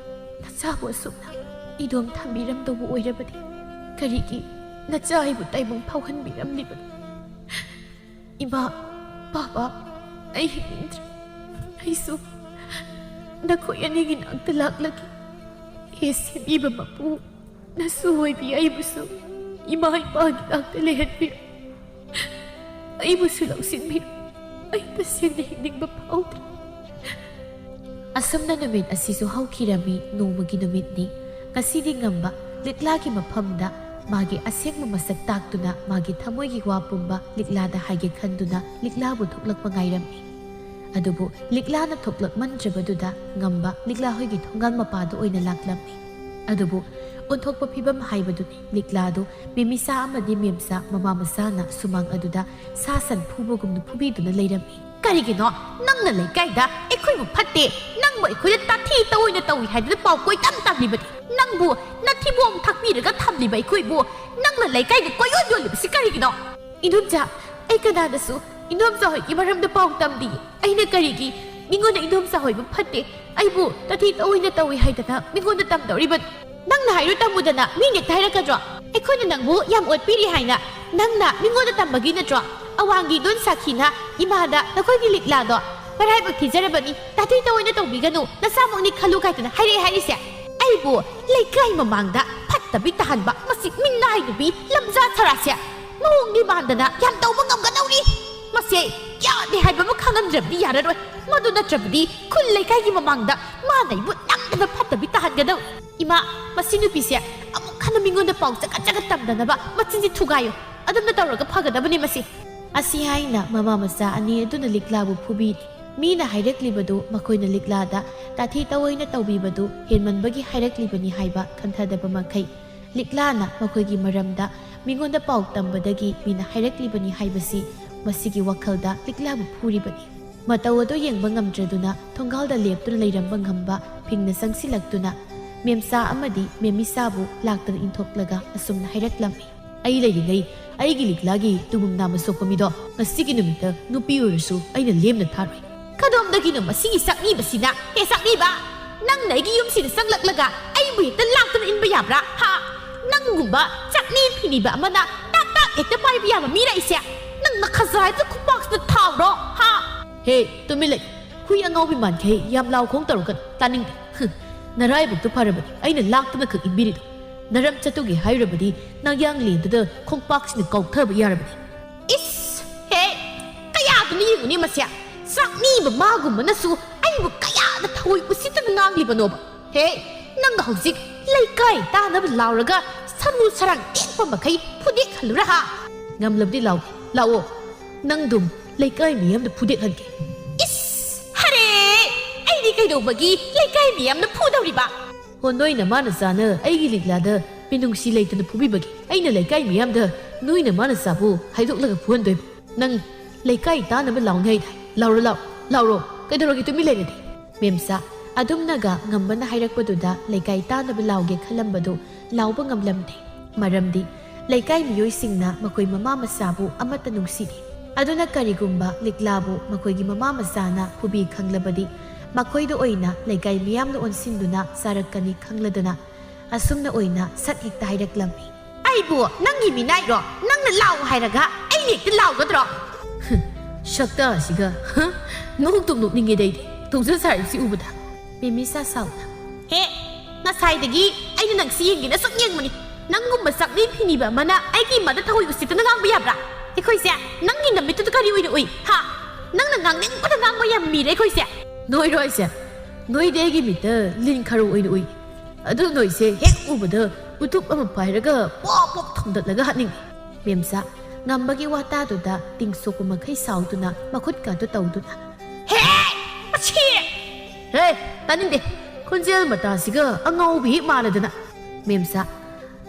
ꯅꯆꯥꯕꯨ ꯑꯁꯨꯝꯅ ꯏꯗꯣꯝ ꯊꯝꯕꯤꯔꯝꯗꯧꯕ ꯑꯣꯏꯔꯕꯗꯤ ꯀꯔꯤꯒꯤ ꯅꯆꯥ ꯑꯩꯕꯨ ꯇꯥꯏꯕꯪ ꯐꯥꯎꯍꯟꯕꯤꯔꯝꯂꯤꯕꯅꯣ? ꯏꯃꯥ, ꯄꯥꯕ, ꯑꯩ ꯍꯤꯡꯅꯤꯡꯗ꯭ꯔꯦ꯫ ꯑꯩꯁꯨ ꯅꯈꯣꯏ ꯑꯅꯤꯒꯤ ꯅꯥꯛꯇ ꯂꯥꯛꯂꯒꯦ꯫ ꯍꯦ ꯁꯦꯝꯕꯤꯕ ꯃꯄꯨ, ꯅꯁꯨ ꯑꯣꯏꯕꯤ ꯑꯩꯕꯨꯁꯨ ꯏꯃꯥ ꯏꯄꯥꯒꯤ ꯅꯥꯛꯇ ꯂꯩꯍꯟꯕꯤꯔꯣ꯫ ꯑꯩꯕꯨꯁꯨ ꯂꯧꯁꯤꯟꯕꯤꯔꯣ꯫ ꯑꯩ ꯇꯁꯦꯡꯅ ꯍꯤꯡꯅꯤꯡꯕ ꯐꯥꯎꯗ꯭ꯔꯦ꯫ ꯑꯁꯨꯝꯅ ꯅꯨꯃꯤꯠ ꯑꯁꯤꯁꯨ ꯍꯧꯈꯤꯔꯝꯃꯤ꯫ ꯅꯣꯡꯃꯒꯤ ꯅꯨꯃꯤꯠꯅꯤ꯫ ꯉꯁꯤꯗꯤ ꯉꯝꯕ ꯂꯤꯛꯂꯥꯒꯤ ꯃꯐꯝꯗ ꯃꯥꯒꯤ ꯑꯁꯦꯡꯕ ꯃꯁꯛ ꯇꯥꯛꯇꯨꯅ ꯃꯥꯒꯤ ꯊꯃꯣꯏꯒꯤ ꯋꯥ ꯄꯨꯝꯕ ꯂꯤꯛꯂꯥꯗ ꯍꯥꯏꯒꯦ ꯈꯟꯗꯨꯅ ꯂꯤꯛꯂꯥꯕꯨ ꯊꯣꯛꯂꯛꯄ ꯉꯥꯏꯔꯝꯃꯤ꯫ ꯑꯗꯨꯕꯨ ꯂꯤꯛꯂꯥꯅ ꯊꯣꯛꯂꯛꯃꯟꯗ꯭ꯔꯕꯗꯨꯗ ꯉꯝꯕ ꯂꯤꯛꯂꯥ ꯍꯣꯏꯒꯤ ꯊꯣꯡꯒꯥꯜ ꯃꯄꯥꯗ ꯑꯣꯏꯅ ꯂꯥꯛꯂꯝꯃꯤ꯫ ꯑꯗꯨꯕꯨ ꯑꯣꯟꯊꯣꯛꯄ ꯐꯤꯕꯝ ꯍꯥꯏꯕꯗꯨꯅꯤ꯫ ꯂꯤꯛꯂꯥꯗꯨ ꯃꯦꯃꯤꯁꯥ ꯑꯃꯗꯤ ꯃꯦꯝꯆꯥ ꯃꯃꯥ ꯃꯆꯥꯅ ꯁꯨꯃꯥꯡ ꯑꯗꯨꯗ ꯁꯥ ꯁꯟ ꯐꯨꯕꯒꯨꯝꯅ ꯐꯨꯕꯤꯗꯨꯅ ꯂꯩꯔꯝꯃꯤ꯫ "ꯀꯔꯤꯒꯤꯅꯣ ꯅꯪꯅ ꯂꯩꯀꯥꯏꯗ ꯑꯩꯈꯣꯏꯕꯨ ꯐꯠꯇꯦ, ꯅꯪꯕꯨ ꯑꯩꯈꯣꯏꯗ ꯇꯥꯊꯤ ꯇꯧꯑꯣꯏꯅ ꯇꯧꯏ ꯍꯥꯏꯗꯨꯅ ꯄꯥꯎ ꯀꯣꯏꯇꯝ ꯇꯝꯂꯤꯕꯗꯤ? ꯅꯪꯕꯨ ꯅꯊꯤꯕꯣꯡ ꯊꯥꯛꯄꯤꯔꯒ ꯊꯝꯂꯤꯕ ꯑꯩꯈꯣꯏꯕꯨ ꯅꯪꯅ ꯂꯩꯀꯥꯏꯗ ꯀꯣꯏꯑꯣꯟ ꯑꯣꯜꯂꯤꯕꯁꯤ ꯀꯔꯤꯒꯤꯅꯣ?" "ꯏꯗꯣꯝꯆꯥ, ꯑꯩ ꯀꯅꯥꯗꯁꯨ ꯏꯗꯣꯝꯆꯥ ꯍꯣꯏꯒꯤ ꯃꯔꯝꯗ ꯄꯥꯎ ꯇꯝꯗꯤꯌꯦ꯫ ꯑꯩꯅ ꯀꯔꯤꯒꯤ ꯃꯤꯉꯣꯟꯗ ꯏꯗꯣꯝꯆꯥ ꯍꯣꯏꯕꯨ ꯐꯠꯇꯦ, ꯑꯩꯕꯨ ꯇꯥꯊꯤ ꯇꯧꯑꯣꯏꯅ ꯇꯧꯏ ꯍꯥꯏꯗꯅ ꯃꯤꯉꯣꯟꯗ ꯇꯝꯗꯧꯔꯤꯕꯅꯣ? ꯅꯪꯅ ꯍꯥꯏꯔꯨ ꯇꯝꯃꯨꯗꯅ ꯃꯤꯅ ꯍꯦꯛꯇ ꯍꯥꯏꯔꯛꯀꯗ꯭ꯔꯣ? ꯑꯩꯈꯣꯏꯅ ꯅꯪꯕꯨ ꯌꯥꯝ ꯑꯣꯠꯄꯤꯔꯤ ꯍꯥꯏꯅ ꯅꯪꯅ ꯃꯤꯉꯣꯟꯗ ꯇꯝꯕꯒꯤ ꯅꯠꯇ꯭ꯔꯣ? ꯑꯋꯥꯡꯒꯤ ꯏꯗꯣꯟ ꯁꯥꯈꯤꯅ ꯏꯃꯥꯗ ꯅꯈꯣꯏꯒꯤ ꯂꯤꯛꯂꯥꯗꯣ ꯃꯔꯥꯏꯕꯛ ꯊꯤꯖꯔꯕꯅꯤ, ꯇꯥꯊꯤ ꯇꯧꯑꯣꯏꯅ ꯇꯧꯕꯤꯒꯅꯨ, ꯅꯆꯥꯃꯛꯅꯤ ꯈꯜꯂꯨ ꯀꯥꯏꯗꯅ ꯍꯥꯏꯔꯛꯑꯦ ꯍꯥꯏꯔꯤꯁꯦ꯫ ꯑꯩꯕꯨ ꯂꯩꯀꯥꯏ ꯃꯃꯥꯡꯗ ꯐꯠꯇꯕꯤ ꯇꯥꯍꯟꯕ ꯃꯁꯤ ꯃꯤꯅꯥꯏ ꯅꯨꯄꯤ ꯂꯝꯖꯥ ꯁꯔꯥꯁꯦ꯫ ꯃꯑꯣꯡꯗꯤ ꯃꯥꯟꯗꯅ ꯌꯥꯝ ꯇꯧꯕ ꯉꯝꯒꯗꯧꯔꯤ꯫ ꯃꯁꯦ ꯌꯥꯗꯦ ꯍꯥꯏꯕ ꯑꯃ ꯈꯪꯍꯟꯗ꯭ꯔꯕꯗꯤ ꯌꯥꯔꯔꯣꯏ꯫ ꯃꯗꯨ ꯅꯠꯇ꯭ꯔꯕꯗꯤ ꯈꯨꯜ ꯂꯩꯀꯥꯏꯒꯤ ꯃꯃꯥꯡꯗ ꯃꯥꯅ ꯑꯩꯕꯨ ꯅꯝꯗꯅ ꯐꯠꯇꯕꯤ ꯇꯥꯍꯟꯒꯗꯧꯔꯤ꯫ ꯏꯃꯥ, ꯃꯁꯤ ꯅꯨꯄꯤꯁꯦ ꯑꯃꯨꯛ ꯍꯟꯅ ꯃꯤꯉꯣꯟꯗ ꯄꯥꯎ ꯆꯒꯠ ꯆꯒꯠ ꯇꯝꯗꯅꯕ ꯃꯆꯤꯟꯁꯤ ꯊꯨꯒꯥꯏꯌꯨ꯫ ꯑꯗꯨꯝꯅ ꯇꯧꯔꯒ ꯐꯒꯗꯕꯅꯤ ꯃꯁꯤ꯫ ꯑꯁꯤ ꯍꯥꯏꯅ ꯃꯃꯥ ꯃꯆꯥ ꯑꯅꯤ ꯑꯗꯨꯅ ꯂꯤꯛꯂꯥꯕꯨ ꯐꯨꯕꯤꯔꯤ꯫ ꯃꯤꯅ ꯍꯥꯏꯔꯛꯂꯤꯕꯗꯨ ꯃꯈꯣꯏꯅ ꯂꯤꯛꯂꯥꯗ ꯇꯥꯊꯤ ꯇꯧꯑꯣꯏꯅ ꯇꯧꯕꯤꯕꯗꯨ ꯍꯦꯟꯃꯟꯕꯒꯤ ꯍꯥꯏꯔꯛꯂꯤꯕꯅꯤ ꯍꯥꯏꯕ ꯈꯟꯊꯗꯕ ꯃꯈꯩ ꯂꯤꯛꯂꯥꯅ ꯃꯈꯣꯏꯒꯤ ꯃꯔꯝꯗ ꯃꯤꯉꯣꯟꯗ ꯄꯥꯎ ꯇꯝꯕꯗꯒꯤ ꯃꯤꯅ ꯍꯥꯏꯔꯛꯂꯤꯕꯅꯤ ꯍꯥꯏꯕꯁꯤ ꯃꯁꯤꯒꯤ ꯋꯥꯈꯜꯗ ꯂꯤꯛꯂꯥꯕꯨ ꯐꯨꯔꯤꯕꯅꯤ꯫ ꯃꯇꯧ ꯑꯗꯨ ꯌꯦꯡꯕ ꯉꯝꯗ꯭ꯔꯗꯨꯅ ꯊꯣꯡꯒꯥꯜꯗ ꯂꯦꯞꯇꯨꯅ ꯂꯩꯔꯝꯕ ꯉꯝꯕ ꯐꯤꯡꯅ ꯆꯪꯁꯤꯜꯂꯛꯇꯨꯅ ꯃꯦꯝꯆꯥ ꯑꯃꯗꯤ ꯃꯦꯝꯃꯤꯆꯥꯕꯨ ꯂꯥꯛꯇꯅ ꯏꯟꯊꯣꯛꯂꯒ ꯑꯁꯨꯝꯅ ꯍꯥꯏꯔꯛꯂꯝꯃꯤ꯫ ꯑꯩ ꯂꯩꯔꯤꯉꯩ ꯑꯩꯒꯤ ꯂꯤꯛꯂꯥꯒꯤ ꯇꯨꯃꯨꯝ ꯅꯥꯝꯃ ꯁꯣꯛꯄ ꯃꯤꯗꯣ ꯉꯁꯤꯒꯤ ꯅꯨꯃꯤꯠꯇ ꯅꯨꯄꯤ ꯑꯣꯏꯔꯁꯨ ꯑꯩꯅ ꯂꯦꯝꯅ ꯊꯥꯔꯣꯏ꯫ "ꯀꯗꯣꯝꯗꯒꯤꯅꯣ ꯃꯁꯤꯒꯤ ꯆꯥꯛꯅꯤꯕꯁꯤꯅ? ꯍꯦ ꯆꯥꯛꯅꯤꯕ, ꯅꯪꯅ ꯑꯩꯒꯤ ꯌꯨꯝꯁꯤꯗ ꯆꯪꯂꯛꯂꯒ ꯑꯩꯕꯨ ꯍꯦꯛꯇ ꯂꯥꯛꯇꯨꯅ ꯏꯟꯕ ꯌꯥꯕ꯭ꯔꯥ? ꯍꯥ? ꯅꯪꯒꯨꯝꯕ ꯆꯥꯛꯅꯤ ꯐꯤꯅꯤꯕ ꯑꯃꯅ ꯇꯥꯛ ꯇꯥꯛ ꯍꯦꯛꯇ ꯄꯥꯏꯕ ꯌꯥꯕ ꯃꯤꯔ ꯑꯩꯁꯦ? ꯅꯪ ꯅꯈꯖꯥꯏꯗꯨ ꯈꯨꯄꯥꯛꯁꯤꯗ ꯊꯥꯎꯔꯣ, ꯍꯥ?" "ꯍꯦ, ꯇꯨꯃꯤꯟ ꯂꯩ꯫ ꯍꯨꯏ ꯑꯉꯥꯎꯕꯤ ꯃꯥꯟꯈꯩ ꯌꯥꯝ ꯂꯥꯎ ꯈꯣꯡ ꯇꯧꯔꯛꯀꯅꯨ, ꯇꯥꯅꯤꯡꯗꯦ꯫ ꯍꯨꯝ, ꯅꯔꯥꯏꯕꯛꯇꯨ ꯐꯔꯕꯅꯤ ꯑꯩꯅ ꯂꯥꯛꯇꯅ ꯈꯛ ꯏꯟꯕꯤꯔꯤꯗꯣ꯫ ꯅꯔꯝ ꯆꯠꯇꯨꯒꯦ ꯍꯥꯏꯔꯕꯗꯤ ꯅꯥꯌꯥꯡꯂꯦꯟꯗꯨꯗ ꯈꯣꯡꯄꯥꯛꯁꯤꯅ ꯀꯥꯎꯊꯕ ꯌꯥꯔꯕꯅꯤ꯫" "ꯏꯁ! ꯍꯦ! ꯀꯌꯥꯗꯨꯅ ꯌꯦꯡꯉꯨꯅꯦ ꯃꯁꯦ꯫ ꯆꯥꯛꯅꯤꯕ ꯃꯥꯒꯨꯝꯕꯅꯁꯨ ꯑꯩꯕꯨ ꯀꯌꯥꯗ ꯊꯑꯣꯏ ꯎꯁꯤꯠꯇꯅ ꯉꯥꯡꯂꯤꯕꯅꯣꯕ? ꯍꯦ! ꯅꯪ ꯍꯧꯖꯤꯛ ꯂꯩꯀꯥꯏ ꯇꯥꯅꯕ ꯂꯥꯎꯔꯒ ꯁꯃꯨ ꯁꯔꯥꯡ ꯇꯦꯛꯄ ꯃꯈꯩ ꯐꯨꯗꯦꯛꯍꯜꯂꯨꯔꯥ ꯍꯥ? ꯉꯝꯂꯕꯗꯤ ꯂꯥꯎ, ꯂꯥꯛꯑꯣ꯫ ꯅꯪꯗꯨꯝ ꯂꯩꯀꯥꯏ ꯃꯤꯌꯥꯝꯗ ꯐꯨꯗꯦꯛꯍꯟꯒꯦ꯫" "ꯏꯁ! ꯍꯔꯦ! ꯑꯩꯗꯤ ꯀꯩꯗꯧꯕꯒꯤ ꯂꯩꯀꯥꯏ ꯃꯤꯌꯥꯝꯅ ꯐꯨꯗꯧꯔꯤꯕ?" "ꯍꯣ, ꯅꯣꯏ ꯅꯃꯥ ꯅꯆꯥꯅ ꯑꯩꯒꯤ ꯂꯤꯛꯂꯥꯗ ꯃꯤꯅꯨꯡꯁꯤ ꯂꯩꯇꯅ ꯐꯨꯕꯤꯕꯒꯤ ꯑꯩꯅ ꯂꯩꯀꯥꯏ ꯃꯤꯌꯥꯝꯗ ꯅꯣꯏ ꯅꯃꯥ ꯅꯆꯥꯕꯨ ꯍꯥꯏꯗꯣꯛꯂꯒ ꯐꯨꯍꯟꯗꯣꯏꯕ꯫ ꯅꯪ ꯂꯩꯀꯥꯏ ꯇꯥꯅꯕ ꯂꯥꯎꯅꯤ ꯍꯥꯏꯗꯥꯏ? ꯂꯥꯎꯔꯣ, ꯂꯥꯎ, ꯂꯥꯎꯔꯣ꯫ ꯀꯩꯗꯧꯔꯒꯦ ꯇꯨꯃꯤꯟ ꯂꯩꯔꯗꯤ?" ꯃꯦꯝꯆꯥ ꯑꯗꯨꯝꯅꯒ ꯉꯝꯕꯅ ꯍꯥꯏꯔꯛꯄꯗꯨꯗ ꯂꯩꯀꯥꯏ ꯇꯥꯅꯕ ꯂꯥꯎꯒꯦ ꯈꯜꯂꯝꯕꯗꯨ ꯂꯥꯎꯕ ꯉꯝꯂꯝꯗꯦ꯫ ꯃꯔꯝꯗꯤ ꯂꯩꯀꯥꯏ ꯃꯤꯑꯣꯏꯁꯤꯡꯅ ꯃꯈꯣꯏ ꯃꯃꯥ ꯃꯆꯥꯕꯨ ꯑꯃꯠꯇ ꯅꯨꯡꯁꯤꯗꯦ꯫ ꯑꯗꯨꯅ ꯀꯔꯤꯒꯨꯝꯕ ꯂꯤꯛꯂꯥꯕꯨ ꯃꯈꯣꯏꯒꯤ ꯃꯃꯥ ꯃꯆꯥꯅ ꯐꯨꯕꯤ ꯈꯪꯂꯕꯗꯤ ꯃꯈꯣꯏꯗ ꯑꯣꯏꯅ ꯂꯩꯀꯥꯏ ꯃꯤꯌꯥꯝꯅ ꯑꯣꯟꯁꯤꯟꯗꯨꯅ ꯆꯥꯔꯛꯀꯅꯤ ꯈꯪꯂꯗꯅ ꯑꯁꯨꯝꯅ ꯑꯣꯏꯅ ꯁꯠ ꯍꯦꯛꯇ ꯍꯥꯏꯔꯛꯂꯝꯃꯤ꯫ "ꯑꯩꯕꯨ ꯅꯪꯒꯤ ꯃꯤꯅꯥꯏꯔꯣ? ꯅꯪꯅ ꯂꯥꯎ ꯍꯥꯏꯔꯒ ꯑꯩꯅ ꯍꯦꯛꯇ ꯂꯥꯎꯒꯗ꯭ꯔꯣ?" "ꯁꯛꯇꯥꯁꯤꯒ, ꯍ? ꯅꯣꯛꯇꯨꯝ ꯅꯣꯛꯅꯤꯡꯉꯦꯗ ꯑꯩꯗꯤ ꯇꯧꯖ ꯁꯥꯔꯤꯕꯁꯤ ꯎꯕꯗ꯫" ꯃꯦꯃꯤꯁꯥ ꯁꯥꯎꯅ꯫ "ꯍꯦ, ꯉꯁꯥꯏꯗꯒꯤ ꯑꯩꯅ ꯅꯪꯁꯤ ꯌꯦꯡꯒꯦꯅ ꯁꯨꯝ ꯌꯦꯡꯕꯅꯤ꯫ ꯅꯪꯒꯨꯝꯕ ꯆꯥꯛꯅꯤ ꯐꯤꯅꯤꯕ ꯑꯃꯅ ꯑꯩꯒꯤ ꯏꯃꯥꯗ ꯊꯑꯣꯏ ꯎꯁꯤꯠꯇꯅ ꯉꯥꯡꯕ ꯌꯥꯕ꯭ꯔꯥ? ꯑꯩꯈꯣꯏꯁꯦ ꯅꯪꯒꯤ ꯅꯃꯤꯠꯇꯨꯗ ꯀꯔꯤ ꯑꯣꯏꯅ ꯎꯏ, ꯍꯥ? ꯅꯪꯅ ꯉꯥꯡꯅꯤꯡꯕꯗ ꯉꯥꯡꯕ ꯌꯥꯕ ꯃꯤꯔ ꯑꯩꯈꯣꯏꯁꯦ?" "ꯅꯣꯏꯔꯣ ꯑꯩꯁꯦ? ꯅꯣꯏꯗꯤ ꯑꯩꯒꯤ ꯃꯤꯠꯇ ꯂꯤꯟ ꯈꯔꯨ ꯑꯣꯏꯅ ꯎꯏ꯫ ꯑꯗꯨ ꯅꯣꯏꯁꯦ ꯍꯦꯛ ꯎꯕꯗ ꯎꯇꯨꯞ ꯑꯃ ꯄꯥꯏꯔꯒ ꯄꯣꯞ ꯄꯣꯞ ꯊꯣꯝꯗꯠꯂꯒ ꯍꯥꯠꯅꯤꯡꯉꯤ꯫" ꯃꯦꯝꯆꯥ ꯉꯝꯕꯒꯤ ꯋꯥꯇꯥꯗꯨꯗ ꯇꯤꯡ ꯁꯣꯛꯄ ꯃꯈꯩ ꯁꯥꯎꯗꯨꯅ ꯃꯈꯨꯠꯀꯗꯨ ꯇꯧꯗꯨꯅ, "ꯍꯦ! ꯃꯁꯤ!" "ꯍꯦ! ꯇꯥꯅꯤꯡꯗꯦ꯫ ꯈꯣꯟꯖꯦꯜ ꯃꯇꯥꯁꯤꯒ ꯑꯉꯥꯎꯕꯤ ꯍꯦꯛ ꯃꯥꯜꯂꯗꯅ꯫" ꯃꯦꯝꯆꯥ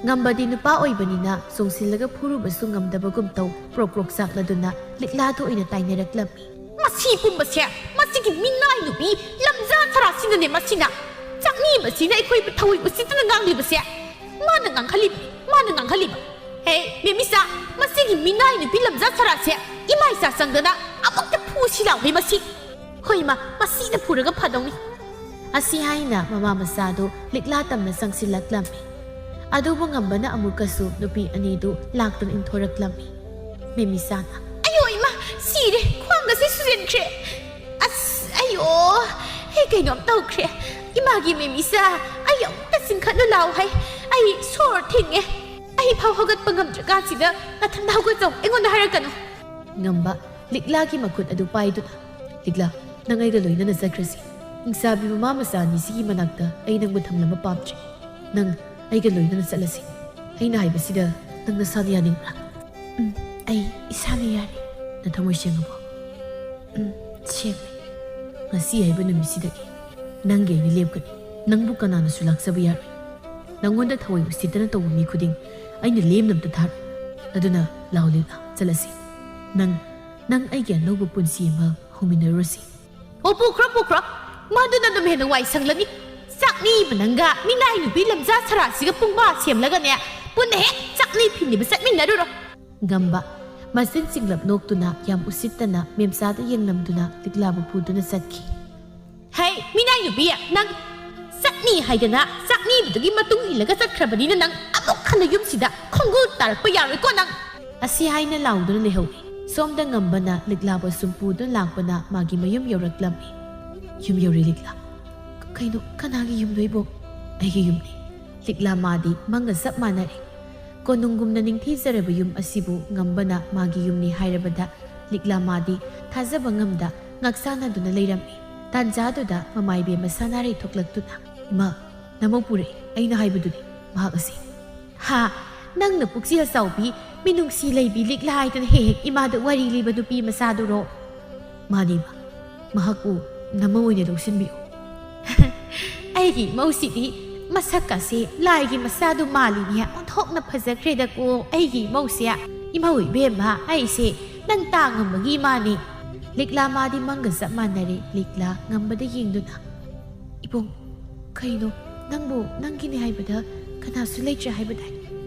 ꯉꯝꯕꯗꯤ ꯅꯨꯄꯥ ꯑꯣꯏꯕꯅꯤꯅ ꯆꯣꯡꯁꯤꯜꯂꯒ ꯐꯨꯔꯨꯕꯁꯨ ꯉꯝꯗꯕꯒꯨꯝ ꯇꯧ ꯄ꯭ꯔꯣꯛ ꯄ꯭ꯔꯣꯛ ꯆꯥꯛꯂꯗꯨꯅ ꯂꯤꯛꯂꯥꯗ ꯑꯣꯏꯅ ꯇꯥꯏꯅꯔꯛꯂꯝꯃꯤ꯫ "ꯃꯁꯤ ꯄꯨꯝꯕꯁꯦ ꯃꯁꯤꯒꯤ ꯃꯤꯅꯥꯏ ꯅꯨꯄꯤ ꯂꯝꯖꯥ ꯁꯔꯥꯁꯤꯅꯅꯦ ꯃꯁꯤꯅ꯫ ꯆꯥꯛꯅꯤꯕꯁꯤꯅ ꯑꯩꯈꯣꯏꯕꯨ ꯊꯑꯣꯏ ꯎꯁꯤꯠꯇꯅ ꯉꯥꯡꯂꯤꯕꯁꯦ꯫ ꯃꯥꯅ ꯉꯥꯡꯍꯜꯂꯤꯕꯅꯤ, ꯃꯥꯅ ꯉꯥꯡꯍꯜꯂꯤꯕ꯫ ꯍꯦ, ꯃꯦꯃꯤꯁꯥ, ꯃꯁꯤꯒꯤ ꯃꯤꯅꯥꯏ ꯅꯨꯄꯤ ꯂꯝꯖꯥ ꯁꯔꯥꯁꯦ ꯏꯃꯥ ꯏꯆꯥ ꯆꯪꯗꯅ ꯑꯃꯨꯛꯇ ꯐꯨꯁꯤ ꯂꯥꯎꯅꯦ ꯃꯁꯤ꯫ ꯍꯣꯏ ꯏꯃꯥ, ꯃꯁꯤꯅ ꯐꯨꯔꯒ ꯐꯗꯧꯅꯤ꯫ ꯑꯁꯤ ꯍꯥꯏꯅ ꯃꯃꯥ ꯃꯆꯥꯗꯨ ꯂꯤꯛꯂꯥ ꯇꯝꯅ ꯆꯪꯁꯤꯜꯂꯛꯂꯝꯃꯤ꯫ ꯑꯗꯨꯕꯨ ꯉꯝꯕꯅ ꯑꯃꯨꯛꯀꯁꯨ ꯅꯨꯄꯤ ꯑꯅꯤꯗꯨ ꯂꯥꯛꯇꯨꯅ ꯏꯟꯊꯣꯔꯛꯂꯝꯃꯤ꯫ ꯃꯦꯃꯤꯆꯥꯅ, "ꯑꯌꯣ ꯏꯃꯥ, ꯁꯤꯔꯦ, ꯈ꯭ꯋꯥꯡꯒꯁꯦ ꯁꯨꯖꯤꯟꯈ꯭ꯔꯦ꯫ ꯑꯁ, ꯑꯌꯣ, ꯑꯩ ꯀꯩꯅꯣꯝ ꯇꯧꯈ꯭ꯔꯦ꯫ ꯏꯃꯥꯒꯤ ꯃꯦꯃꯤꯆꯥ, ꯑꯩ ꯑꯃꯨꯛꯇ ꯆꯤꯡꯈꯠꯂꯨ ꯂꯥꯎ ꯍꯥꯏ꯫ ꯑꯩ ꯁꯣꯔ ꯊꯤꯡꯉꯦ꯫ ꯑꯩ ꯐꯥꯎ ꯍꯧꯒꯠꯄ ꯉꯝꯗ꯭ꯔꯀꯥꯟꯁꯤꯗ ꯅꯊꯟꯗ ꯍꯧꯒꯠꯆꯧ, ꯑꯩꯉꯣꯟꯗ ꯍꯥꯏꯔꯛꯀꯅꯨ꯫" ꯉꯝꯕ ꯂꯤꯛꯂꯥꯒꯤ ꯃꯈꯨꯠ ꯑꯗꯨ ꯄꯥꯏꯗꯨꯅ, "ꯂꯤꯛꯂꯥ, ꯅꯪ ꯑꯩꯒ ꯂꯣꯏꯅꯅ ꯆꯠꯈ꯭ꯔꯁꯤ꯫ ꯍꯤꯡꯆꯥꯕꯤ ꯃꯃꯥ ꯃꯆꯥ ꯑꯅꯤꯁꯤꯒꯤ ꯃꯅꯥꯛꯇ ꯑꯩ ꯅꯪꯕꯨ ꯊꯝꯂꯝꯕ ꯄꯥꯝꯗ꯭ꯔꯦ꯫ ꯅꯪ ꯑꯩꯒ ꯂꯣꯏꯅꯅ ꯆꯠꯂꯁꯤ꯫ ꯑꯩꯅ ꯍꯥꯏꯕꯁꯤꯗ ꯅꯪ ꯅꯁꯥꯅ ꯌꯥꯅꯤꯡꯕ꯭ꯔꯥ?" "ꯎꯝ, ꯑꯩ ꯏꯁꯥꯅ ꯌꯥꯔꯦ꯫" "ꯅꯊꯃꯣꯏ ꯁꯦꯡꯉꯕꯣ?" "ꯎꯝ, ꯁꯦꯡꯉꯦ꯫" "ꯉꯁꯤ ꯍꯥꯏꯕ ꯅꯨꯃꯤꯠꯁꯤꯗꯒꯤ ꯅꯪꯒꯤ ꯑꯩꯅ ꯂꯦꯞꯀꯅꯤ꯫ ꯅꯪꯕꯨ ꯀꯅꯥꯅꯁꯨ ꯂꯥꯛꯆꯕ ꯌꯥꯔꯣꯏ꯫ ꯅꯪꯉꯣꯟꯗ ꯊꯑꯣꯏ ꯎꯁꯤꯠꯇꯅ ꯇꯧꯕ ꯃꯤ ꯈꯨꯗꯤꯡ ꯑꯩꯅ ꯂꯦꯝꯅ ꯑꯝꯇ ꯊꯥꯔꯣꯏ꯫ ꯑꯗꯨꯅ ꯂꯥꯎ ꯂꯤꯛꯂꯥ, ꯆꯠꯂꯁꯤ꯫ ꯅꯪ, ꯅꯪ ꯑꯩꯒꯤ ꯑꯅꯧꯕ ꯄꯨꯟꯁꯤ ꯑꯃ ꯍꯧꯃꯤꯟꯅꯔꯨꯔꯁꯤ꯫" "ꯑꯣ, ꯄꯨꯈ꯭ꯔꯣ, ꯄꯨꯈ꯭ꯔꯣ꯫ ꯃꯗꯨꯅ ꯑꯗꯨꯝ ꯍꯦꯟꯅ ꯋꯥꯏ ꯁꯪꯂꯅꯤ꯫ ꯆꯥꯛꯅꯤꯕ ꯅꯪꯒ ꯃꯤꯅꯥꯏ ꯅꯨꯄꯤ ꯂꯝꯖꯥ ꯁꯔꯥꯁꯤꯒ ꯄꯨꯡꯕꯥ ꯁꯦꯝꯂꯒꯅꯦ, ꯄꯨꯟꯅ ꯍꯦꯛ ꯆꯥꯛꯅꯤ ꯐꯤꯅꯤꯕ ꯆꯠꯃꯤꯟꯅꯔꯨꯔꯣ꯫" ꯉꯝꯕ ꯃꯆꯤꯟ ꯆꯤꯡꯂꯞ ꯅꯣꯛꯇꯨꯅ ꯌꯥꯝ ꯎꯁꯤꯠꯇꯅ ꯃꯦꯝꯆꯥꯗ ꯌꯦꯡꯂꯝꯗꯨꯅ ꯂꯤꯛꯂꯥꯕꯨ ꯄꯨꯗꯨꯅ ꯆꯠꯈꯤ꯫ "ꯍꯩ, ꯃꯤꯅꯥꯏ ꯅꯨꯄꯤ, ꯅꯪ ꯆꯠꯅꯤ ꯍꯥꯏꯗꯅ ꯆꯥꯛꯅꯤꯕꯗꯨꯒꯤ ꯃꯇꯨꯡ ꯏꯜꯂꯒ ꯆꯠꯈ꯭ꯔꯕꯅꯤꯅ ꯅꯪ ꯑꯃꯨꯛ ꯍꯟꯅ ꯌꯨꯝꯁꯤꯗ ꯈꯣꯡꯒꯨꯜ ꯇꯥꯔꯛꯄ ꯌꯥꯔꯣꯏꯀꯣ ꯅꯪ꯫" ꯑꯁꯤ ꯍꯥꯏꯅ ꯂꯥꯎꯗꯨꯅ ꯂꯩꯍꯧꯏ꯫ ꯁꯣꯝꯗ ꯉꯝꯕꯅ ꯂꯤꯛꯂꯥꯕꯨ ꯁꯨꯝ ꯄꯨꯗꯨꯅ ꯂꯥꯛꯄꯅ ꯃꯥꯒꯤ ꯃꯌꯨꯝ ꯌꯧꯔꯛꯂꯝꯃꯤ꯫ "ꯌꯨꯝ ꯌꯧꯔꯦ ꯂꯤꯛꯂꯥ꯫" "ꯀꯩꯅꯣ, ꯀꯅꯥꯒꯤ ꯌꯨꯝꯅꯣ ꯏꯕꯣꯛ?" "ꯑꯩꯒꯤ ꯌꯨꯝꯅꯤ꯫" ꯂꯤꯛꯂꯥ ꯃꯥꯗꯤ ꯃꯪꯒ ꯆꯞ ꯃꯥꯟꯅꯔꯦ꯫ ꯀꯣꯅꯨꯡꯒꯨꯝꯅ ꯅꯤꯡꯊꯤꯖꯔꯕ ꯌꯨꯝ ꯑꯁꯤꯕꯨ ꯉꯝꯕꯅ ꯃꯥꯒꯤ ꯌꯨꯝꯅꯤ ꯍꯥꯏꯔꯕꯗ ꯂꯤꯛꯂꯥ ꯃꯥꯗꯤ ꯊꯥꯖꯕ ꯉꯝꯗ ꯉꯛꯆꯥꯟꯅꯗꯨꯅ ꯂꯩꯔꯝꯃꯤ꯫ ꯇꯥꯟꯖꯥꯗꯨꯗ ꯃꯃꯥꯏꯕꯦꯝꯃ ꯁꯅꯥꯔꯩ ꯊꯣꯛꯂꯛꯇꯨꯅ, "ꯏꯃꯥ, ꯅꯃꯧ ꯄꯨꯔꯛꯑꯦ, ꯑꯩꯅ ꯍꯥꯏꯕꯗꯨꯅꯤ, ꯃꯍꯥꯛ ꯑꯁꯤ꯫" "ꯍꯥ? ꯅꯪꯅ ꯄꯨꯛꯆꯦꯜ ꯆꯥꯎꯕꯤ, ꯃꯤꯅꯨꯡꯁꯤ ꯂꯩꯕꯤ ꯂꯤꯛꯂꯥ ꯍꯥꯏꯗꯅ ꯍꯦꯛ ꯍꯦꯛ ꯏꯃꯥꯗ ꯋꯥꯔꯤ ꯂꯤꯕ ꯅꯨꯄꯤ ꯃꯆꯥꯗꯨꯔꯣ?" "ꯃꯥꯅꯤ ꯏꯃꯥ, ꯃꯍꯥꯛꯄꯨ ꯅꯃꯧ ꯑꯣꯏꯅ ꯂꯧꯁꯤꯟꯕꯤꯌꯨ꯫" "ꯑꯩꯒꯤ ꯏꯃꯧꯁꯤꯗꯤ ꯃꯁꯛꯀꯁꯦ ꯂꯥꯏꯒꯤ ꯃꯆꯥꯗꯨ ꯃꯥꯜꯂꯤꯅꯦ, ꯑꯣꯟꯊꯣꯛꯅ ꯐꯖꯈ꯭ꯔꯦꯗꯀꯣ ꯑꯩꯒꯤ ꯏꯃꯧꯁꯦ꯫ ꯏꯃꯧ ꯏꯕꯦꯝꯃ, ꯑꯩꯁꯦ ꯅꯪ ꯇꯥ ꯉꯝꯕꯒꯤ ꯏꯃꯥꯅꯤ꯫" ꯂꯤꯛꯂꯥ ꯃꯥꯗꯤ ꯃꯪꯒ ꯆꯞ ꯃꯥꯟꯅꯔꯦ꯫ ꯂꯤꯛꯂꯥ ꯉꯝꯕꯗ ꯌꯦꯡꯗꯨꯅ, "ꯏꯕꯨꯡ, ꯀꯩꯅꯣ, ꯅꯪꯕꯨ ꯅꯪꯒꯤꯅꯤ ꯍꯥꯏꯕꯗ ꯀꯅꯥꯁꯨ ꯂꯩꯇ꯭ꯔꯦ ꯍꯥꯏꯕꯗꯥꯏ?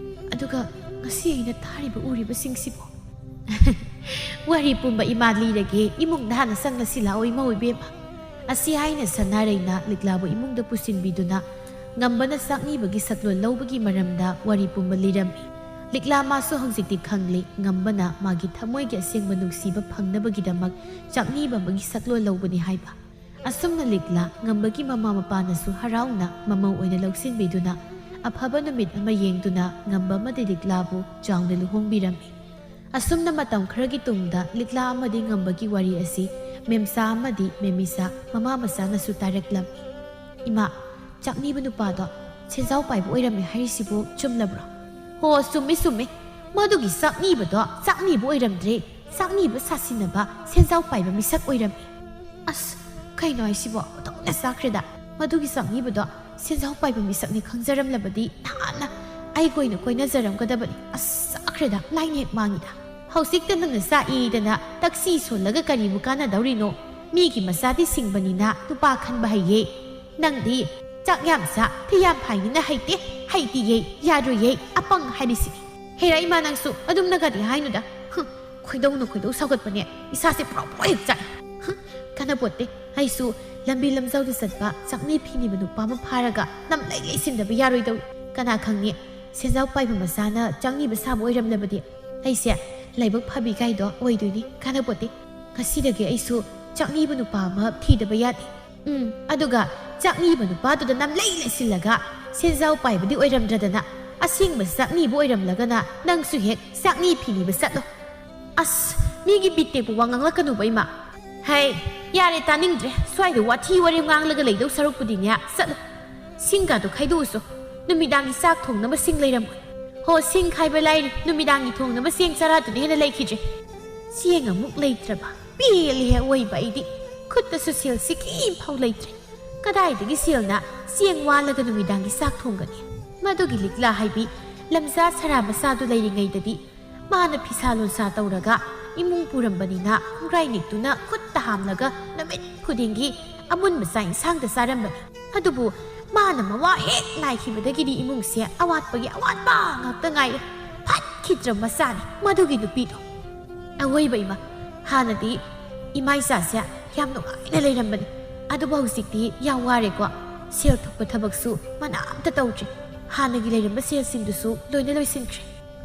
ꯑꯗꯨꯒ ꯉꯁꯤ ꯑꯩꯅ ꯊꯥꯔꯤꯕ ꯎꯔꯤꯕꯁꯤꯡꯁꯤꯕꯨ?" "ꯋꯥꯔꯤ ꯄꯨꯝꯕ ꯏꯃꯥ ꯂꯤꯔꯒꯦ, ꯏꯃꯨꯡꯗ ꯍꯥꯟꯅ ꯆꯪꯂꯁꯤ ꯂꯥꯛꯑꯣ ꯏꯃꯧ ꯏꯕꯦꯝꯃ"꯫ ꯑꯁꯤ ꯍꯥꯏꯅ ꯁꯅꯥꯔꯩꯅ ꯂꯤꯛꯂꯥꯕꯨ ꯏꯃꯨꯡꯗ ꯄꯨꯁꯤꯟꯕꯤꯗꯨꯅ ꯉꯝꯕꯅ ꯆꯥꯛꯅꯤꯕꯒꯤ ꯁꯛꯂꯣꯟ ꯂꯧꯕꯒꯤ ꯃꯔꯝꯗ ꯋꯥꯔꯤ ꯄꯨꯝꯕ ꯂꯤꯔꯝꯃꯤ꯫ ꯂꯤꯛꯂꯥ ꯃꯥꯁꯨ ꯍꯧꯖꯤꯛꯇꯤ ꯈꯪꯂꯦ, ꯉꯝꯕꯅ ꯃꯥꯒꯤ ꯊꯃꯣꯏꯒꯤ ꯑꯁꯦꯡꯕ ꯅꯨꯡꯁꯤꯕ ꯐꯪꯅꯕꯒꯤꯗꯃꯛ ꯆꯥꯛꯅꯤꯕ ꯑꯃꯒꯤ ꯁꯛꯂꯣꯟ ꯂꯧꯕꯅꯤ ꯍꯥꯏꯕ꯫ ꯑꯁꯨꯝꯅ ꯂꯤꯛꯂꯥ ꯉꯝꯕꯒꯤ ꯃꯃꯥ ꯃꯄꯥꯅꯁꯨ ꯍꯔꯥꯎꯅ ꯃꯃꯧ ꯑꯣꯏꯅ ꯂꯧꯁꯤꯟꯕꯤꯗꯨꯅ ꯑꯐꯕ ꯅꯨꯃꯤꯠ ꯑꯃ ꯌꯦꯡꯗꯨꯅ ꯉꯝꯕ ꯑꯃꯗꯤ ꯂꯤꯛꯂꯥꯕꯨ ꯆꯥꯎꯅ ꯂꯨꯍꯣꯡꯕꯤꯔꯝꯃꯤ꯫ ꯑꯁꯨꯝꯅ ꯃꯇꯝ ꯈꯔꯒꯤ ꯇꯨꯡꯗ ꯂꯤꯛꯂꯥ ꯑꯃꯗꯤ ꯉꯝꯕꯒꯤ ꯋꯥꯔꯤ ꯑꯁꯤ ꯃꯦꯝꯆꯥ ꯑꯃꯗꯤ ꯃꯦꯃꯤꯆꯥ ꯃꯃꯥ ꯃꯆꯥꯅꯁꯨ ꯇꯥꯔꯛꯂꯝꯃꯤ꯫ "ꯏꯃꯥ, ꯆꯥꯛꯅꯤꯕ ꯅꯨꯄꯥꯗꯣ ꯁꯦꯟꯖꯥꯎ ꯄꯥꯏꯕ ꯑꯣꯏꯔꯝꯃꯦ ꯍꯥꯏꯔꯤꯁꯤꯕꯨ ꯆꯨꯝꯂꯕ꯭ꯔꯣ?" "ꯍꯣ, ꯆꯨꯝꯃꯤ, ꯆꯨꯝꯃꯤ꯫ ꯃꯗꯨꯒꯤ ꯆꯥꯛꯅꯤꯕꯗꯣ ꯆꯥꯛꯅꯤꯕ ꯑꯣꯏꯔꯝꯗ꯭ꯔꯦ꯫ ꯆꯥꯛꯅꯤꯕ ꯁꯥꯁꯤꯟꯅꯕ ꯁꯦꯟꯖꯥꯎ ꯄꯥꯏꯕ ꯃꯤꯁꯛ ꯑꯣꯏꯔꯝꯃꯤ꯫" "ꯑꯁ, ꯀꯩꯅꯣ ꯍꯥꯏꯁꯤꯕꯣ? ꯑꯣꯟꯊꯣꯛꯅ ꯆꯥꯈ꯭ꯔꯦꯗ꯫ ꯃꯗꯨꯒꯤ ꯆꯥꯛꯅꯤꯕꯗꯣ ꯁꯦꯟꯖꯥꯎ ꯄꯥꯏꯕ ꯃꯤꯁꯛꯅꯤ ꯈꯪꯖꯔꯝꯂꯕꯗꯤ ꯅꯍꯥꯟꯅ ꯑꯩꯒ ꯑꯣꯏꯅ ꯀꯣꯏꯅꯖꯔꯝꯒꯗꯕꯅꯤ꯫ ꯑꯁ, ꯆꯥꯈ꯭ꯔꯦꯗ, ꯂꯥꯏꯅ ꯍꯦꯛ ꯃꯥꯡꯉꯤꯗ꯫ ꯍꯧꯖꯤꯛꯇ ꯅꯪꯅ ꯆꯥꯛꯏꯗꯅ ꯇꯛꯁꯤ ꯁꯣꯜꯂꯒ ꯀꯔꯤꯕꯨ ꯀꯥꯟꯅꯗꯧꯔꯤꯅꯣ? ꯃꯤꯒꯤ ꯃꯆꯥꯗꯤ ꯁꯤꯡꯕꯅꯤꯅ ꯅꯨꯄꯥ ꯈꯟꯕ ꯍꯩꯌꯦ꯫ ꯅꯪꯗꯤ ꯆꯥꯛ ꯌꯥꯝ ꯆꯥ, ꯐꯤ ꯌꯥꯝ ꯐꯥꯏꯅꯤꯅ ꯍꯩꯇꯦ, ꯍꯩꯇꯤꯌꯦ, ꯌꯥꯔꯣꯏꯌꯦ, ꯑꯄꯪ ꯍꯥꯏꯔꯤꯁꯤꯅꯤ꯫" "ꯍꯦꯔꯥ ꯏꯃꯥ, ꯅꯪꯁꯨ ꯑꯗꯨꯝꯅꯒꯗꯤ ꯍꯥꯏꯅꯨꯗ꯫ ꯍꯨꯝ, ꯈꯣꯏꯗꯧꯅ ꯈꯣꯏꯗꯧ ꯁꯥꯎꯒꯠꯄꯅꯦ, ꯏꯁꯥꯁꯦ ꯄ꯭ꯔꯣꯛ ꯄ꯭ꯔꯣꯛ ꯍꯦꯛ ꯆꯥꯛꯑꯦ꯫ ꯍꯨꯝ, ꯀꯥꯟꯅꯄꯣꯠꯇꯦ꯫ ꯑꯩꯁꯨ ꯂꯝꯕꯤ ꯂꯝꯖꯥꯎꯗ ꯆꯠꯄ ꯆꯥꯛꯅꯤ ꯐꯤꯅꯤꯕ ꯅꯨꯄꯥ ꯑꯃ ꯐꯥꯔꯒ ꯅꯝꯂꯩ ꯂꯩꯁꯤꯟꯗꯕ ꯌꯥꯔꯣꯏꯗꯧꯔꯤ꯫ ꯀꯅꯥ ꯈꯪꯅꯤ, ꯁꯦꯟꯖꯥꯎ ꯄꯥꯏꯕ ꯃꯆꯥꯅ ꯆꯥꯛꯅꯤꯕ ꯁꯥꯕ ꯑꯣꯏꯔꯝꯂꯕꯗꯤ ꯑꯩꯁꯦ ꯂꯥꯏꯕꯛ ꯐꯕꯤ ꯀꯥꯏꯗꯣ ꯑꯣꯏꯗꯣꯏꯅꯤ꯫ ꯀꯥꯟꯅꯄꯣꯠꯇꯦ꯫ ꯉꯁꯤꯗꯒꯤ ꯑꯩꯁꯨ ꯆꯥꯛꯅꯤꯕ ꯅꯨꯄꯥ ꯑꯃ ꯊꯤꯗꯕ ꯌꯥꯗꯦ꯫ ꯎꯝ, ꯑꯗꯨꯒ ꯆꯥꯛꯅꯤꯕ ꯅꯨꯄꯥꯗꯨꯗ ꯅꯝꯂꯩ ꯂꯩꯁꯤꯜꯂꯒ ꯁꯦꯟꯖꯥꯎ ꯄꯥꯏꯕꯗꯤ ꯑꯣꯏꯔꯝꯗ꯭ꯔꯗꯅ ꯑꯁꯦꯡꯕ ꯆꯥꯛꯅꯤꯕ ꯑꯣꯏꯔꯝꯂꯒꯅ ꯅꯪꯁꯨ ꯍꯦꯛ ꯆꯥꯛꯅꯤ ꯐꯤꯅꯤꯕ ꯆꯠꯂꯣ꯫" "ꯑꯁ, ꯃꯤꯒꯤ ꯕꯤꯠ ꯇꯦꯛꯄ ꯋꯥ ꯉꯥꯡꯂꯛꯀꯅꯨꯕ ꯏꯃꯥ꯫" "ꯍꯩ, ꯌꯥꯔꯦ, ꯇꯥꯅꯤꯡꯗ꯭ꯔꯦ꯫ ꯁ꯭ꯋꯥꯏꯗ ꯋꯥꯊꯤ ꯋꯥꯔꯦꯝ ꯉꯥꯡꯂꯒ ꯂꯩꯗꯧ ꯁꯔꯨꯛꯄꯨꯗꯤꯅꯦ, ꯆꯠꯂꯣ꯫ ꯁꯤꯡꯒꯗꯣ ꯈꯥꯏꯗꯣꯛꯎꯁꯣ꯫ ꯅꯨꯃꯤꯗꯥꯡꯒꯤ ꯆꯥꯛ ꯊꯣꯡꯅꯕ ꯁꯤꯡ ꯂꯩꯔꯝꯃꯣꯏ꯫ ꯍꯣ, ꯁꯤꯡ ꯈꯥꯏꯕ ꯂꯥꯏꯔꯤ, ꯅꯨꯃꯤꯗꯥꯡꯒꯤ ꯊꯣꯡꯅꯕ ꯆꯦꯡ ꯆꯔꯥꯗꯨꯅ ꯍꯦꯟꯅ ꯂꯩꯈꯤꯗ꯭ꯔꯦ꯫ ꯆꯦꯡ ꯑꯃꯨꯛ ꯂꯩꯇ꯭ꯔꯕ? ꯄꯦꯜꯂꯦꯍꯦ ꯑꯋꯣꯏꯕ ꯑꯩꯗꯤ꯫ ꯈꯨꯠꯇꯁꯨ ꯁꯦꯜ ꯁꯤꯀꯤ ꯐꯥꯎ ꯂꯩꯇ꯭ꯔꯦ꯫ ꯀꯗꯥꯏꯗꯒꯤ ꯁꯦꯜꯅ ꯆꯦꯡ ꯋꯥꯜꯂꯒ ꯅꯨꯃꯤꯗꯥꯡꯒꯤ ꯆꯥꯛ ꯊꯣꯡꯒꯅꯤ?" ꯃꯗꯨꯒꯤ ꯂꯤꯛꯂꯥ ꯍꯥꯏꯕꯤ ꯂꯝꯖꯥ ꯁꯔꯥ ꯃꯆꯥꯗꯨ ꯂꯩꯔꯤꯉꯩꯗꯗꯤ ꯃꯥꯅ ꯐꯤꯁꯥ ꯂꯣꯟꯁꯥ ꯇꯧꯔꯒ ꯏꯃꯨꯡ ꯄꯨꯔꯝꯕꯅꯤꯅ ꯈꯣꯡꯒ꯭ꯔꯥꯏ ꯅꯤꯛꯇꯨꯅ ꯈꯨꯠꯇ ꯍꯥꯝꯂꯒ ꯅꯨꯃꯤꯠ ꯈꯨꯗꯤꯡꯒꯤ ꯑꯃꯨꯟꯕ ꯆꯥꯛ ꯏꯟꯁꯥꯡꯗ ꯆꯥꯔꯝꯕꯅꯤ꯫ ꯑꯗꯨꯕꯨ ꯃꯥꯅ ꯃꯋꯥ ꯍꯦꯛ ꯂꯥꯏꯈꯤꯕꯗꯒꯤꯗꯤ ꯏꯃꯨꯡꯁꯦ ꯑꯋꯥꯠꯄꯒꯤ ꯑꯋꯥꯠꯄ ꯉꯥꯛꯇ ꯉꯥꯏꯔꯦ꯫ ꯐꯠꯈꯤꯗ꯭ꯔꯕ ꯃꯆꯥꯅꯤ ꯃꯗꯨꯒꯤ ꯅꯨꯄꯤꯗꯣ꯫ ꯑꯋꯣꯏꯕ ꯏꯃꯥ, ꯍꯥꯟꯅꯗꯤ ꯏꯃꯥ ꯏꯆꯥꯁꯦ ꯌꯥꯝ ꯅꯨꯡꯉꯥꯏꯅ ꯂꯩꯔꯝꯕꯅꯤ꯫ ꯑꯗꯨꯕꯨ ꯍꯧꯖꯤꯛꯇꯤ ꯌꯥꯝ ꯋꯥꯔꯦꯀꯣ꯫ ꯁꯦꯜ ꯊꯣꯛꯄ ꯊꯕꯛꯁꯨ ꯃꯅꯥ ꯑꯝꯇ ꯇꯧꯗ꯭ꯔꯦ꯫ ꯍꯥꯟꯅꯒꯤ ꯂꯩꯔꯝꯕ ꯁꯦꯜꯁꯤꯡꯗꯨꯁꯨ ꯂꯣꯏꯅ ꯂꯣꯏꯁꯤꯟꯈ꯭ꯔꯦ꯫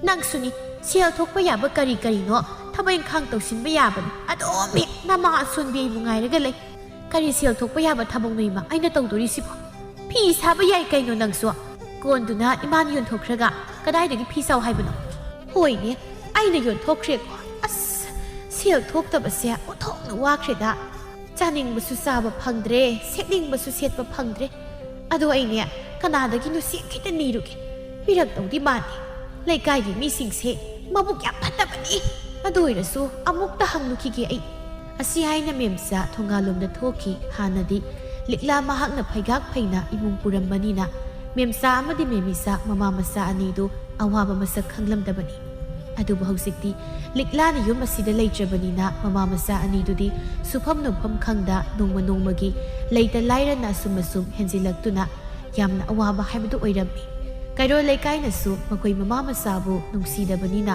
ꯅꯪꯁꯨꯅꯤ, ꯁꯦꯜ ꯊꯣꯛꯄ ꯌꯥꯕ ꯀꯔꯤ ꯀꯔꯤꯅꯣ ꯊꯕꯛ ꯏꯪꯈꯥꯡ ꯇꯧꯁꯤꯟꯕ ꯌꯥꯕꯅꯤ꯫ ꯑꯗꯨꯝ ꯍꯦꯛ ꯅꯃꯥ ꯑꯁꯣꯟꯕꯤ ꯑꯩꯕꯨ ꯉꯥꯏꯔꯒ ꯂꯩ꯫ ꯀꯔꯤ ꯁꯦꯜ ꯊꯣꯛꯄ ꯌꯥꯕ ꯊꯕꯛꯅꯣ ꯏꯃꯥ ꯑꯩꯅ ꯇꯧꯗꯣꯔꯤꯁꯤꯕꯣ? ꯐꯤ ꯁꯥꯕ ꯌꯥꯏ ꯀꯩꯅꯣ ꯅꯪꯁꯨ꯫ ꯀꯣꯟꯗꯨꯅ ꯏꯃꯥꯅ ꯌꯣꯟꯊꯣꯛꯈ꯭ꯔꯒ ꯀꯗꯥꯏꯗꯒꯤ ꯐꯤ ꯁꯥꯎ ꯍꯥꯏꯕꯅꯣ? ꯍꯣꯏꯅꯦ, ꯑꯩꯅ ꯌꯣꯟꯊꯣꯛꯈ꯭ꯔꯦꯀꯣ꯫ ꯑꯁ, ꯁꯦꯜ ꯊꯣꯛꯇꯕꯁꯦ ꯑꯣꯟꯊꯣꯛꯅ ꯋꯥꯈ꯭ꯔꯦꯗ꯫ ꯆꯥꯅꯤꯡꯕꯁꯨ ꯆꯥꯕ ꯐꯪꯗ꯭ꯔꯦ, ꯁꯦꯠꯅꯤꯡꯕꯁꯨ ꯁꯦꯠꯄ ꯐꯪꯗ꯭ꯔꯦ꯫ ꯑꯗꯣ ꯑꯩꯅꯦ, ꯀꯅꯥꯗꯒꯤꯅꯣ ꯁꯦꯟ ꯈꯤꯇ ꯅꯤꯔꯨꯒꯦ꯫ ꯄꯤꯔꯛꯇꯧꯗꯤ ꯃꯥꯟꯗꯦ꯫ ꯂꯩꯀꯥꯏꯒꯤ ꯃꯤꯁꯤꯡꯁꯦ ꯃꯕꯨꯛ ꯌꯥꯝ ꯐꯠꯇꯕꯅꯤ꯫ ꯑꯗꯨ ꯑꯣꯏꯔꯁꯨ ꯑꯃꯨꯛꯇ ꯍꯪꯂꯨꯈꯤꯒꯦ ꯑꯩ꯫ ꯑꯁꯤ ꯍꯥꯏꯅ ꯃꯦꯝꯆꯥ ꯊꯣꯡꯒꯥꯜꯂꯣꯝꯗ ꯊꯣꯛꯈꯤ꯫ ꯍꯥꯟꯅꯗꯤ ꯂꯤꯛꯂꯥ ꯃꯍꯥꯛꯅ ꯐꯩꯒꯥꯛ ꯐꯩꯅ ꯏꯃꯨꯡ ꯄꯨꯔꯝꯕꯅꯤꯅ ꯃꯦꯝꯆꯥ ꯑꯃꯗꯤ ꯃꯦꯃꯤꯆꯥ ꯃꯃꯥ ꯃꯆꯥ ꯑꯅꯤꯗꯨ ꯑꯋꯥꯕ ꯃꯁꯛ ꯈꯪꯂꯝꯗꯕꯅꯤ꯫ ꯑꯗꯨꯕꯨ ꯍꯧꯖꯤꯛꯇꯤ ꯂꯤꯛꯂꯥꯅ ꯌꯨꯝ ꯑꯁꯤꯗ ꯂꯩꯇ꯭ꯔꯕꯅꯤꯅ ꯃꯃꯥ ꯃꯆꯥ ꯑꯅꯤꯗꯨꯗꯤ ꯁꯨꯐꯝ ꯅꯣꯝꯐꯝ ꯈꯪꯗ ꯅꯣꯡꯃ ꯅꯣꯡꯃꯒꯤ ꯂꯩꯇ ꯂꯥꯏꯔꯅ ꯑꯁꯨꯝ ꯑꯁꯨꯝ ꯍꯦꯟꯖꯤꯜꯂꯛꯇꯨꯅ ꯌꯥꯝꯅ ꯑꯋꯥꯕ ꯍꯥꯏꯕꯗꯨ ꯑꯣꯏꯔꯝꯃꯤ꯫ ꯀꯩꯔꯣꯜ ꯂꯩꯀꯥꯏꯅꯁꯨ ꯃꯈꯣꯏ ꯃꯃꯥ ꯃꯆꯥꯕꯨ ꯅꯨꯡꯁꯤꯗꯕꯅꯤꯅ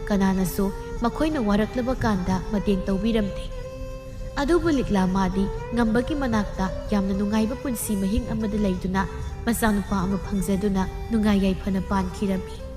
ꯀꯅꯥꯅꯁꯨ ꯃꯈꯣꯏꯅ ꯋꯥꯔꯛꯂꯕ ꯀꯥꯟꯗ ꯃꯇꯦꯡ ꯇꯧꯕꯤꯔꯝꯗꯦ꯫ ꯑꯗꯨꯕꯨ ꯂꯤꯛꯂꯥ ꯃꯥꯗꯤ ꯉꯝꯕꯒꯤ ꯃꯅꯥꯛꯇ ꯌꯥꯝꯅ ꯅꯨꯡꯉꯥꯏꯕ ꯄꯨꯟꯁꯤ ꯃꯍꯤꯡ ꯑꯃꯗ ꯂꯩꯗꯨꯅ ꯃꯆꯥꯅꯨꯄꯥ ꯑꯃ ꯐꯪꯖꯗꯨꯅ ꯅꯨꯡꯉꯥꯏ ꯌꯥꯏꯐꯅ ꯄꯥꯟꯈꯤꯔꯝꯃꯤ꯫